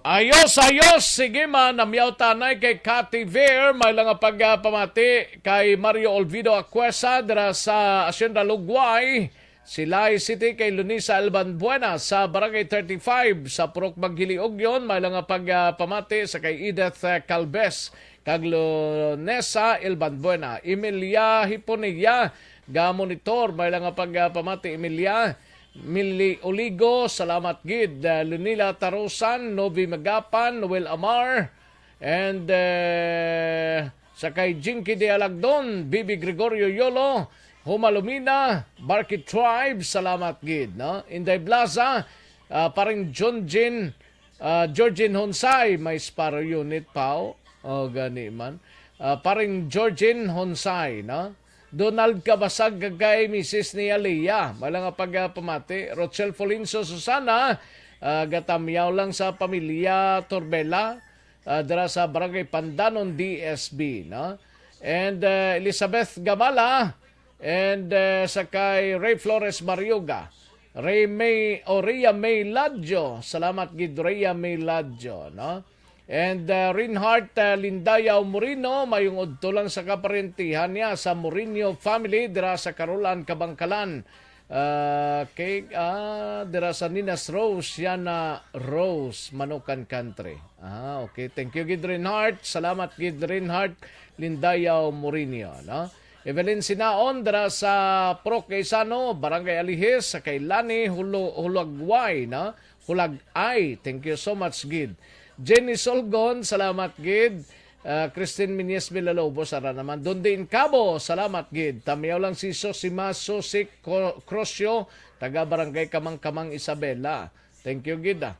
Ayos, ayos. Sige man, namyaw tanay kay Cathy Ver. May lang nga pagpamati kay Mario Olvido Acuesa dira sa Hacienda Lugway, Silay City, kay Lunisa Albanbuena sa Barangay thirty-five sa Purok Maghiliugyon. May lang nga pagpamati sa kay Edith, eh, Calves kag Lunesa Albanbuena. Emilia Hiponilla, ga monitor. May lang nga pagpamati, Emilia. Mili Oligo, salamat gid. Ah, Lunila Tarusan, Novi Magapan, Noel Amar, and, eh, sa kay Jinky Dialagdon, Bibi Gregorio Yolo, Huma Lumina, Barkit Tribe, salamat gid, no? Inday Blaza, ah, paring Junjin, ah, Georgine Honsay, may Sparrow Unit pa, oh. Oh, gani man. Ah, paring Georgine Honsay, no? Donald Kabasag kag kay Misis ni Aliyah. May lang nga pagpamati. Rochelle Folinso Susana, ah, gatamyaw lang sa pamilya Torbela, ah, dira sa Barangay Pandanon, D S B, no? And, ah, Elizabeth Gamala, and, ah, sa kay Ray Flores Barioga. Ray May, o Rhea May Ladjo. Salamat gid, Rhea May Ladjo, no? And, uh, Reinhardt, uh, Lindayaw Moreno, mayong udto lang sa kaparentihan niya sa Moreno family dira sa Carolan, Kabangkalan. Uh, kay, ah, dira sa Ninas Rose, Yana Rose, Manukan Country. Ah, okay. Thank you gid, Reinhardt. Salamat gid, Reinhardt, Lindayaw Moreno, no? Evelyn Sinaon, dira sa Purok Gaisano, Barangay Alihis, sa kay Lani Hulo-, Hulagway, no? Hulag ay. Thank you so much gid. Jenny Solgon, salamat gid. Ah, Christine Minyes Villalobos, ara naman. Dondi Incabo, salamat gid. Tamyaw lang si Sosimaso, si Co-, Crosio, taga Barangay Kamang-Kamang, Isabela. Thank you gid, ah.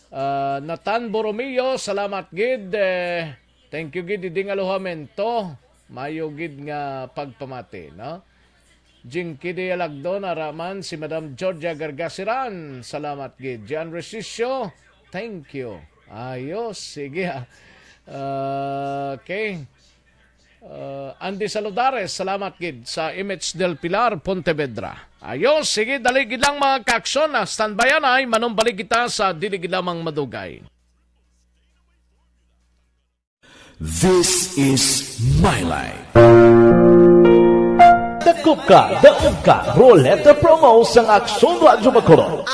Ah, Nathan Borromeo, salamat gid. Eh, thank you gid, Diding Alojamento. Mayo gid nga pagpamati, no? Jinky Dialagdon, ara man si Madam Georgia Gargasiran. Salamat gid. Gian Resisio, thank you. Ayos, sige, ah. Ah, okay. Ah, Andy Saludares, salamat gid sa M H del Pilar, Pontevedra. Ayos, sige, dali gid lang, mga kaaksyon, ah. Standby anay, manumbalik kita sa dili gid lamang madugay. This is My Life. Dakop ka, daog ka, Roleta Promo sang Aksyon Radyo Bacolod.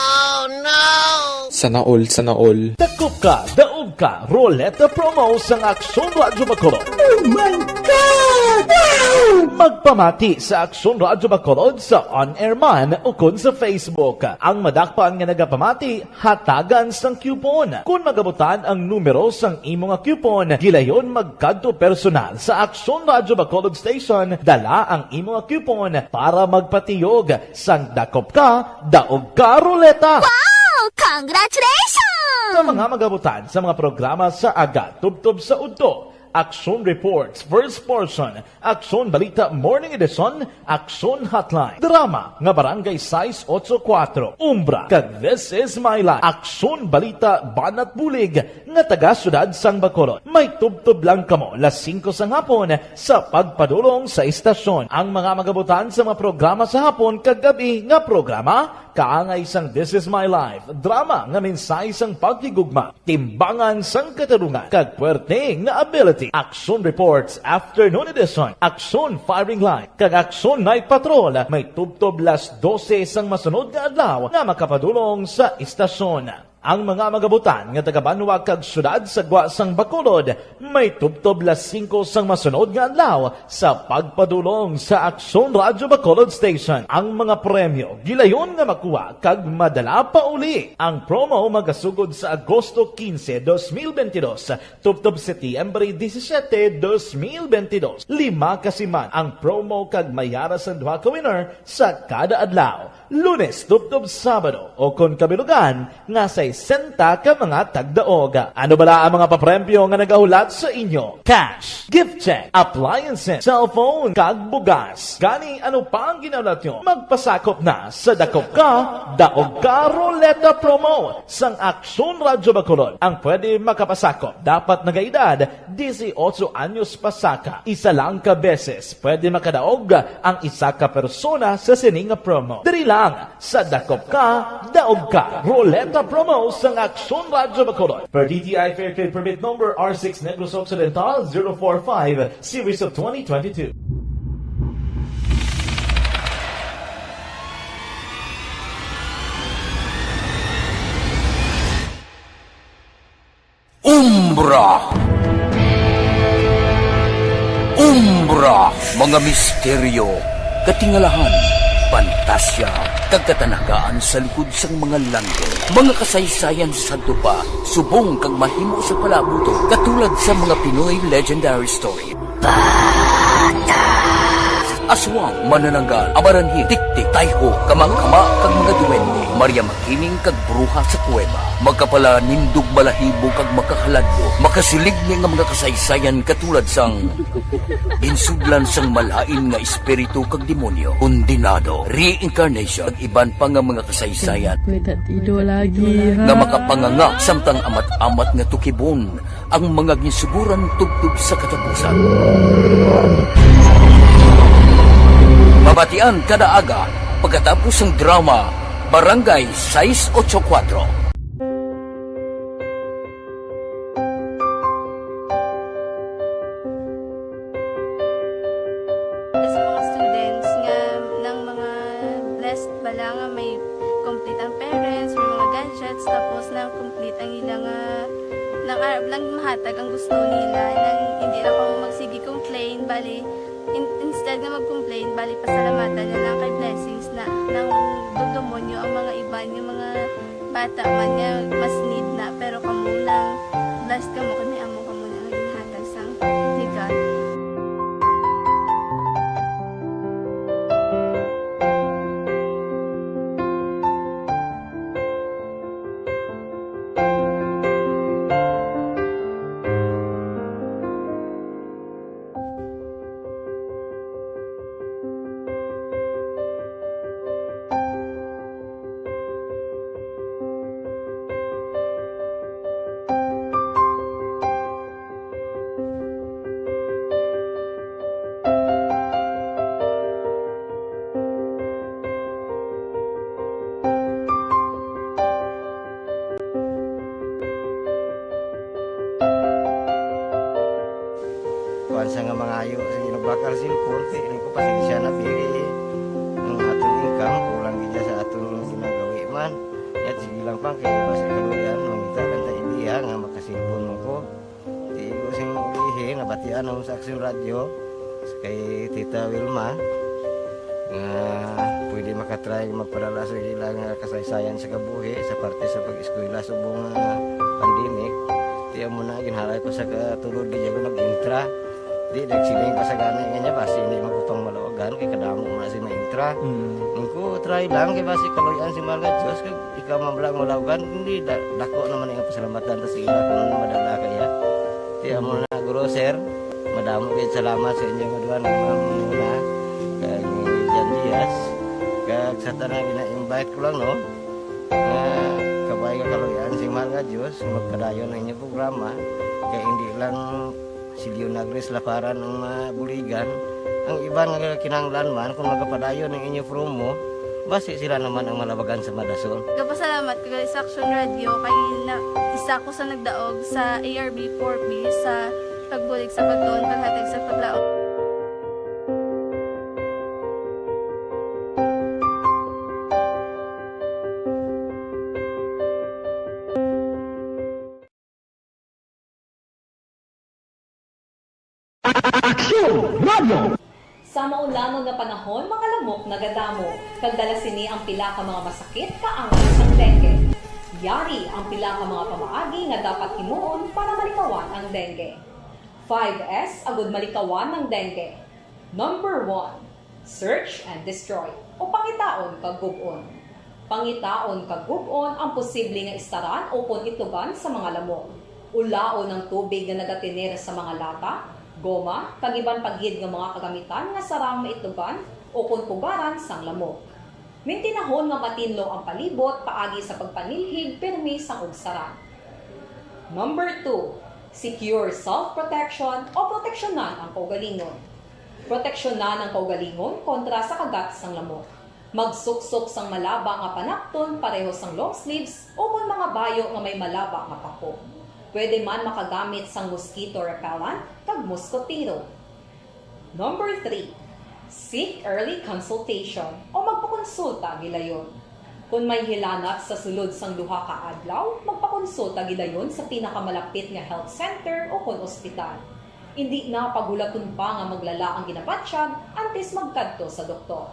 Sana all, sana all. Dakop ka, daog ka, Roleta Promo sang Aksyon Radyo Bacolod. Oh my God! Wow! Magpamati sa Aksyon Radyo Bacolod sa on-air man ukon sa Facebook. Ang madakpan nga nagapamati, hatagan sang coupon. Kon magabutan ang numero sang imo nga coupon, gilayon magkadto personal sa Aksyon Radyo Bacolod Station, dala ang imo nga coupon para magpatiyog sang Dakop Ka, Daog Ka Roleta. Wow! Congratulations! Sa mga magabutan sa mga programa sa aga tubtob sa udto, Aksyon Reports, First Portion, Aksyon Balita Morning Edition, Aksyon Hotline, drama nga Barangay sais otso kuwatro, Umbra, kag This Is My Life, Aksyon Balita Banat Bulig, nga taga Siyudad sang Bacolod. May tubtob lang kamo las singko sang hapon sa pagpadulong sa istasyon. Ang mga magabutan sa mga programa sa hapon kag gab-i nga programa, kaangay sang This Is My Life, drama nga mensahe sang paghigugma, timbangan sang katarungan, kag puwerte nga ability. Action Reports Afternoon Edition, Action Firing Line, kag Action Night Patrol may tubtob las dose sang masunod nga adlaw nga makapadulong sa istasyon. Ang mga magabutan nga taga-banwa kag syudad sa gwa sang Bacolod may tubtob las singko sang masunod nga adlaw sa pagpadulong sa Aksyon Radyo Bacolod Station. Ang mga premyo gilayon nga makuha kag madala pa uli. Ang promo magasugod sa Agosto quince, dos mil veintidós, tubtob Setyembre disisiete, dos mil veintidós. Lima ka siman ang promo kag may ara sang duha ka winner sa kada adlaw. Lunes tubtob Sabado, o kon kabilugan, nga sesenta ka mga tagdaog. Ano bala ang mga papremyo nga nagahulat sa inyo? Cash, gift check, appliances, cellphone, kag bugas. Gani, ano pa ang ginahulat nyo? Magpasakop na sa Dakop Ka, Daog Ka Roleta Promo sang Aksyon Radyo Bacolod. Ang pwede makapasakop dapat nagaedad dieciocho anyos pasaka. Isa lang ka beses pwede makadaog ang isa ka persona sa sini nga promo. Diri lang sa Dakop Ka, Daog Ka Roleta Promo sang Aksyon Radyo Bacolod. Per D T I Fair Trade Permit Number R six Negros Occidental zero four five, Series of twenty twenty-two. Umbra. Umbra, mga misteryo, katingalahan, pantasya, kag katanagaan sa likod sang mga landong. Mga kasaysayan sa sadto pa, subong kag mahimo sa palaabuton, katulad sa mga Pinoy legendary story. Aswang, manananggal, amaranhil, tiktik, tayho, kamangkama, kag mga duwende, Maria Makiling, kag bruha sa kuweba. Makapalanindog balahibo kag makahaladlo, makasiligni nga mga kasaysayan katulad sang ginsudlan sang malain nga espiritu kag demonyo, kondenado, reincarnation, kag iban pa nga mga kasaysayan May tatido lagi, ha? nga makapanganga samtang amat-amat nga tukibon ang mga ginsuguran tubtob sa katapusan. Mabatian kada aga pagkatapos sang drama Barangay sais ocho kuwatro. Sa mga students nga nang mga blessed bala nga may complete ang parents, may mga gadgets, tapos nang complete ang ila nga, nang arab lang mahatag ang gusto nila, nang hindi na kamo magsige complain, bali, in-, instead nga mag-complain, bali, pasalamatan na lang kay blessings na, nang dumdumonyo ang mga iban nga mga bata man nga mas need na, pero kamo lang, blessed kamo kay may amo kamo na nga ginhatag sang ni God. Kuwan siya nga mangayo, sige, nagbakal cellphone, kay ko, pasensya na, pili. Ang aton income, kulang gid sa aton ginagawi man. Yat, sige lang pa, kay basi kaluyan, mangita lang ta idea nga makasilpon mo ko. Di ko sing ulihi, nabatian ako sa Aksyon Radyo, kay Tita Wilma, nga pwede makatry magpadala sa ila nga kasaysayan sa kabuhi sa parte sa pag-eskwela subong nga pandemic. Tiyan mo na, ginhalay ko sa katulod, di ako nag-intra. Di, nagsiling pa sa gani nga niya, basi hindi magkupang maluwagan, kay kadamo mo na si maintra. Mm. Ang ko, try lang, kay basi kaluyan si mahal nga Diyos, kag ikaw man lang maluwagan, hindi, da-, dako naman ang pasalamatan ta sa ila kung madala kaya. Tiyan mo na, Guro, sir, madamo kayo salamat sa inyo nga duha nga mga muna, kag ni Jan Diaz, kag sa tanang ina-invite ko lang, no? Nga kabay nga kaluyan sing mahal nga Diyos, magpadayon ang inyong programa, kay hindi lang si Leonagris Laparan ang mabuligan, ang iban nga kinahanglan man, kung magapadayon ang inyong promo, basi sila naman ang malabagan sa madasol. Gapasalamat ko gali sa Action Radio, kay na, isa ko sa nagdaog sa A R B four B sa Pagbulig sa pagtuon, paghatag sa paglaom. Aksyon Radio! Sa maulangon nga panahon, mga lamok nagadamo, kag dala sini ang pila ka mga masakit kaangay sang dengue. Yari ang pila ka mga pamaagi nga dapat himuon para malikawan ang dengue. Five S agud malikawan ang dengue. Number one, search and destroy, o pangitaon kag gub-on. Pangitaon kag gub-on ang posible nga istaran ukon itlugan sa mga lamok. Ulaon ang tubig nga nagatener sa mga lata, goma, kag iban pa gid nga mga kagamitan nga sarang maitlugan ukon pugaran sang lamok. Mintinahon nga matinlo ang palibot paagi sa pagpanilhig pirmi sang ugsaran. Number two, secure self-protection o proteksyonan ang kaugalingon. Proteksyonan ang kaugalingon kontra sa kagat sang lamok. Magsuksok sang malaba nga panakton pareho sang long sleeves ukon mga bayo nga may malaba nga pako. Pwede man makagamit sang mosquito repellent kag muskotero. Number three, seek early consultation o magpakonsulta gilayon. Kon may hilanat sa sulod sang duha ka adlaw, magpakonsulta gilayon sa pinakamalapit nga health center ukon ospital. Indi na paghulaton pa nga maglala ang ginabatyag antes magkadto sa doktor.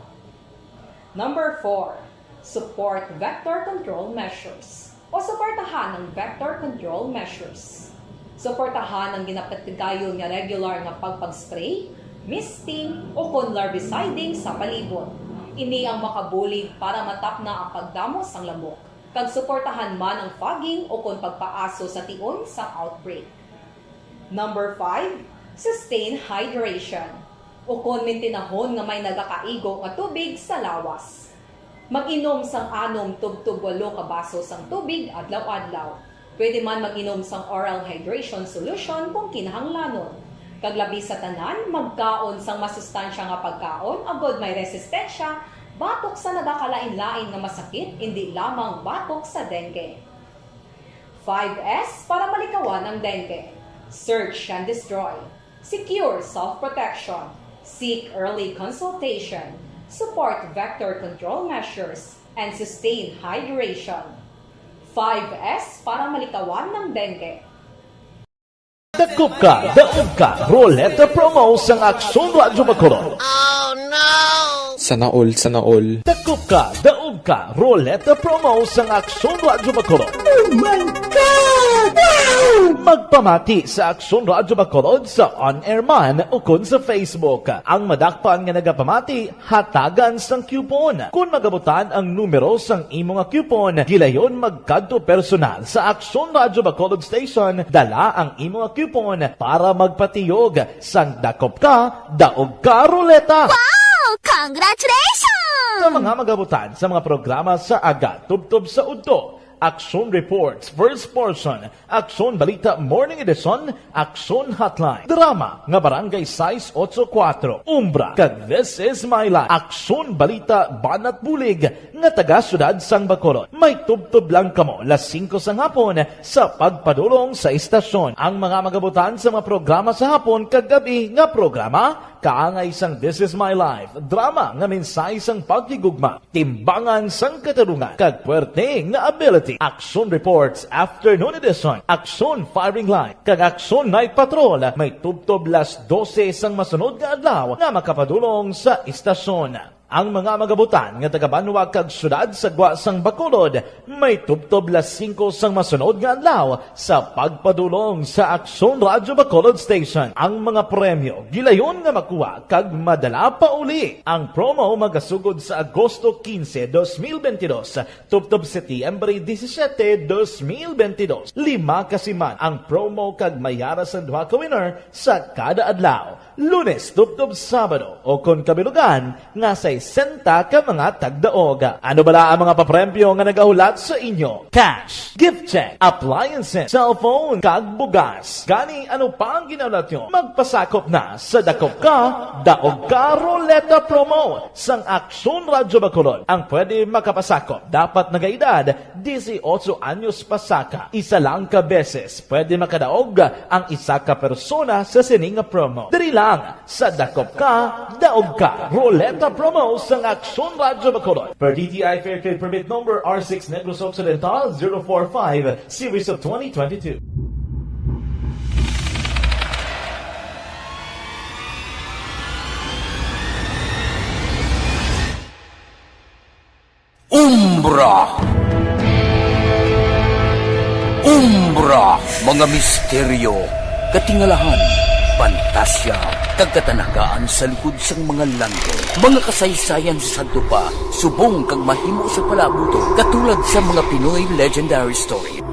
Number four, support vector control measures o suportahan ang vector control measures. Suportahan ang ginapatigayon nga regular nga pagpag-spray, misting, ukon larviciding sa palibot. Ini ang makabulig para matapna ang pagdamo sang lamok, kag suportahan man ang fogging ukon pagpaaso sa tion sang outbreak. Number five, sustain hydration, ukon mintinahon nga may nagakaigo nga tubig sa lawas. Mag-inom sang anom tubtob walo ka baso sang tubig adlaw-adlaw. Pwede man mag-inom sang oral hydration solution kung kinahanglanon. Kag labi sa tanan, magkaon sang masustansya nga pagkaon agod may resistensya batok sa nagakalain-lain nga masakit, indi lamang batok sa dengue. Five S para malikawan ang dengue. Search and destroy. Secure self-protection. Seek early consultation. Support vector control measures. And sustain hydration. Five S para malikawan ang dengue. Dakop ka, daog ka, Roleta Promo sang Aksyon Radyo Bacolod. Sana all, sana all. Dakop ka, daog ka, Roleta Promo sang Aksyon Radyo Bacolod. Oh my God! Wow! Magpamati sa Aksyon Radyo Bacolod sa on-air man ukon sa Facebook. Ang madakpan nga nagapamati, hatagan sang coupon. Kon magabutan ang numero sang imo nga coupon, gilayon magkadto personal sa Aksyon Radyo Bacolod Station, dala ang imo nga coupon para magpatiyog sang dakop ka, daog ka, Roleta. Wow! Congratulations! Sa mga magabutan sa mga programa sa aga tubtob sa udto, Aksyon Reports, First Portion, Aksyon Balita Morning Edition, Aksyon Hotline, drama nga Barangay sais otso kuwatro, Umbra, kag This Is My Life, Aksyon Balita Banat Bulig nga taga Siyudad sang Bacolod. May tubtob lang kamo las singko sang hapon sa pagpadulong sa istasyon. Ang mga magabutan sa mga programa sa hapon kag gab-i nga programa, kaangay sang This Is My Life, drama nga mensahe sang paghigugma, timbangan sang katarungan, kag puwerte nga ability. Aksyon Reports Afternoon Edition, Aksyon Firing Line, kag Aksyon Night Patrol may tubtob las dose sang masunod nga adlaw nga makapadulong sa istasyon. Ang mga magabutan nga taga-banwa kag siyudad sa gwa sang Bacolod may tubtob las singko sang masunod nga adlaw sa pagpadulong sa Aksyon Radyo Bacolod Station. Ang mga premyo gilayon nga makuha kag madala pauli. Ang promo magasugod sa Agosto quince, dos mil veintidós, tubtob Setyembre disisiete, dos mil veintidós. Lima ka siman ang promo kag may ara sang duha ka winner sa kada adlaw, Lunes tubtob Sabado, o kon kabilugan nga sa sesenta ka mga tagdaog. Ano bala ang mga papremyo nga nagahulat sa inyo? Cash, gift check, appliances, cellphone, kag bugas. Gani, ano pa ang ginahulat nyo? Magpasakop na sa Dakop Ka, Daog Ka Roleta Promo sang Aksyon Radyo Bacolod. Ang pwede makapasakop dapat nagaedad dieciocho anyos pasaka. Isa lang ka beses pwede makadaog ang isa ka persona sa sini nga promo. Diri lang sa Dakop Ka, Daog Ka Roleta Promo sang Aksyon Radyo Bacolod. Per D T I Fair Trade Permit Number R six Negros Occidental zero four five, Series of twenty twenty-two. Umbra. Umbra, mga misteryo, katingalahan, pantasya, kag katanagaan sa likod sang mga langit. Mga kasaysayan sa sadto pa, subong kag mahimo sa palabot, katulad sa mga Pinoy legendary story.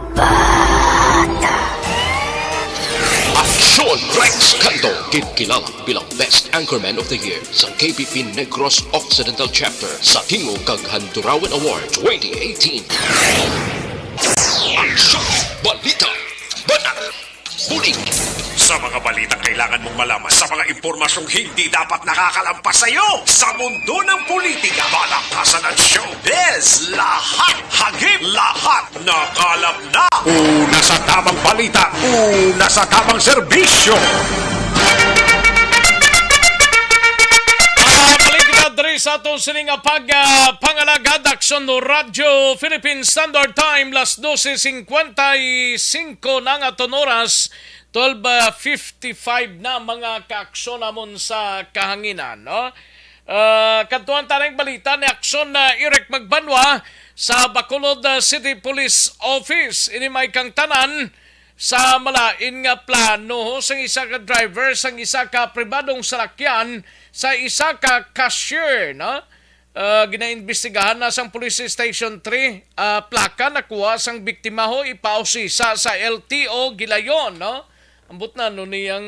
Aksyon Rex Canto, ginkilala bilang Best Anchorman of the Year sa K P P Negros Occidental Chapter sa Tingog kag Handurawan Award twenty eighteen. Aksyon! Balita! Banat! Bulig! Sa mga balitang kailangan mong malaman, sa mga impormasyong hindi dapat nakakalampas sa iyo, sa mundo ng politika, palakasan at showbiz, lahat hagip, lahat nakalap na. Una sa tamang balita, una sa tamang serbisyo. Ah, balik kita diri sa aton sini nga pag, ah, pangalagad, Aksyon Radyo Philippine Standard Time, las doce cincuenta y cinco na nga aton oras, twelve fifty-five na, mga kaaksyon namon sa kahanginan, no? Ah, kadtuan ta ning balita ni Aksyon na Eric Magbanwa sa Bacolod, ah, City Police Office. Ini may kang tanan sa malain nga plano sang isa ka driver sang isa ka pribadong salakyan sa isa ka cashier, no? Ah, ginaimbestigahan na sang Police Station three, ah, plaka nakuha sang biktima ho ipausisa sa L T O Gilayon, no? Ambot na, no, niyang,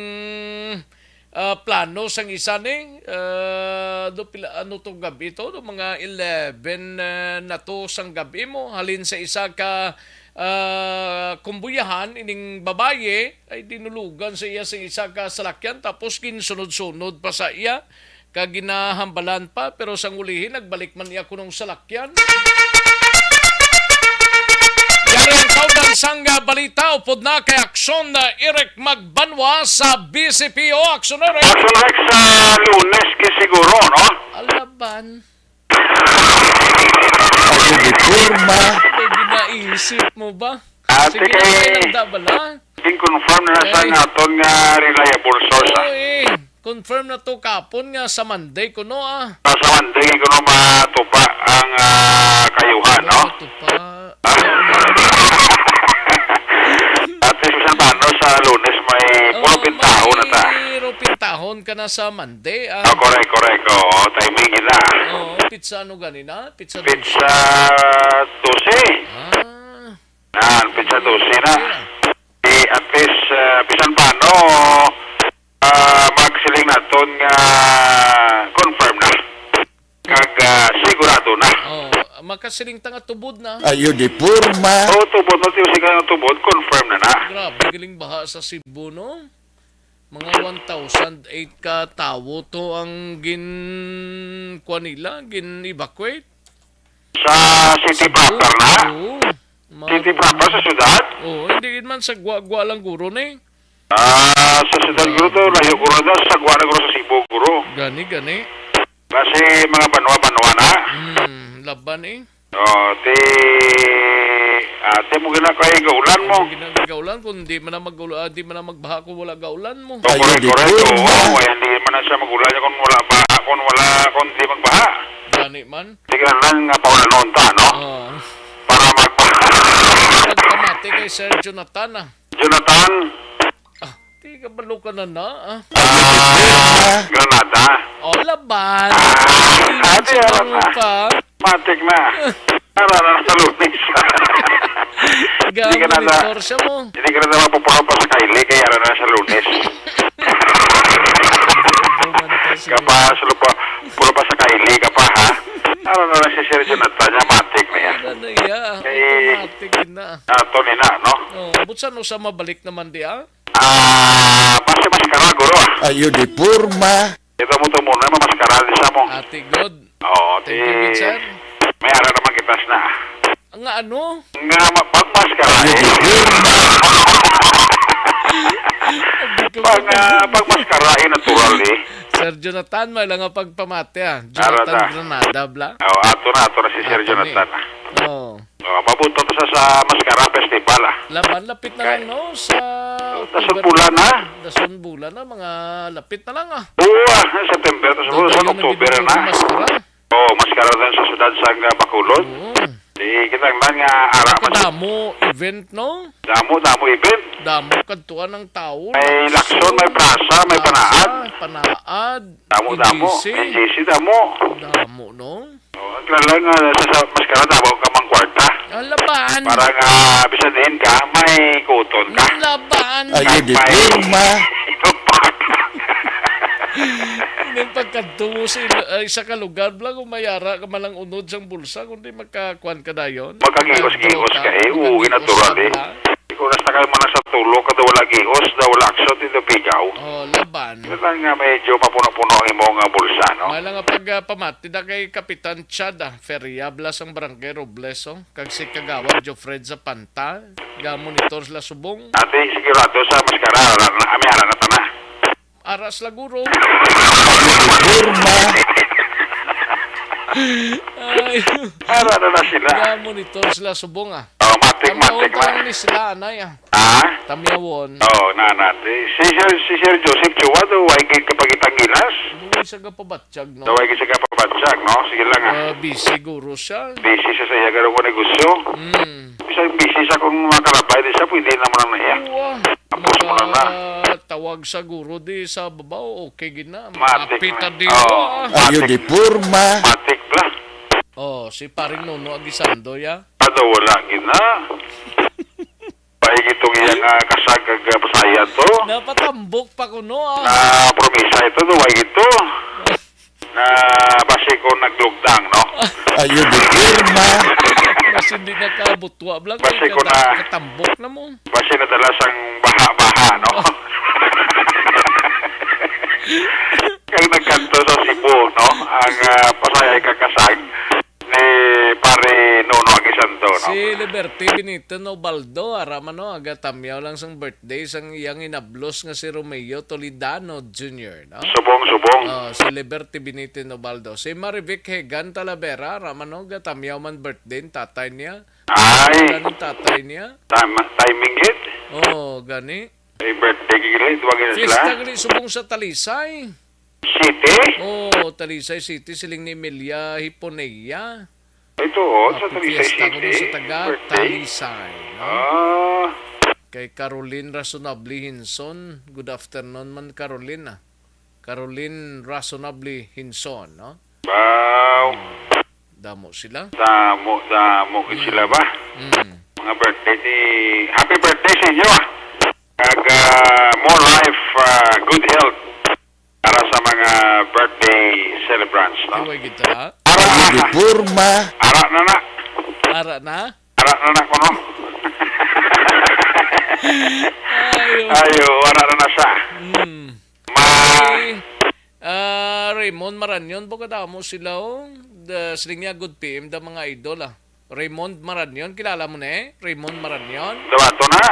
ah, plano sang isa ni, ah, do pila, ano to, gabi to, do mga eleven, ah, na to sang gabi mo, halin sa isa ka, ah, kumbuyahan, ining babayi ay dinulugan sa iya sa isa ka salakyan, tapos ginsunod-sunod pa sa iya. Kag ginahambalan pa, pero sang ulihi nagbalik man iya kunong salakyan. Yan ang kauban sang, ah, balita upod na kay Aksyon, ah, Eric Magbanwa sa B C P O. Aksyon, Eric. Aksyon, Rex, sa Lunes kay siguro, no? Alaban. Pagdidipurma. May ginaisip mo ba? Ate, sige na, kay kay nang dabal, ha? Ginconfirm na sa Okay. nga aton nga reliable source, ah. Oo, eh. Confirm na to kapon nga sa Monday kuno, ah. Ah, sa Monday kuno matupa ang, ah, kayuhan, no? Matupa. Ah. At least, bisan paano, sa Lunes may Oo, puro pintahon na ta. May pintahon ka na sa Monday, ah. Ah, correct, correct. Oo, timing yun na. Oo, pizza ano ganina? Pizza Pizza doce. doce. Ah. Yan, pizza doce na. Yeah. Eh, at least, ah, bisan paano, ah, magsiling naton nga confirm na. Kag, ah, sigurado na. Oh, makasiling ta nga tubod na. Ayo di porma. Oh, tubod na, tiyo, siga nga tubod, confirm na na. Grabe, galing baha sa Cebu, no? Mga one thousand eight ka tawo to ang gin-, kuwan nila, gin-evacuate. Sa city Cebu? Proper na? Oo. Mga City proper sa syudad? Oo, hindi man sa gwa-gwa lang guro ni. Ah, sa syudad guro to, layo guro to, sa gwa na guro sa Cebu guro. Gani, gani. Basi mga banwa-banwa na. Hmm, laban eh. Oh, ti, ah, ti mo gina kay gaulan mo. Hindi na gaulan kung di man na mag-, ah, di man na magbaha kung wala gaulan mo. Oh, Ayo, correct, di correct. Porma. Oo, eh, hindi man na siya magulan kung wala ba, kung wala, kung di magbaha. Gani man. Sige lang nga paulanon ta, no? Oo. Para magbaha. Nagpamati kay Sir Jonathan, ah. Jonathan? Ah, di ka balo ka na na, ah. Ah, Granada. Oh, laban. Ah, Hindi ate, siguro alam na. Pa. Matik na. Para na sa Lunes. Hindi ka na na. Monitor siya mo. Hindi ka na na mapupuro pa sa Kylie, kaya ara na sa Lunes. Buman ka, sige. Kapas, lupa. Puro pa sa kaili ka pa, ha? Ano na lang si Sir Jonathan, niya matik na yan. Ano na iya? Kay automatic na. Ato ni na, no? Oh, but sa no sa mabalik naman di, ah? Ah, base maskara, guro, ah. Ayo di porma. Kita mo to muna, mamaskara di sa mo. Ate God. Oo, Thank you, good sir. May ara naman kita na. Nga ano? Nga ma- pagmaskara Ayo eh. di porma. Hindi ko Pag, ah, pagmaskara eh, natural eh. Sir Jonathan, may lang nga pagpamati, ah. Jonathan Ara na. Granada, bla. Oh, ato na, ato na si Sir Ato ni. Jonathan, ah. Oh. Oh, mabuto to sa, sa Mascara Festival, ah. Laban, lapit na Kay- lang, no? Sa Sa October Sumbulan, na. ah. Sa Sumbulan na, mga lapit na lang, ah. Oo, ah, sa September, sa Doon Sumbulan, sa yun ang October ginawa na. ng Mascara. Oo, Mascara na sa siyudad sa, ah, Bacolod. Oo. Di kita man nga ara man. Kadamo event, no? Damo, damo event. Damo kadtuan ng tao. May Lakson, may Plaza, may Plaza, Panaad. Panaad, Damo, damo. N G C. N G C, damo. Damo, no? Oh, ang kilala nga sa, sa Mascara, damo ka mang kwarta. Ang laban. Para nga, bisan diin ka, may kuton ka. Ang laban. Ayo May, di may porma. Ito pa. Hindi pagkadto mo sa ilo- ay, sa kalugar lang kung mayara ka malang unod sang bulsa, kundi magkakuan ka dayon. Magkagios-gios ka eh. Oo, Magkagios natural ka eh. na. Kung nasta kayo man sa tulo, kada wala gios, na wala aksyon, dito pigaw. Oh, laban. Yun lang nga medyo papuno-puno ang imong, ah, bulsa, no? May lang nga pag, ah, pamati na kay Kapitan Chad, ah, Feriabla sang Barangay Robles, oh. Kag si Kagawad Jofred sa Panta, ga-monitor sila subong. Ate, sigurado sa Mascara, ara na, ami, ara na tana. Aras la, guro. Porma. Ay. Ara na na sila. Ga-monitor sila subong, ah. Oh, matik, Ang matik taon na. lang ni sila, anay, ah. Ha? Tamyawon. Oh, na, na. Si, si Sir, si Sir Joseph Chua, daw, way gid kapagitang gilas. Doon sa gapabatyag, no? Daw, way gid sa gapabatyag, no? Sige lang, ah. Ah, busy, guro siya. Busy siya sa iya, garo ko negosyo. Hmm. Isang busy sa kung mga kalabay, di siya pwede naman ang naiya. Uwa. Tapos mo na na. Tawag sa guro di sa babaw, okay gid na. Matik Mapita na. di Oo. wa. Ayo Matik. di porma. Matik pla. Oh, si paring Nono Aguisando, ya. Ano, wala gid na. Paig itong iyang, ah, kasag kag, ah, pasaya to. Napatambok pa kuno, ah. Na promisa ito, no, wag ito. Na basi ko naglugdang, no? Ayo di pirma. Mas hindi nakabutwa, bla, Basi kay ko kada-, na katambok na mo. Basi nadala sang baha-baha, no? Kag nagkanto sa Cebu, no? Ang, ah, pasayay kag kasag ni Pare Nono Aguisando, no? Si Liberty Benito Nobaldo, ara man, no, agatamyaw lang sang birthday sang iyang inablos nga si Romeo Toledano Junior, no? Subong, subong. Oh, si Liberty Benito Nobaldo. Si Marivic Hegan Talavera, ara man, no, gatamyaw man birthday ni tatay niya. Ay. Ano ni tatay niya? Tama, timing it. Oh, gani. Ay, birthday gid, duwa gid sila. Fiesta gani subong sa Talisay. City? Oh, Talisay City, siling ni Emilia Hiponea. Ito, oh, sa Happy Talisay Fiesta City. Kuno sa taga Birthday? Talisay, no? Ah. Kay Caroline Rasonable Hinson. Good afternoon man, Caroline, ah. Caroline Rasonable Hinson, no? Wow. Hmm. Damo sila. Damo, damo gid Mm. sila ba? Mm. Mga birthday ni, happy birthday sa inyo, ah. Kag, ah, more life, ah, good health para sa mga birthday celebrants, no? Ay, way gid ta. Ara, Ayo di pirma. Ara na na. Ara na? Ara na na kuno. Ayo. Ayo, ara na na sa. Mm. Ma- Si, ah, Raymond Marañon, po kadamo sila, oh. The, siling niya, good P M, the mga idol, ah. Raymond Marañon, kilala mo na eh? Raymond Marañon? Dawato na.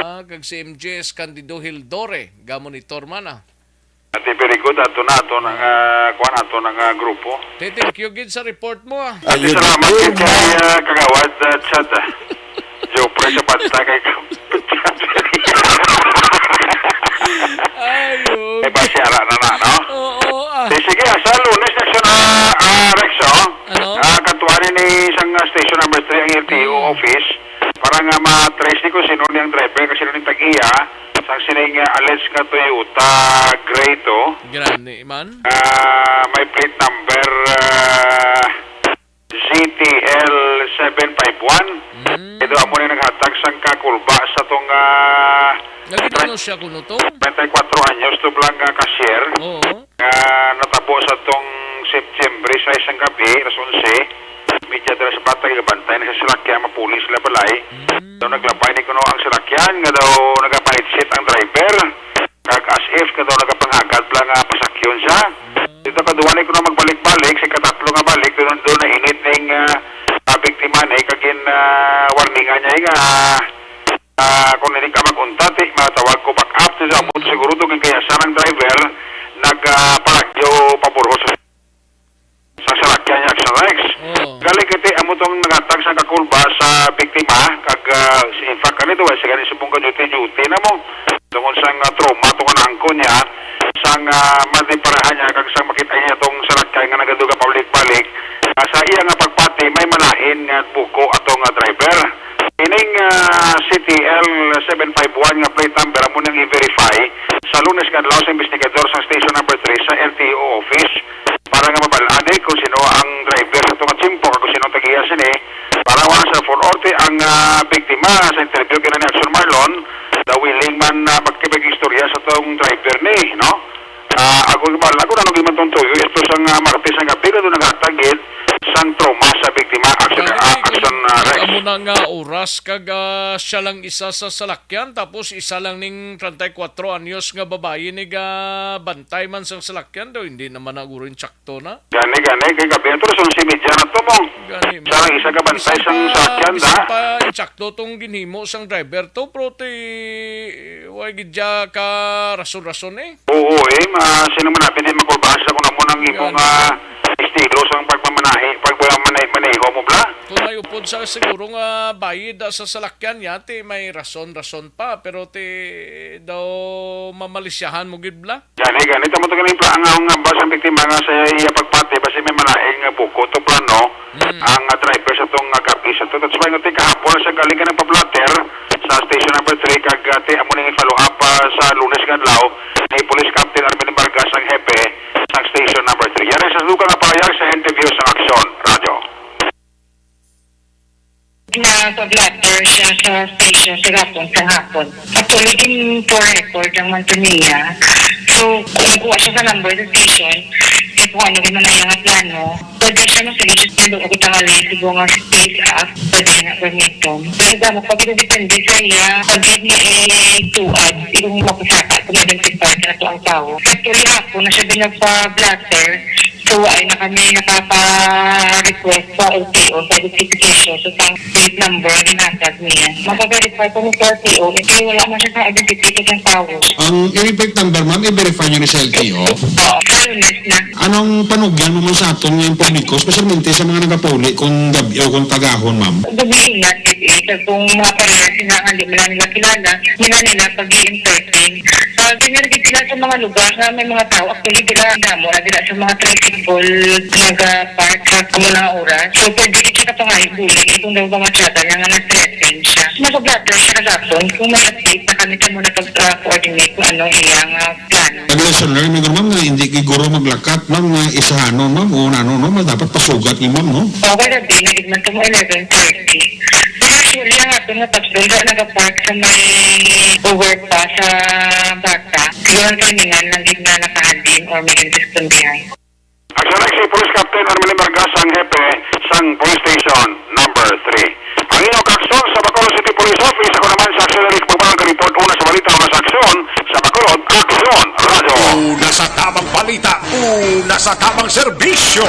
Ah, kag si M J S Candido Hildore, ga-monitor man, ah. Ate, very good. Ato na, ato na nga, kuwan, ato na nga grupo. Te, thank you gid sa report mo, ah. Ate, Ayun, salamat Raymond. Gid kay, ah, Kagawad, ah, Chad, ah. Jopre sa panta kay Ay, oh. Eh, basi ara na na, no? Oo, ah. Eh, sige, ah, sa Lunes, next na, ah, Rex, oh. Ano? Ah, katuan ni isang, ah, station number three ang L T O Mm. office para nga ma-trace ni kung sino ni ang driver, kung sino ni tag-iya, sang sining, ah, alleged nga Toyota Gray to. Gani man. Ah, may plate number, ah, Z T L seven five one. Mm. Ito amo ni naghatag sang kakulba sa tong, ah, Naging ano siya kuno to? twenty-four anyos to blang, ah, cashier Oo. nga natabo sa tong September sais sang gabi, alas onse, media dira sa bata, gabantay na sa salakyan, mapulis sila balay. Mm. Daw naglabay ni kuno ang salakyan nga daw nagapanitsit ang driver. Kag as if nga daw nagapangagad lang nga pasakyon siya. Mm. Dito kaduwa ni kuno magbalik-balik, sa katatlo nga balik, doon, doon na init ning, ah, ah, biktima ni, kag gin, ah, warningan niya nga, ah, kung hindi ka mag-untat, eh, matawag ko back up. Sa abot siguro to, kaya sa nang driver, nag, ah, palagyo pabor sa sa salakyan niya sa Rex. Oo. Gali kiti amo tong naghatag sa kakulba sa biktima, kag, ah, in fact, kani to, eh, sa gani subong ka duty-duty na mo. Tungod sang, ah, trauma tong anak ko niya, sang, ah, madiparahan niya, kag sang makita niya tong salakyan nga nagaduga pabalik-balik, ah, sa iya nga pagpati, may malain nga buko ato nga driver. Ining, ah, C T L seven five one nga plate number amo nang i-verify sa Lunes nga adlaw sa investigador sa Station Number Three sa L T O office para nga mabal-an, eh, kung sino ang driver sa tunga tiyempo kag kung sino ang tagiya sini. Para wala sa forty ang, ah, biktima sa interview kina ni Action Marlon, daw willing man, ah, magkipag-istorya sa tong driver ni, no? Ah, ako, wala ko na nung iman tong tuyo. Ito sang, ah, Martes ang gabi, kado naghatag gid sang trauma sa biktima. Action, Gani, ah, action, ah, Rex. Amo na nga oras kag, ah, siya lang isa sa salakyan, tapos isa lang ning treinta y cuatro anyos nga babayi ni ga bantay man sang salakyan daw, hindi naman na guro yung tsakto na. Gani, gani, kay gabi ito, alas onse y media na to, mong. Gani, Siya lang isa ka bantay bisan sang pa, salakyan, bisan da. pa yung tsakto tong ginhimo sang driver to, pero ti, way gid ka rason-rason eh. Oo, eh, ma-, sino man natin di makulbasa kung amo nang imo Yan. nga estilo sang pagmamanahi, pagmamanahi, maneho mo, bla? Kung may upod sa siguro nga bayid, ah, sa salakyan niya, ti may rason-rason pa, pero ti daw mamalisyahan mo gid, bla? Gani, gani, tamo to ganing pla-, ang, ang, ang basang biktima nga sa iya pagpati, basi may malain nga buko to plano, Mm. ang, ah, driver sa tong, ah, gabi sa to. That's why nga ti kahapon sa galing ka nagpa-blotter sa station number three, kag, ah, ti amo ning follow up, ah, sa Lunes nga adlaw ni Police Captain Armin Vargas ang hepe sa station number three. Yari sa dugang nga pahayag sa interview sa Aksyon Radyo. Nagpa-blotter siya sa station sa gapon, sa hapon. Actually, gin for record ang man to niya. So, kung nakuha siya sa number sa station, kaya kung ano gid man ang iyang plano, pwede siya masugid siya sa loob ng tangali, siguro nga six hours, pwede na permiso. Pero damo pa gid depende sa iya, pag gid ni, eh, two hours, yung mapasaka, kung identify ka na to ang tao. Actually, ako na siya din nagpa-blotter. So, ay na kami nakaka-request sa L T O sa identification sa sang plate number ang ginhatag niya. Mapa-verify ko ni sa L T O, eh, kaya wala man siya sa identification ng tao. Ang plate number, ma'am, i-verify nyo ni sa L T O? Oo, sa Lunes na. Anong panugyan mo man sa aton nga yung publiko, especially sa mga nagapauli kung gabi o kung tagahon, ma'am? Gabi na, eh, sa kung mga pareha sila nga di man nila kilala, nila nila pag-i-entertain. Ah, ganyan gid sila sa mga lugar nga may mga tao. Actually, dira ang damo na dira sa mga tricycle nag-park sa mga oras. So, pwede gid siya kapangayo bulig kung daw mga tiyaga niya nga na-threaten siya. Nag-blotter siya kagapon. Kung may update na kami, kamo na pag-coordinate kung ano ang iyang, ah, plano. Nag-lesson learn, ma'am, nga hindi gid guro maglakat, ma'am, nga isahanon, ma'am, o nano, no? Dapat pasugat ni ma'am, no? Okay, na din. Nagigman ko mo eleven thirty. Pero actually, ang ato nga patrol, daw nag-park sa may overpass sa Bata. Yung ang timingan lang gid na nakahandin or may indiskundihan. Action Action Police Captain Armelin Vargas ang hepe sang Police Station number three. Ang inyong Aksyon sa Bacolod City Police Office, ako naman sa Aksyon Eric Pagbalang ka-report una sa balita, una sa aksyon sa Bacolod, Aksyon Radyo. Una sa tamang balita, una sa tamang serbisyo.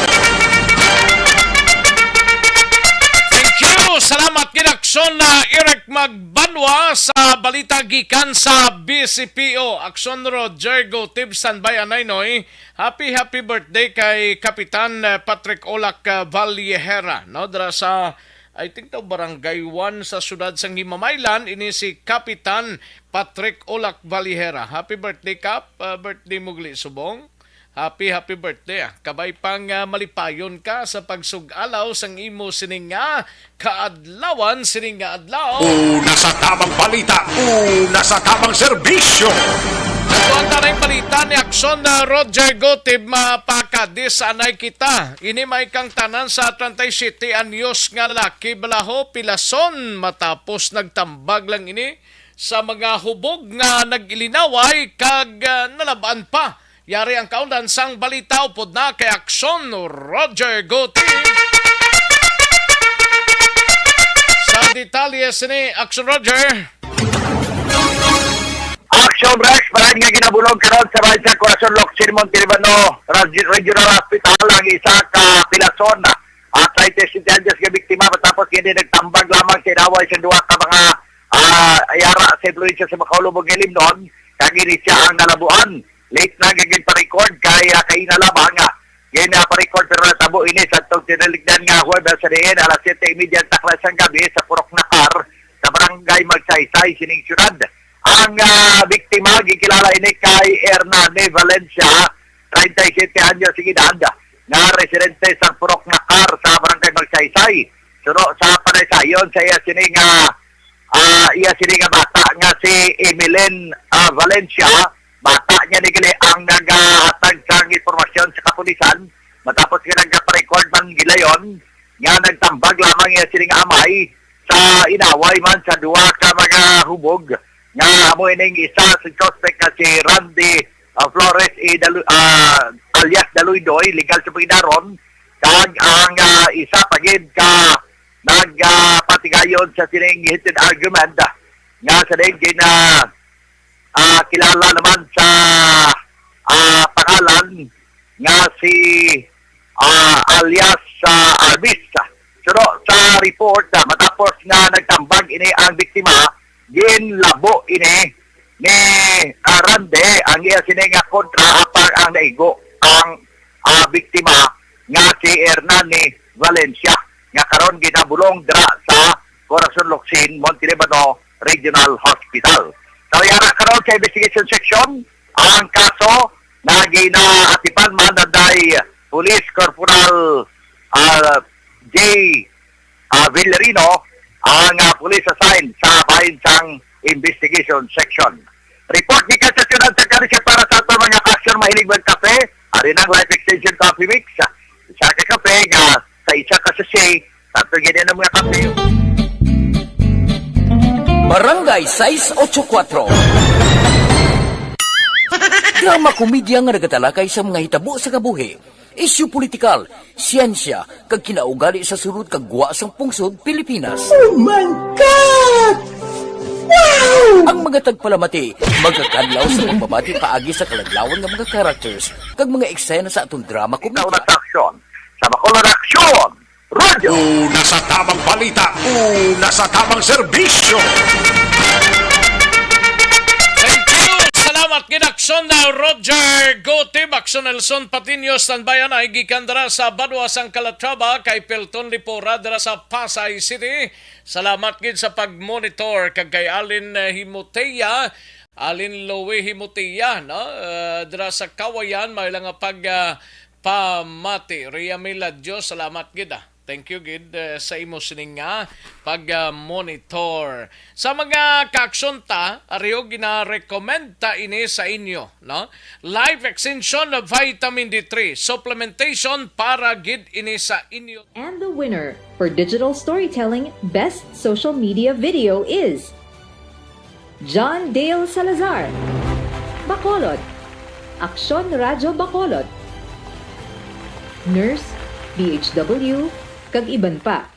Thank you. Salamat gid, Aksyon na Eric Magbanwa sa balita gikan sa B C P O. Aksyon Roger Gotib, standby anay, Noy. Happy, happy birthday kay Kapitan, eh, Patrick Olak, eh, Vallejera, no? Dira sa, I think daw, Barangay One sa siyudad sang Himamaylan, ini si Kapitan Patrick Olak Vallejera. Happy birthday, Kap. Ah, birthday mo gali subong. Happy, happy birthday, ah. Kabay pang, ah, malipayon ka sa pagsug-alaw sang imo sining nga kaadlawan, sining nga adlaw. Una sa tamang balita, una sa tamang serbisyo. Ato ang tanay balita ni Aksyon na Roger Gotib, mapakadis anay kita. Ini may kang tanan sa treinta y siete anyos nga laki balaho, pilason, matapos nagtambag lang ini sa mga hubog nga nag-ilinaway kag, ah, nalab-an pa. Yari ang kaundan sang balita upod na kay Aksyon Roger Guti. Sa detalye sini, Aksyon Roger. Action Rex, parad nga ginabulong karon sa bahin sa Corazon Locsin, Monte Libano Reg-, Regional Hospital ang isa ka pilason at treinta y siete anyos nga biktima matapos kini nagtambag lamang sa inaway sa duha ka mga, ah, yara sa impluwensya sa Bacolod ug Ilimnon, kag ini siya ang nalabuan. Late na nga ginpa-record kay, ah, kaina lamang, ah, ginpa-record, pero natabo ini sa atong tinaligdan nga Huwebes sa diin alas siyete y media takna sang gabi sa Purok Nakar sa Barangay Magsaysay sining syudad. Ang, ah, biktima, gikilala ini kay Hernani Valencia, treinta y siete anyos ang edad, nga residente sa Purok Nakar sa Barangay Magsaysay. Suno sa panaysayon sa iya sini nga, ah, iya sini nga bata nga si Emeline, ah, Valencia, bata niya ni gali ang nagahatag sang impormasyon sa kapulisan matapos nga nagpa-record man gilayon nga nagtambag lamang iya sini nga amay sa inaway man sa duha ka mga hubog, nga amo ining isa sa suspect nga si Randy, ah, Flores, eh, Dalu-, ah, alias Daluidoy, legal sa pangidaron, kag ang, ah, isa pa gid ka nag, ah, patigayon sa sining heated argument, ah, nga sa diin gina-, ah, kilala naman sa, ah, pangalan nga si, ah, alias, ah, Arbis. Pero sa report, ah, matapos nga nagtambag ini ang biktima, ginlabo ini ni, ah, Rande ang iya sini nga kontra, apang ang naigo ang, ah, biktima nga si Hernani Valencia, nga karon ginabulong dira sa Corazon Locsin, Monte Libano Regional Hospital. Sa yara karon sa investigation section, ang kaso nga ginaatipan man anday Police Corporal, ah, J, ah, Villarino, ang, ah, police assigned sa bahin sang investigation section. Report gikan sa siyudad sa Cadiz para sa ato mga aksyon, mahilig magkape, ari nang Life Extension Coffee Mix. Isa ka kape nga sa isa ka sachet, sa ato gid ang mga kape. Barangay sais ocho kuatro. Drama komedya nga nagatalakay sa mga hitabo sa kabuhi, isyu politikal, siyensya, kag kinaugali sa sulod kag gwa sang pungsod Pilipinas. Oh my God! Wow! Ang mga tagpalamati magakadlaw sa pagpamati paagi sa kaladlawan nga mga characters kag mga eksena sa aton drama komedya. Sa aksyon, sa Bacolod Aksyon, Radyo. Una sa tamang balita, una sa tamang serbisyo. Thank you. Salamat gid, Aksyon na Roger Gutib, Aksyon Nelson Patiño, standby anay gikan dira sa Badwa sang Calatrava, kay Pelton Lipora dira sa Pasay City. Salamat gid sa pag-monitor, kag kay Alin, eh, Himutea, Alin Louie Himutea, no? Eh, dira sa Kawayan, may lang nga pag, ah, pamati. Ria Mila, Dios, salamat gid, ah. Thank you gid, eh, sa imo sining nga pag, ah, monitor. Sa mga kaaksyon ta, ariho gina-recommend ta ini sa inyo, no? Life Extension of Vitamin D three supplementation para gid ini sa inyo. And the winner for digital storytelling best social media video is John Dale Salazar, Bacolod, Aksyon Radyo Bacolod, Nurse, D H W, kag iban pa.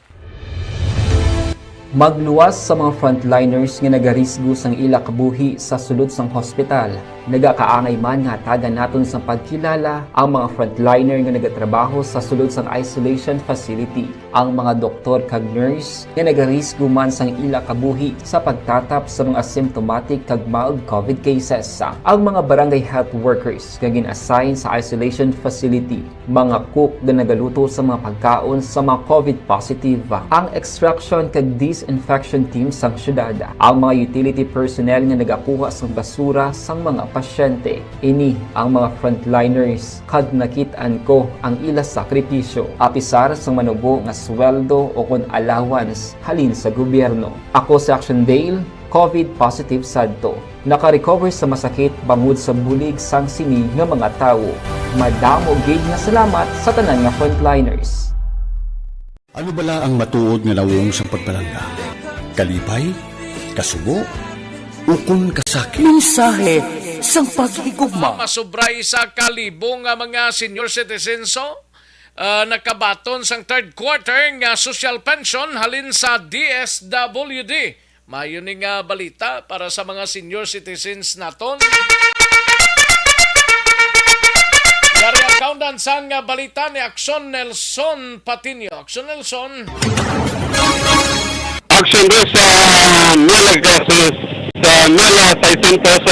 Magluwas sa mga frontliners nga nagarisgo sang ila kabuhi sa sulod sang hospital. Nagakaangay man nga hatagan naton sang pagkilala ang mga frontliner nga nagatrabaho sa sulod sang isolation facility, ang mga doktor kag nurse nga nagarisgo man sang ila kabuhi sa pagtatap sa mga symptomatic kag mild covid cases, ang mga barangay health workers nga gin-assign sa isolation facility, mga cook nga nagaluto sa mga pagkaon sa mga covid positive, ang extraction kag disinfection team sang syudad, ang mga utility personnel nga nagakuha sang basura sang mga pasyente. Ini ang mga frontliners, kag nakit-an ko ang ila sakripisyo, apisar sang manubo nga sweldo o kon allowance halin sa gobyerno. Ako si Action Dale, covid positive sadto. Naka-recover sa masakit bangod sa bulig sang sini nga mga tawo. Madamo gid nga salamat sa tanan nga frontliners. Ano bala ang matuod nga nawong sang pagpalangga? Kalipay? Kasubo? Ukon kasakit? Mensahe sang paghigugma. Masubra isa ka libo nga mga senior citizens, so, ah, nakabaton sang third quarter nga social pension halin sa D S W D. Mayo ni nga balita para sa mga senior citizens naton. Yari ang kaundan sang, ah, balita ni Action Nelson Patiño. Action Nelson. Action News sa mil, sa mil seiscientos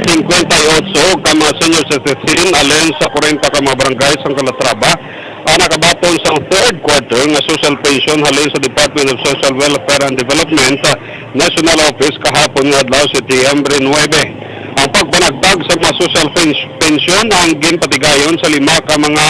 cincuenta y ocho ka mga senior citizen halin sa kwarenta ka mga barangay sang Calatrava ang nakabaton sang third quarter nga social pension halin sa Department of Social Welfare and Development National Office kahapon nga adlaw, Setyembre nuebe. Ang pagpanagtag sa mga social pens-, pension ang ginpatigayon sa lima ka mga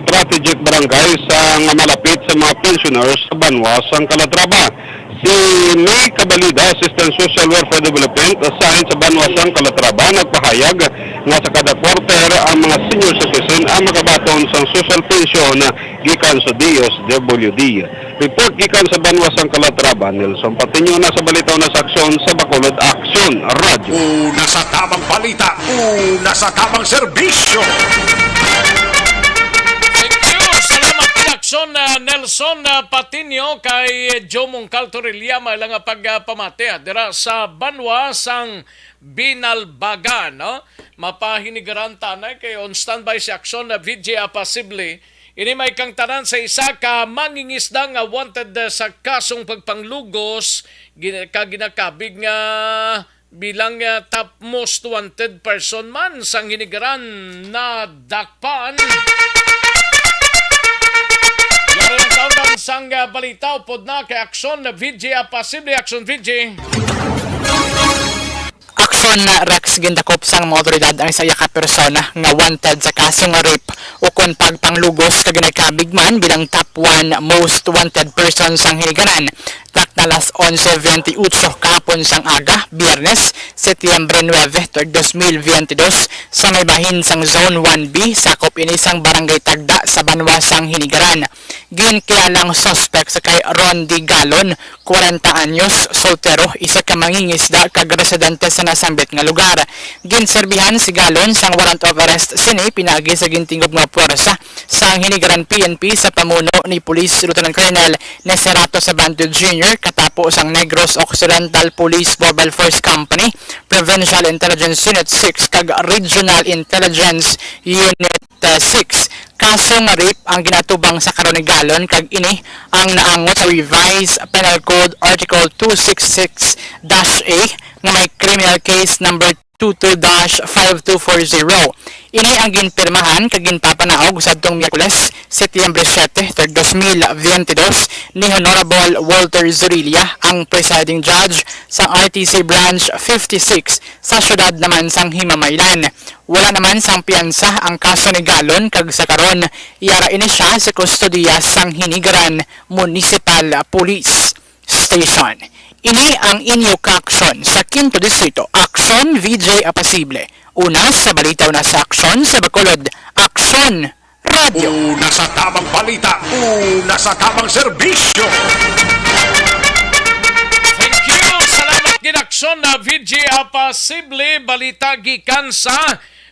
strategic barangay sa nga malapit sa mga pensioners sa banwa sang Calatrava. Si May Cabalida, Assistant Social Welfare Development, assigned sa banwa sang Calatrava, nagpahayag nga sa kada quarter ang mga senior citizen ang makabaton sang social pension gikan sa D S W D. Report gikan sa banwa sang Calatrava, Nelson Patiño, na sa balita na sa Aksyon sa Bacolod, Aksyon Radio. Una sa tamang balita, una sa tamang serbisyo. Thank you. Salamat, Aksyon, ah, Nelson, ah, Patiño, kay Joe Mungkal Torrelia, may lang nga pagpamati, ah, dira sa banwa sang Binalbagan, no? Mapahinigaran tanay kay on standby si Aksyon na V J Apasible. Ini may kangtanan sa isa ka mangingisda nga wanted, eh, sa kasong pagpanglugos, gin-, ka ginakabig nga bilang, eh, top most wanted person man sang hinigaran na dakpan. Yari ang kaundan sang, eh, balita upod na kay Aksyon na V J Apasible. Aksyon V J. Aksyon, Rex, gindakop sang mga awtoridad ang isa ka persona nga wanted sa kaso nga rape ukon pagpanglugos kag ginakabig man bilang top one most wanted person sang hinigaran. Takna las onse veintiocho kahapon sang aga, Biyernes, Setyembre nuebe, tuig dos mil veintidós, sa may bahin sang Zone one B, sakop ini sang Barangay Tagda sa banwa sang hinigaran. Ginkilalang suspek sa kay Rondy Galon, kwarenta anyos, soltero, isa ka mangingisda kag residente sa nasambit nga lugar. Ginserbihan si Galon sang warrant of arrest sini pinaagi sa gintingob nga puwersa sang hinigaran P N P sa pamuno ni Police Lieutenant Colonel Necerato Sabando Junior katapo sang Negros Occidental Police Mobile Force Company, Provincial Intelligence Unit six kag Regional Intelligence Unit, uh, six. Kaso nga rape ang ginatubang sa karon ni Galon, kag ini ang naangot sa Revised Penal Code Article two six six dash A nga may criminal case number two two dash five two four zero. Ini ang ginpirmahan kag ginpapanaog sadtong Miyerkules, Setyembre siete, tuig dos mil veintidós, ni Honorable Walter Zorilla, ang presiding judge sa R T C Branch fifty-six sa siyudad naman sang Himamaylan. Wala naman sang piyansa ang kaso ni Galon, kag sa karon, yara ini siya sa kustodiya sang Hinigaran Municipal Police Station. Ini ang inyo kaaksyon sa Quinto Distrito, Aksyon V J Apasible. Una sa balita, una sa aksyon sa Bacolod, Aksyon Radio. Una sa tamang balita, una sa tamang serbisyo. Thank you. Salamat gid, Aksyon na V J Apasible. Balita gikan sa,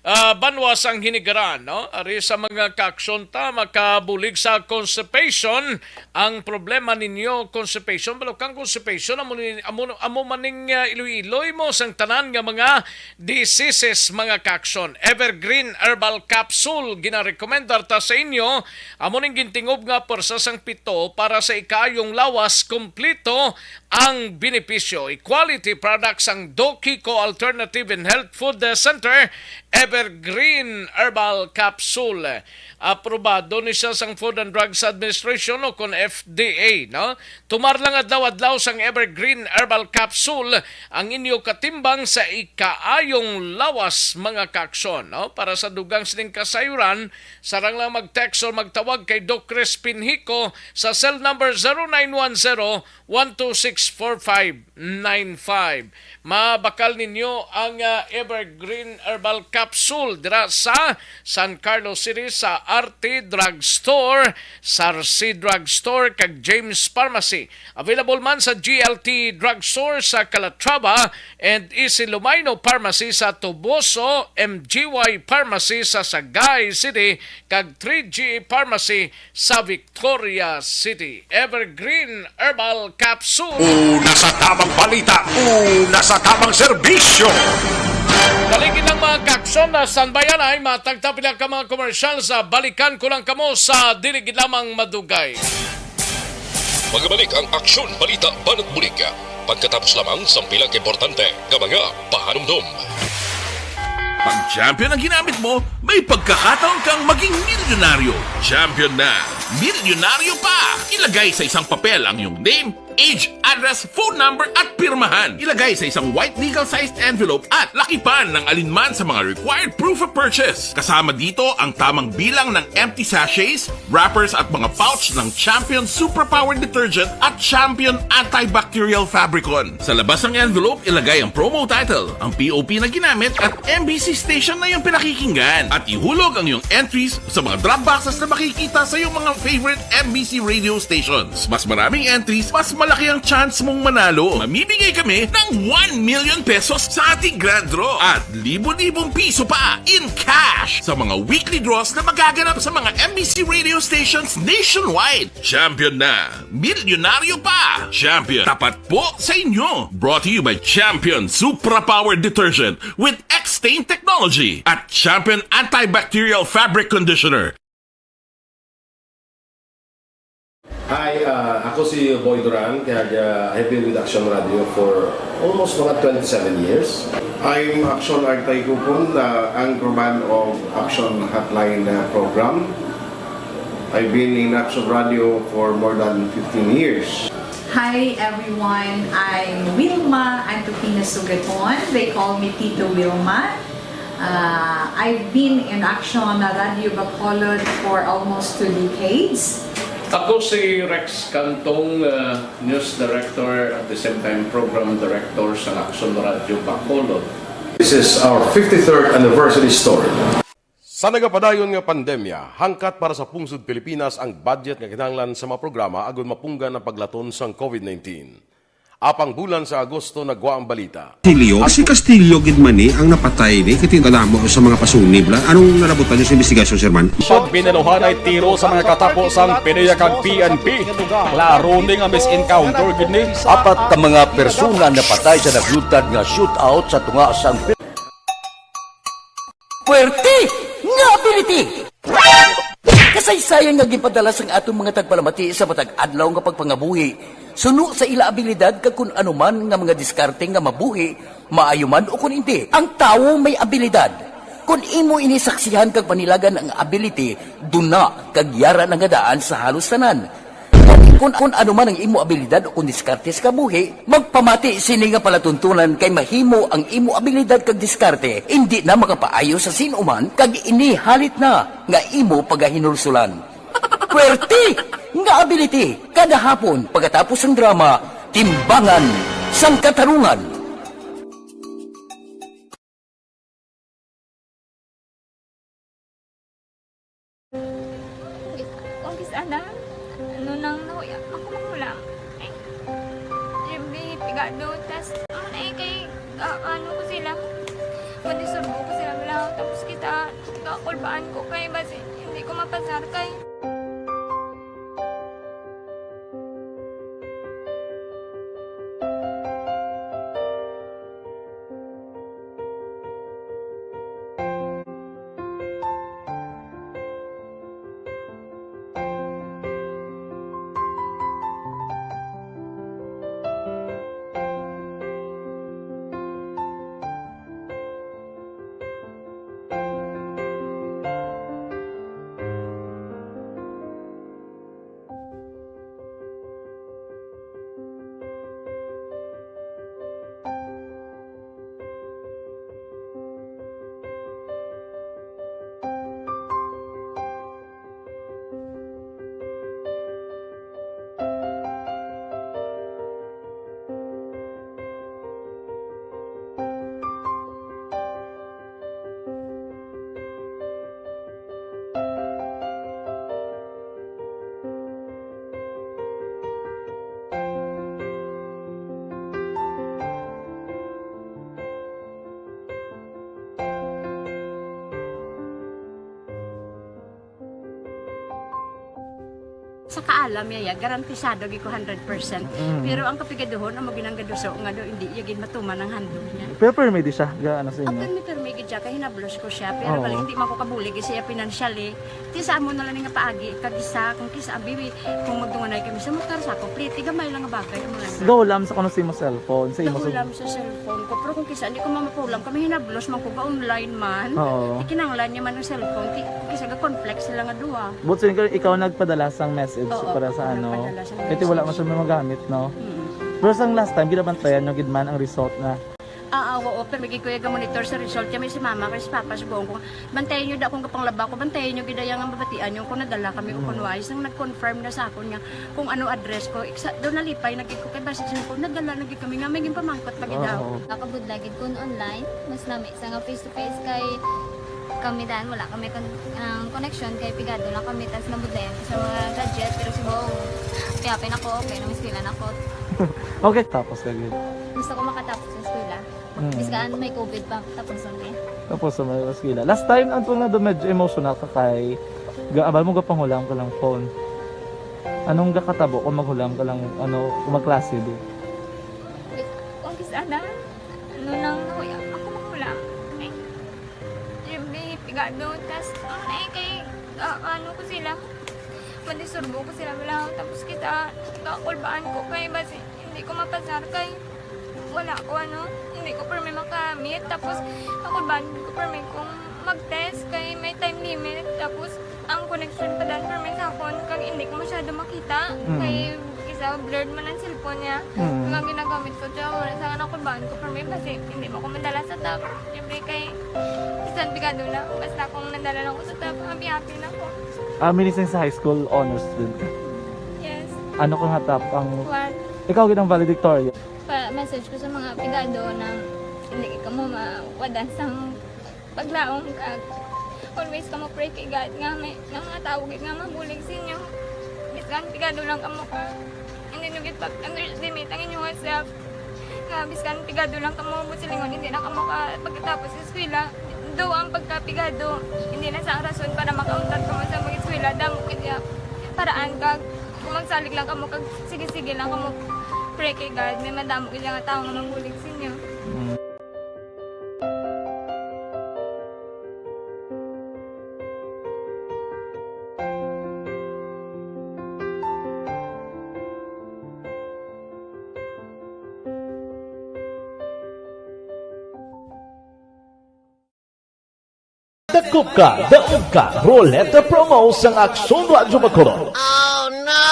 ah, banwa sang Hinigaran, no? Ari sa mga kaaksyon ta, makabulig sa constipation. Ang problema ninyo, constipation, balukang constipation, amo ni, amo, amo man ning, ah, iloy-iloy mo sang tanan nga mga diseases, mga kaaksyon. Evergreen Herbal Capsule, ginarekomendar ta sa inyo. Amo ning gintingob nga pwersa sang pito para sa ikaayong lawas, kompleto ang benepisyo. Quality products ang Dokiko Alternative and Health Food Center, Evergreen Herbal Capsule. Aprobado ni siya sang Food and Drugs Administration o kon F D A, no? Tumar lang adlaw-adlaw sang Evergreen Herbal Capsule, ang inyo katimbang sa ikaayong lawas, mga kaaksyon, no? Para sa dugang sining kasayuran, sarang lang mag-text o magtawag kay Doc Crispin Hico sa cell number zero nine one zero, one two six four five nine five. Mabakal ninyo ang, ah, Evergreen Herbal Capsule. Capsule dira sa San Carlos City sa Arte Drug Store, Sarsi Drug Store, kag James Pharmacy. Available man sa G L T Drug Store sa Calatrava and Easy Lumaino Pharmacy sa Toboso, M G Y Pharmacy sa Sagay City, kag three G Pharmacy sa Victoria City. Evergreen Herbal Capsule. Una sa tamang balita, una sa tamang serbisyo. Kaligid lang, mga kakson, na standby ay matagtapila ka mga komersyal sa balikan ko lang kamo sa dili gid lamang madugay. Magabalik ang Aksyon Balita Banat Bulig pagkatapos lamang sang pila ka importante nga mga pahanumdom. Pag champion ang ginamit mo, may pagkakataon kang maging milyonaryo. Champion na milyonaryo pa! Ilagay sa isang papel ang iyong name, age, address, phone number, at pirmahan. Ilagay sa isang white legal-sized envelope at lakipan ng alinman sa mga required proof of purchase. Kasama dito ang tamang bilang ng empty sachets, wrappers, at mga pouch ng Champion Superpower Detergent at Champion Antibacterial Fabricon. Sa labas ng envelope, ilagay ang promo title, ang P O P na ginamit, at M B C station na iyong pinakikinggan. At ihulog ang iyong entries sa mga drop boxes na makikita sa iyong mga favorite M B C radio stations. Mas maraming entries, mas malaki ang chance mong manalo. Mamimigay kami ng one million pesos sa ating grand draw at libo-libong piso pa in cash sa mga weekly draws na magaganap sa mga M B C radio stations nationwide. Champion na! Milyonaryo pa! Champion, tapat po sa inyo! Brought to you by Champion Supra Power Detergent with X-Stain Technology at Champion Antibacterial Fabric Conditioner. Hi, uh, ako si Boy Duran, kag, uh, I've been with Action Radio for almost mga twenty-seven years. I'm Action Artay Kupon, the anchorman of Action Hotline, uh, program. I've been in Action Radio for more than fifteen years. Hi everyone, I'm Wilma Antupina Sugaton. They call me Tito Wilma. Uh, I've been in Action Radio Bacolod for almost two decades. Ako si Rex Cantong, uh, news director at the same time program director sa Action Radio Bacolod. This is our fifty-third anniversary story. Sa nagapadayon nga pandemya, hangkat para sa pungsod Pilipinas ang budget nga kinahanglan sa mga programa agud mapunggan ang paglaton sang COVID nineteen. Apang bulan sa Agosto nagwa ang balita. Castillo? Si Castillo gid man ni ang napatay ni, kay tingala mo sa mga pasunib la. Anong nalabutan niyo sa investigasyon, Sir Man? Pag binaluhan ay tiro sa mga katapo sang PDEA kag P N P. Klaro ni nga mis-encounter gid ni. Apat ka mga persona napatay sa naglutad nga shootout sa tunga sang Puwerte nga ability! Kasaysayan nga ginpadala sang aton mga tagpalamati sa matag adlaw nga pagpangabuhi, suno sa ila abilidad kag kun ano man nga mga diskarte nga mabuhi, maayo man o kun indi. Ang tawo may abilidad. Kun imo ini saksihan kag panilagan ang ability, duna kag yara na nga daan sa halos tanan. Kun, kun ano man ang imo abilidad o kun diskarte sa kabuhi, magpamati sini nga palatuntunan kay mahimo ang imo abilidad kag diskarte indi na makapaayo sa sin-o man kag ini halit na nga imo pagahinulsulan. Puwerte nga ability kada hapon pagkatapos sang drama, Timbangan sang Katarungan. Ang bis-, ana, ano nang nahuya, ako magulang. Ay, Jimmy, pigado, tas, ano na eh, kay, ah, ano ko sila, madisturbo ko sila, wala, tapos kita, kakulbaan ko kay, basi, hindi ko mapasar kay. Sa kaalam niya, ya, garantisado gid ko hundred percent. Mm. Pero ang kapigaduhon, amo ginang gaduso nga do, hindi iya gid matuman ang handog niya. Pero permi di siya, ga, ano sa inyo? Permi, permi gid siya, kay hinablos ko siya. Pero Oo. bali, hindi man ko kabulig siya financially. Ti sa amo na lang nga paagi, kag isa, kung kisa, bibi, kung magdunganay kami sa motor, sa ako, pliti, gamay lang nga bagay, amo lang. Gahulam sa kuno sa imo cellphone, sa imo sa Gahulam sa cellphone ko, pero kung kisa, hindi ko mamapulam, kami hinablos man ko, ga-online man. Oo. Ikinanglan niya man ang cellphone, ti, kung kisa, ga-conflict sila nga duha. But so, ikaw, ikaw nagpadala sang message Oo, para sa ako ano? nagpadala sang Kaya wala message. man siya magamit, no? Mm. Pero sang last time, ginabantayan nyo gid man ang result na Ah, ah, oo, pero may gid ko iya ga-monitor sa result. Kami si mama, kay si papa, sugoon ko, bantayan nyo da kung kapanglaba ko, bantayan nyo gid iya nga mabatian nyo kung nadala kami o Mm. kung wala. Sang nag-confirm na sa akon nga kung ano address ko, iksa, daw nalipay na gid ko kay basi sa ko, nadala na gid kami nga may ginpamangkot pa gid daw. Oo. Nakabudlay gid kun online, mas lami sa nga face to face kay kami dan wala kami kon-, ang connection kay pigado lang kami tas nabudlayan ko sa mga gadget pero si Bong, kaya pinako, okay, nang eskwela na ko. Okay, tapos ka gid. Gusto ko makatapos sa eskwela. Mm. Biskan may covid pa, tapos na eh. Tapos sa mga eskwela. Last time, ang tunga do medyo emotional ka kay ga-, abal mo gapangulam ka lang phone. Anong gakatabo kung maghulam ka lang, ano, kung magklase di? Wait, kung kis-, ana, ano nang nahuya, ako maghulam. Ay, siyempre, pigado, tas, ano na eh, kay, ah, ano ko sila, madisturbo ko sila, wala, tapos kita, kakulbaan ko, kay basi, hindi ko mapasar, kay wala ko, ano, hindi ko permi makamit, tapos, kakulbaan ko permi kung mag-test, kay may time limit, tapos, ang connection pa dan permi sa akon, kag hindi ko masyado makita, Mm. kay isa blurred man ang cellphone niya. Mm. Kung ang ginagamit ko, tsaka wala sa anak ko, baan ko, pero may basi, hindi mo ko madala sa top. Siyempre, kay, bisan pigado na, basta kung nadala lang ko sa top, happy-happy na ko. Ah, minising sa high school, honors student ka? Yes. Ano ka nga top ang What? Ikaw gid ang valedictorian? Pa, message ko sa mga pigado na hindi ka mo mawadan sa paglaom, kag always kamo pray kay God nga may, nga mga tawo gid nga mabulig sa inyo. Bisan pigado lang kamo ka, hindi nyo gid pag-underestimate ang inyong self. Nga bisan pigado lang kamo, buot silingon, hindi na kamo ka pagkatapos sa eskwela. Do ang pagkapigado, hindi na sa rason para makauntat kamo sa mag-eskwela. Damo gid ya paraan kag kung magsalig lang kamo kag sige-sige lang kamo pray kay God, may madamo gid nga tawo nga mabulig sa inyo. Mm. Dakop ka, daog ka, Roleta Promo sang Aksyon Radyo Bacolod. Oh, no!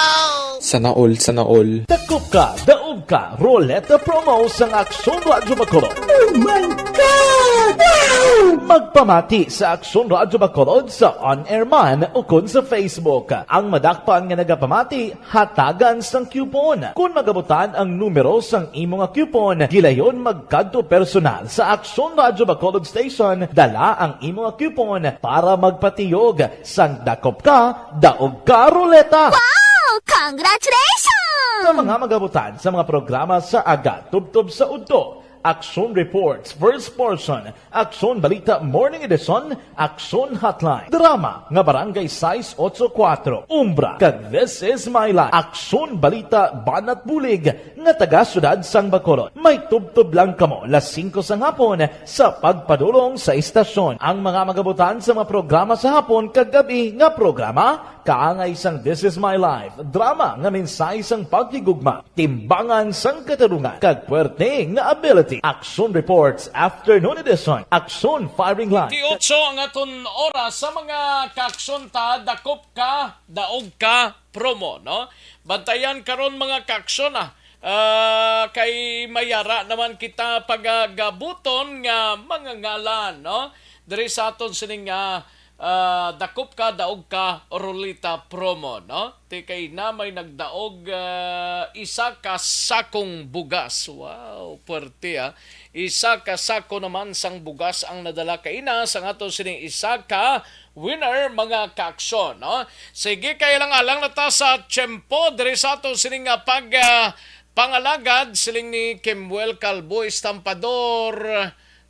Sana all, sana all. Dakop ka, daog ka, Roleta Promo sang Aksyon Radyo Bacolod. Oh my God! Wow! Magpamati sa Aksyon Radyo Bacolod sa on-air man ukon sa Facebook. Ang madakpan nga nagapamati, hatagan sang coupon. Kon magabutan ang numero sang imo nga coupon, gilayon magkadto personal sa Aksyon Radyo Bacolod Station, dala ang imo nga coupon para magpatiyog sang Dakop Ka, Daog Ka Ruleta. Wow! Congratulations! Sa mga magabutan sa mga programa sa aga, tubtob sa udto, Aksyon Reports, First Portion, Aksyon Balita Morning Edition, Aksyon Hotline, drama nga Barangay sais otso kuwatro, Umbra, kag This Is My Life, Aksyon Balita Banat Bulig nga taga Siyudad sang Bacolod. May tubtob lang kamo las singko sang hapon sa pagpadulong sa istasyon. Ang mga magabutan sa mga programa sa hapon kag gab-i nga programa, kaangay sang This Is My Life, drama nga mensahe sang paghigugma, timbangan sang katarungan, kag puwerte nga ability. Aksyon Reports, Afternoon Edition, Aksyon Firing Line. Twenty-eight ang aton oras sa mga kaaksyon ta, Dakop Ka, Daog Ka promo, no? Bantayan karon, mga kaaksyon, ah. Ah, kay may ara naman kita pagagabuton nga mga ngalan, no? Diri sa aton sining, ah, ah, Dakop Ka, Daog Ka, Roleta promo, no? Ti kay na may nagdaog, ah, isa ka sakong bugas. Wow, puwerte, ah. Isa ka sako naman sang bugas ang nadala kaina sang aton sining isa ka winner, mga kaaksyon, no? Sige, kay alang-alang na ta sa tiyempo diri sa aton sining nga pag, ah, pangalagad, siling ni Kimwell Calvo Estampador.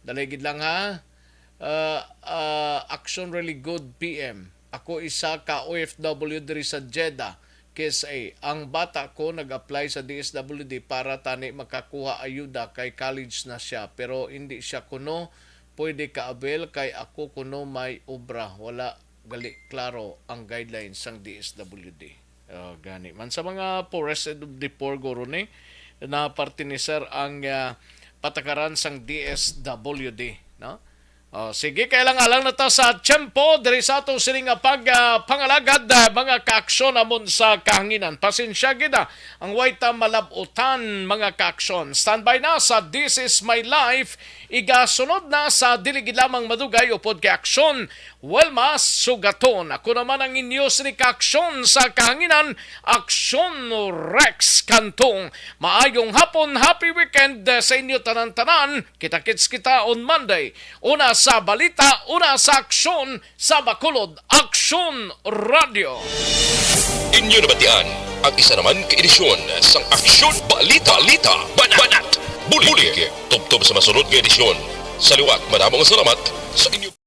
Dali gid lang, ha? Ah, ah, Action Really Good P M. Ako isa ka O F W diri sa Jeddah. Kiss A, ang bata ko nag-apply sa D S W D para tani makakuha ayuda kay college na siya, pero hindi siya kuno pwede ka-avail kay ako kuno may obra. Wala gali klaro ang guidelines sang D S W D. Ah, gani man sa mga poorest of the poor guro ni na parte ni sir ang ah, patakaran sang D S W D, no? Oh, sige, kay alang-alang na ta sa tiyempo diri sa ato sini nga pag ah, pangalagad, ah, mga kaaksyon amon sa kahanginan. Pasensya gid ah, ang way ta malab-utan, mga kaaksyon. Standby na sa This Is My Life. Igasunod na sa dili gid lamang madugay upod kay aksyon, Wilma Sugaton. Ako naman ang inyo sini kaaksyon sa kahanginan, Aksyon Rex Cantong. Maayong hapon, happy weekend, eh, sa inyo tanan-tanan. Kita-kits kita on Monday. Una sa balita, una sa aksyon, sa Bacolod Aksyon Radio. Inyo nabatian ang isa naman ka edisyon sang Aksyon Balita, Balita, Banat, Banat, Bulig. Bulig. Tubtob sa masunod nga edisyon. Sa liwat, madamo nga salamat sa inyo.